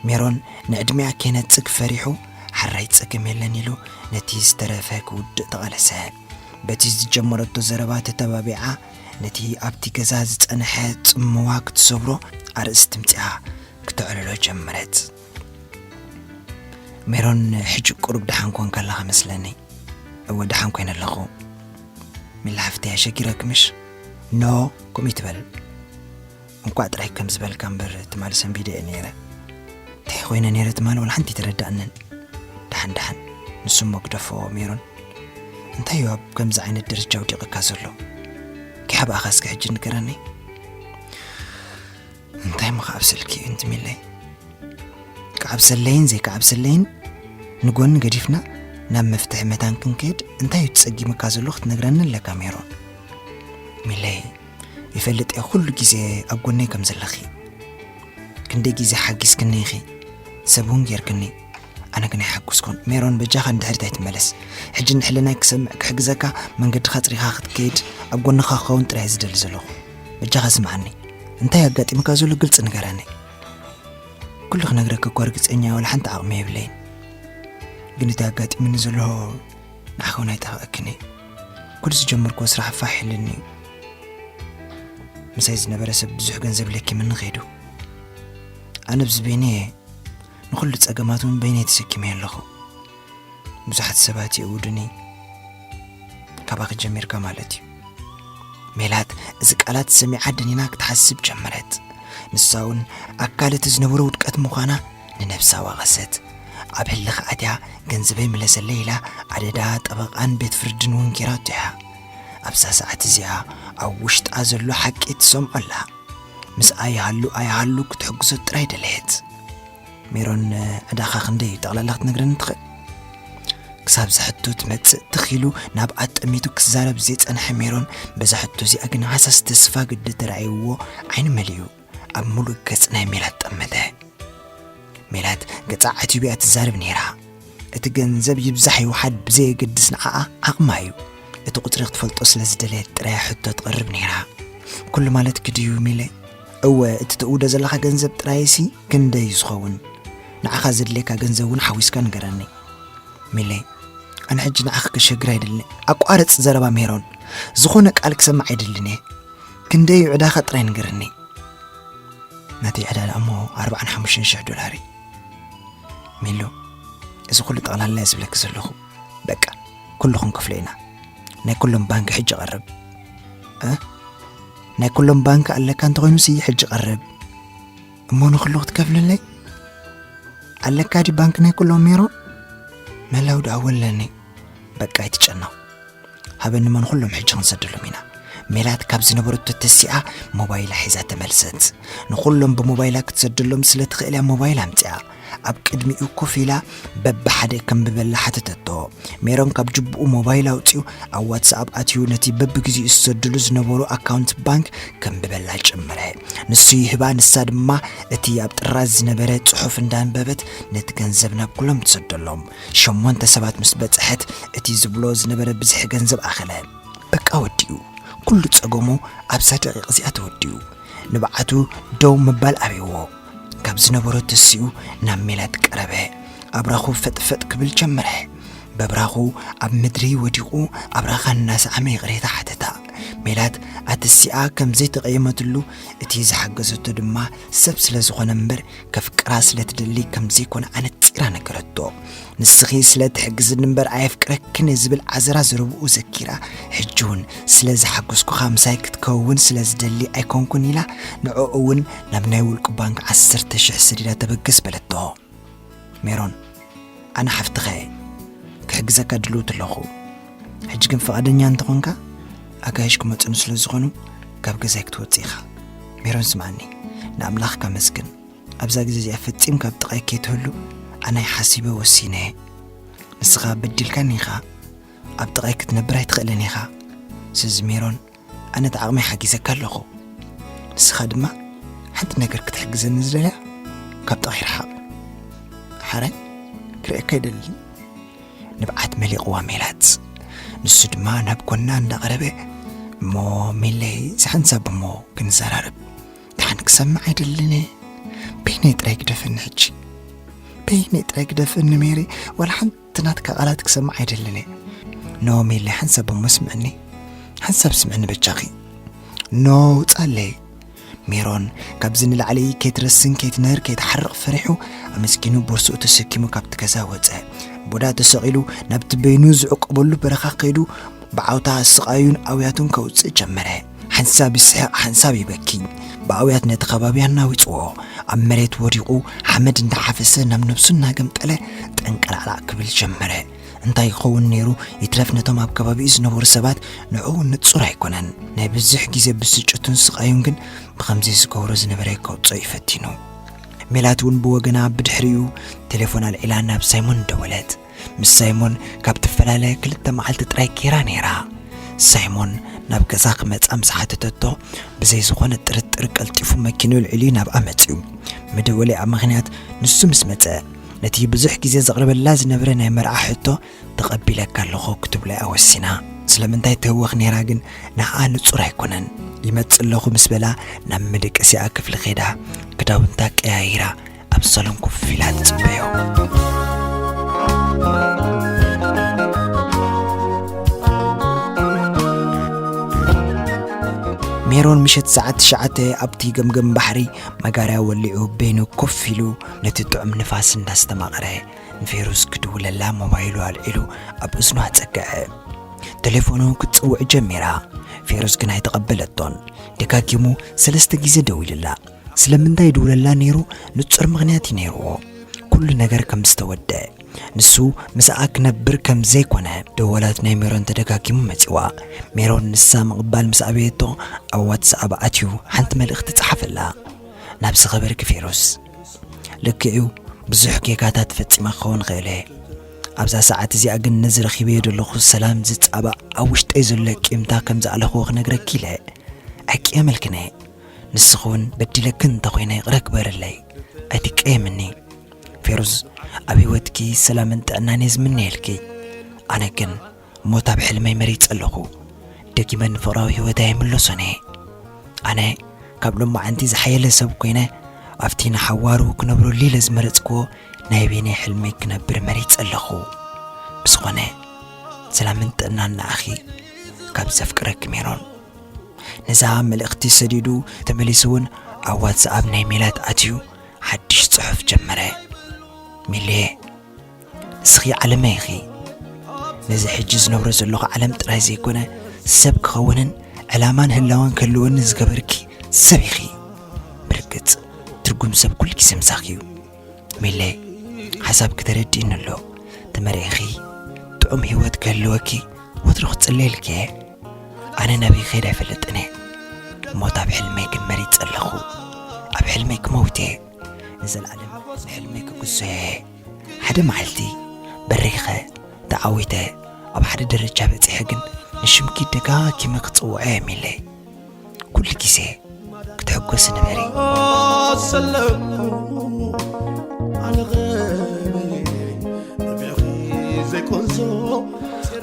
ሜሮን ንዕድሚኣ ከይነጽግ ፈሪሑ፣ "ሓራይ ጸገም የለን" ኢሉ ነቲ ዝተረፈ ክውድእ ተቓለሰ። በቲ ዝጀመረቶ ዘረባ ተተባቢዓ ነቲ ኣብቲ ገዛ ዝጸንሐ ጽምዋ ክትሰብሮ ኣርእስቲ ምጽኣ ክተዕልሎ ጀመረት። "ሜሮን፣ ሕጂ ቁሩብ ደሓን ኮንካ ኣለኻ መስለኒ?" "እወ፣ ደሓን ኮይነ ኣለኹ። ሚላ ሓፍተይ፣ ኣሸጊረኪ ምሽ?" "ኖ፣ ከምኡ ይትበል። እንኳዕ ጥራይ ከም ዝበልካ እምበር ትማሊ ሰንቢደ እየ ነይረ። እንታይ ኮይነ ነይረ ትማሊ ዋላ ሓንቲ ኣይተረዳእንን። ደሓን፣ ደሓን፣ ንሱ እሞ ግደፎ ሜሮን። እንታይ እዩ ኣብ ከምዚ ዓይነት ደረጃ ኣውዲቕካ ዘሎ? ከይሓብኣኻ እስከ ሕጂ ንገረኒ?" እንታይ እሞ ክዓብሰልኪ እዩ እንቲ ሚለይ? ክዓብሰለይን ዘይክዓብሰለይን ንጎኒ ገዲፍና ናብ መፍትሒ መታን ክንከይድ እንታይ እዩ ትጸጊምካ ዘሎ ክትነግረኒ ኣለካ ሜሮን። ሚለይ፣ ይፈልጥ እየ ኩሉ ግዜ ኣብ ጎነይ ከም ዘለኺ። ክንደይ ግዜ ሓጊዝክኒ ኢኺ፣ ሰብ እውን ጌርክኒ። ኣነ ግን ኣይሓጎስኩን። ሜሮን፣ በጃኻ ንድሕሪት ኣይትመለስ። ሕጂ ንሕልናይ ክሰምዕ ክሕግዘካ መንገድኻ ኣጽሪኻ ክትከይድ ኣብ ጎንኻ ክኸውን ጥራይ ዝደሊ ዘለኹ። በጃኻ ስምዓኒ። እንታይ ኣጋጢሙካ ዘሎ ግልጺ ንገረኒ። ኩሉ ክነግረካ እኳ ርግጸኛ ዋላ ሓንቲ ዓቕሚ የብለይን። ግን እቲ ኣጋጢሙኒ ዘሎ ንዓኻ እውን ኣይጠፍኣክን እዩ። ኩሉ ዝጀመርኩዎ ስራሕ ፋሕ ኢሉኒ እዩ። ምሳይ ዝነበረ ሰብ ብዙሕ ገንዘብ ለኪምኒ ከይዱ። ኣነ ብዚ በይነይ እየ ንኹሉ ጸገማት እውን በይነይ ተሰኪመዮ ኣለኹ። ብዙሓት ሰባት ይእውዱኒ፣ ካባኺ ጀሚርካ ማለት እዩ። ሜላት እዚ ቃላት ሰሚዓ ደኒና ክትሓስብ ጀመረት። ንሳ እውን ኣካል እቲ ዝነበሮ ውድቀት ምዃና ንነብሳ ወቐሰት። ኣብ ህልኽ ኣትያ ገንዘበይ ምለሰለይ ኢላ ኣደዳ ጠበቓን ቤት ፍርድን እውን ጌራቶ እያ። ኣብዛ ሰዓት እዚኣ ኣብ ውሽጣ ዘሎ ሓቂ ትሰምዖ ኣላ። ምስኣ ይሃሉ ኣይሃሉ ክትሕግዞ ጥራይ ደለየት። ሜሮን፣ ዕዳኻ ክንደይ እዩ ጠቕላላ ክትነግረኒ ትኽእል? ክሳብ እዛ ሕቶ ትመጽእ ትኽ ኢሉ ናብ ኣጠሚቱ ክዛረብ ዘይጸንሐ ሜሮን፣ በዛ ሕቶ እዚኣ ግን ሃሳስ ተስፋ ግዲ ተራእይዎ ዓይኒ መሊኡ ኣብ ምሉእ ገጽ ናይ ሜላት ጠመተ። ሜላት ገጻ ዓትዩ እያ ትዛረብ ነይራ። እቲ ገንዘብ ይብዛሕ ይውሓድ ብዘየገድስ ንዓኣ ዓቕማ እዩ። እቲ ቁጽሪ ክትፈልጦ ስለ ዝደለየት ጥራይ ሕቶ ትቕርብ ነይራ። ኩሉ ማለትኪ ድዩ ሚለ? እወ፣ እቲ ትእውዶ ዘለኻ ገንዘብ ጥራይሲ ክንደይ እዩ ዝኸውን? ንዓኻ ዘድልየካ ገንዘብ እውን ሓዊስካ ንገረኒ። ሚለ፣ ኣነ ሕጂ ንዓኺ ከሸግር ኣይደልን። ኣቋርጽ ዘረባ ሜሮን። ዝኾነ ቃል ክሰምዕ ኣይደልን እየ። ክንደይ እዩ ዕዳኻ ጥራይ ንገረኒ። ናተይ ዕዳ ደኣ እሞ ኣርባዓን ሓሙሽተን ሽሕ ዶላር እዩ። ሚሉ፣ እዚ ኩሉ ጠቕላላ እየ ዝብለኪ ዘለኹ። በቃ፣ ኩሉ ክንከፍሎ ኢና። ናይ ኩሎም ባንክ ሕጂ ቀርብ። እ? ናይ ኩሎም ባንክ ኣለካ እንተኾይኑሲ ሕጂ ቀርብ። እሞ ንኹሉ ክትከፍለለይ? ኣለካ ድዩ ባንክ ናይ ኩሎም ሜሮን? ምህላው ደኣ ወለኒ። በቃ ኣይትጨነቕ። ሃበኒ እሞ ንኹሎም ሕጂ ክንሰደሎም ኢና። ሜላት ካብ ዝነበረቶ ተሲኣ ሞባይላ ሒዛ ተመልሰት። ንኹሎም ብሞባይላ ክትሰደሎም ስለ ትኽእል እያ ሞባይል ኣምጺኣ። ኣብ ቅድሚኡ ኮፍ ኢላ በብሓደ ከንብበላ ሓተተቶ። ሜሮን ካብ ጅብኡ ሞባይል ኣውጺኡ ኣብ ዋትስኣፕ ኣትዩ ነቲ በብግዜኡ ዝሰደሉ ዝነበሩ ኣካውንት ባንክ ከንብበላ ጀመረ። ንሱ ይህባ፣ ንሳ ድማ እቲ ኣብ ጥራዝ ዝነበረ ጽሑፍ እንዳንበበት ነቲ ገንዘብ ናብ ኩሎም ትሰደሎም። ሸሞንተ ሰባት ምስ በጽሐት እቲ ዝብሎ ዝነበረ ብዝሒ ገንዘብ ኣኸለ። በቃ ወዲኡ። ኩሉ ጸገሙ ኣብዛ ደቂቕ እዚኣ ተወዲኡ። ንብዓቱ ደው ምባል ኣብይዎ። ካብ ዝነበሮ ተሲኡ ናብ ሜላት ቀረበ። ኣብራኹ ፈጥፈጥ ክብል ጀመረ። በብራኹ ኣብ ምድሪ ወዲቑ ኣብራኻ እናሰዓመ ይቕሬታ ሓተታ። ሜላት ኣተሲኣ ከም ዘይተቐየመትሉ፣ እቲ ዝሓገዘቶ ድማ ሰብ ስለ ዝኾነ እምበር ከፍቅራ ስለ ትደሊ ከም ዘይኮነ ኣነጺራ ነገረቶ። ንስኺ ስለ ትሕግዝኒ እምበር ኣየፍቅረክን እየ ዝብል ዓዘራ ዘረብኡ ዘኪራ፣ ሕጂ እውን ስለ ዝሓገዝኩኻ ምሳይ ክትከውን ስለ ዝደሊ ኣይኮንኩን ኢላ፣ ንዕኡ እውን ናብ ናይ ውልቁ ባንክ ዓሰርተ ሽሕ ሰዲዳ ተበገስ በለቶ። ሜሮን፣ ኣነ ሓፍትኻ እየ። ክሕግዘካ ድልውቲ ኣለኹ። ሕጂ ግን ፍቓደኛ እንተኾንካ፣ ኣጋይሽ ክመጹኒ ስለ ዝኾኑ፣ ካብ ገዛይ ክትወጽእ ኢኻ። ሜሮን፣ ስምዓኒ፣ ንኣምላኽካ መስግን። ኣብዛ ግዜ እዚኣ ፈጺምካ ኣብ ጥቓይ ከይትህሉ ኣነ ሓሲበ ወሲነ። ንስኻ በዲልካኒ ኢኻ፣ ኣብ ጥቓይ ክትነብር ኣይትኽእልን ኢኻ። ስለዚ ሜሮን፣ ኣነ እቲ ዓቕመይ ሓጊዘካ ኣለኹ። ንስኻ ድማ ሓንቲ ነገር ክትሕግዘኒ ዝደልያ ካብ ጥቓይ ርሓቕ። ሓራይ ክርእየካ ኣይደልን። ንብዓት መሊቕዋ ሜላት። ንሱ ድማ ናብ ጎና እንዳቐረበ፣ እሞ ሚለይ፣ እዚ ሓንሳብ እሞ ክንዘራረብ። ደሓን ክሰምዕ ኣይደልን እየ። በይነይ ጥራይ ግደፈኒ ሕጂ። በይነይ ጥራይ ግደፈኒ ሜሪ፣ ዋላ ሓንቲ ናትካ ቃላት ክሰምዕ ኣይደልን እየ። ኖ ሚለይ፣ ሓንሳብ እሞ ስምዕኒ። ሓንሳብ ስምዕኒ በጃኺ። ኖ፣ ውጻለይ። ሜሮን ካብዚ ንላዕሊ ከይትረስን ከይትነህር ከይትሓርቕ ፈሪሑ፣ ኣመስጊኑ ቦርስኡ ተሰኪሙ ካብቲ ገዛ ወጸ። ቦዳ ተሰቒሉ ናብቲ በይኑ ዝዕቆበሉ በረኻ ከይዱ ብዓውታ ስቓዩን ኣውያቱን ከውጽእ ጀመረ። ሓንሳብ ይስሕቕ፣ ሓንሳብ ይበኪ። ብኣውያት ነቲ ከባቢ ኣናዊጽዎ። ኣብ መሬት ወዲቑ ሓመድ እንዳሓፈሰ ናብ ነብሱ እናገምጠለ ጠንቀላዕላዕ ክብል ጀመረ። እንታይ ይኸውን ነይሩ ይትረፍ ነቶም ኣብ ከባቢኡ ዝነበሩ ሰባት ንዕኡ ንጹር ኣይኮነን። ናይ ብዙሕ ግዜ ብስጭቱን ስቓዩን ግን ብኸምዚ ዝገብሮ ዝነበረ ከውጽኦ እዩ ፈቲኑ። ሜላት እውን ብወገና ብድሕሪኡ ቴሌፎን ኣልዒላ ናብ ሳይሞን ደወለት። ምስ ሳይሞን ካብ ትፈላለ ክልተ መዓልቲ ጥራይ ጌራ ነይራ። ሳይሞን ናብ ገዛ ክመጻ ምስ ሓተተቶ ብዘይ ዝኾነ ጥርጥር ቀልጢፉ መኪንኡ ኣልዒሉ ናብኣ መጺኡ። መደወሊኣ ምኽንያት ንሱ ምስ መጸ ነቲ ብዙሕ ግዜ ዘቕርበላ ዝነበረ ናይ መርዓ ሕቶ ተቐቢለካ ኣለኹ ክትብሎ እያ ወሲና። ስለምንታይ ትህወኽ ነይራ ግን ንዓኣ ንጹር ኣይኮነን። ይመጽእ ኣለኹ ምስ በላ ናብ መደቀሲኣ ክፍሊ ከይዳ ክዳውንታ ቀያይራ ኣብ ሳሎን ኮፍ ኢላ ትጽበዮ። ሜሮን ምሸት ሰዓት ትሽዓተ ኣብቲ ገምገም ባሕሪ መጋርያ ወሊዑ በይኑ ኮፍ ኢሉ ነቲ ጥዑም ንፋስ እንዳስተማቐረ ንፌሩዝ ክድውለላ ሞባይሉ ኣልዒሉ ኣብ እዝኑ ኣጸግዐ። ቴሌፎኑ ክትጽውዕ ጀሚራ። ፌሩዝ ግን ኣይተቐበለቶን። ደጋጊሙ ሰለስተ ግዜ ደዊሉላ። ስለምንታይ ይድውለላ ነይሩ ንጹር ምኽንያት እዩ ነይርዎ። ኩሉ ነገር ከም ዝተወደአ፣ ንሱ ምስኣ ክነብር ከም ዘይኮነ ደወላት ናይ ሜሮን ተደጋጊሙ መጺዋ። ሜሮን ንሳ ምቕባል ምስ ኣበየቶ ኣብ ዋትስኣፕ ኣትዩ ሓንቲ መልእኽቲ ጸሓፈላ። ናብ ዝኸበርኪ ፌሩዝ፣ ልክዕ'ዩ፣ ብዙሕ ጌጋታት ፈጺመ ክኸውን እኽእል እየ። ኣብዛ ሰዓት እዚኣ ግን ነዚ ረኺበዮ ዘለኹ ሰላም ዝጻባእ ኣብ ውሽጠይ ዘሎ ቂምታ ከም ዝኣለኽዎ ክነግረኪ ኢለ። ኣይቅየመልክን እየ። ንስኺ እውን በዲለኪ እንተኾይነ ይቕረ ግበርለይ። ኣይትቀየምኒ። ፌሩዝ፣ ኣብ ህይወትኪ ሰላምን ጥዕናን እየ ዝምነየልኪ። ኣነ ግን ሞት ኣብ ሕልመይ መሪጸ ኣለኹ። ደጊመ ንፍቕራዊ ህይወተይ ኣይምለሶን እየ። ኣነ ካብ ሎማዓንቲ ዝሓየለ ሰብ ኮይነ፣ ኣብቲ ንሓዋሩ ክነብረሉ ኢለ ዝመረጽክዎ ናይ በይነይ ሕልመይ ክነብር መሪጸ ኣለኹ። ብዝኾነ፣ ሰላምን ጥዕናን ንዓኺ ካብ ዘፍቅረኪ ሜሮን። ነዛ መልእኽቲ ሰዲዱ ተመሊሱ እውን ኣብ ዋትስኣፕ ናይ ሜላት ኣትዩ ሓድሽ ጽሑፍ ጀመረ። ሚሌ፣ ንስኺ ዓለመይ ኢኺ። ነዚ ሕጂ ዝነብሮ ዘለኹ ዓለም ጥራይ ዘይኮነ፣ ሰብ ክኸውንን ዕላማን ህላወን ክህልወኒ ዝገበርኪ ሰብ ኢኺ። ብርግጽ፣ ትርጉም ሰብ ኩሉ ግዜ ምሳኺ እዩ። ሚሌ፣ ሓሳብኪ ተረዲእኒ ኣሎ። ተመሪዕኺ ጥዑም ህይወት ክህልወኪ ወትሩ ክጽለየልኪ እየ። ኣነ ናበይ ክኸይድ ኣይፈልጥን እየ። ሞት ኣብ ሕልመይ ግን መሪጸ ኣለኹ። ኣብ ሕልመይ ክመውት እየ። ንዘለኣለም ንሕልመይ ክግዞ እየ። ሓደ መዓልቲ በሪኸ፣ ተዓዊተ፣ ኣብ ሓደ ደረጃ በጺሐ ግን ንሽምኪ ደጋጊመ ክጽውዖ እየ ሚሌ። ኩሉ ግዜ ክትሕጎሲ ንበሪ። ሰለምኩ ኣነ ኸበይ ነቢዕኺ ዘይኮንሶ።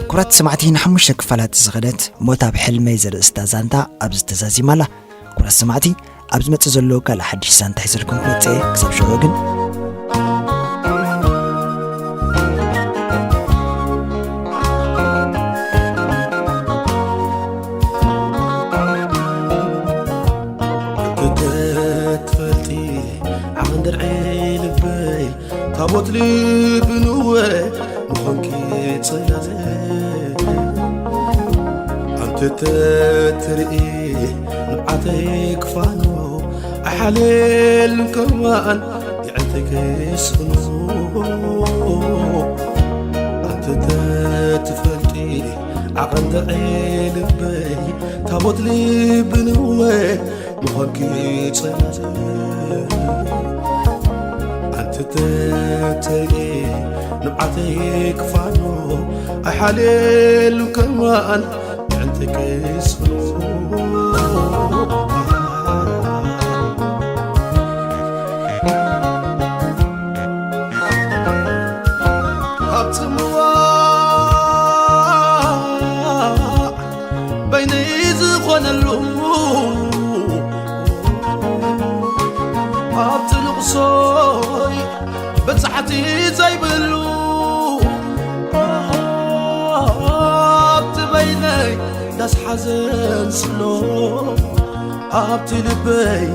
ክቡራት ሰማዕቲ፣ ንሓሙሽተ ክፋላት ዝኸደት ሞት ኣብ ሕልመይ ዘርእስታ ዛንታ ኣብዚ ተዛዚማ ኣላ። ክቡራት ሰማዕቲ፣ ኣብ ዝመጽእ ዘሎ ካልእ ሓድሽ ዛንታ ሒዘልኩም ክመጽእ እየ። ክሳብ ሽዑ ግን ክትትፈልጢ ዓቕን ድርዒ ልበይ ታቦት ልቢ ንወ ምኾንኪ ጽላለ ኣንተ ተትርኢ ንብዓተይ ክፋኖ ኣይሓልየልን ከማን የዕንተይ ከይስእኖ ኣንተ ተትፈልጢ ዓቐን ድርዒ ልበይ ታቦት ልቢ ንወ ምዃንኪ ጽላለ ኣንቲ ተተርኢ ንብዓተይ ክፋኖ ኣይሓልየሉ ከማን የዕንተይ ከይስእኖ ኣብ ጽምዋ በይነይ ዝኾነሉ ኣብቲ ልቕሶይ በጻሕቲ ዘይብሉ ኣብቲ በይነይ ዳስ ሓዘን ስሎ ኣብቲ ልበይ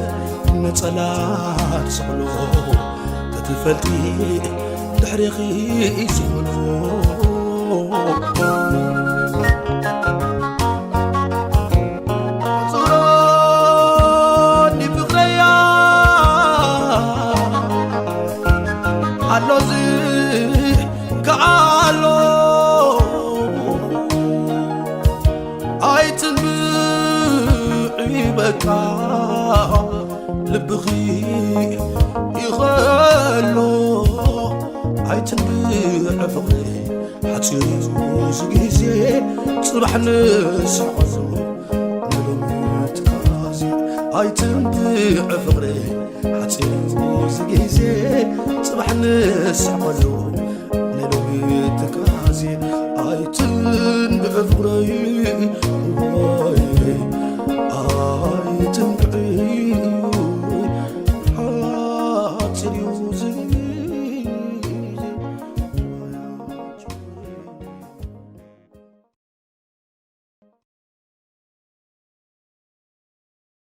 ነጸላ ትስቕሎ ተትፈልጢ ድሕሬኺ ዝብሎ ጹሮኒ ፍቕረያ ኣሎ ዝከኣሎ ኣይትንብዒ በቃ ልብኺ ይኸሎ ኣይትንብዒ ፍቕሪ ሓጺሩ እዚ ግዜ ጽባሕ ንስሕቐሉ ንሎሚ ትካዜ ኣይትንብዕ ፍቕረይ ሓፂሩ እዚ ግዜ፣ ፅባሕ ንስሕቐሉ ናይ ሎሚ ትካዜ። ኣይትንብዕ ፍቕረይ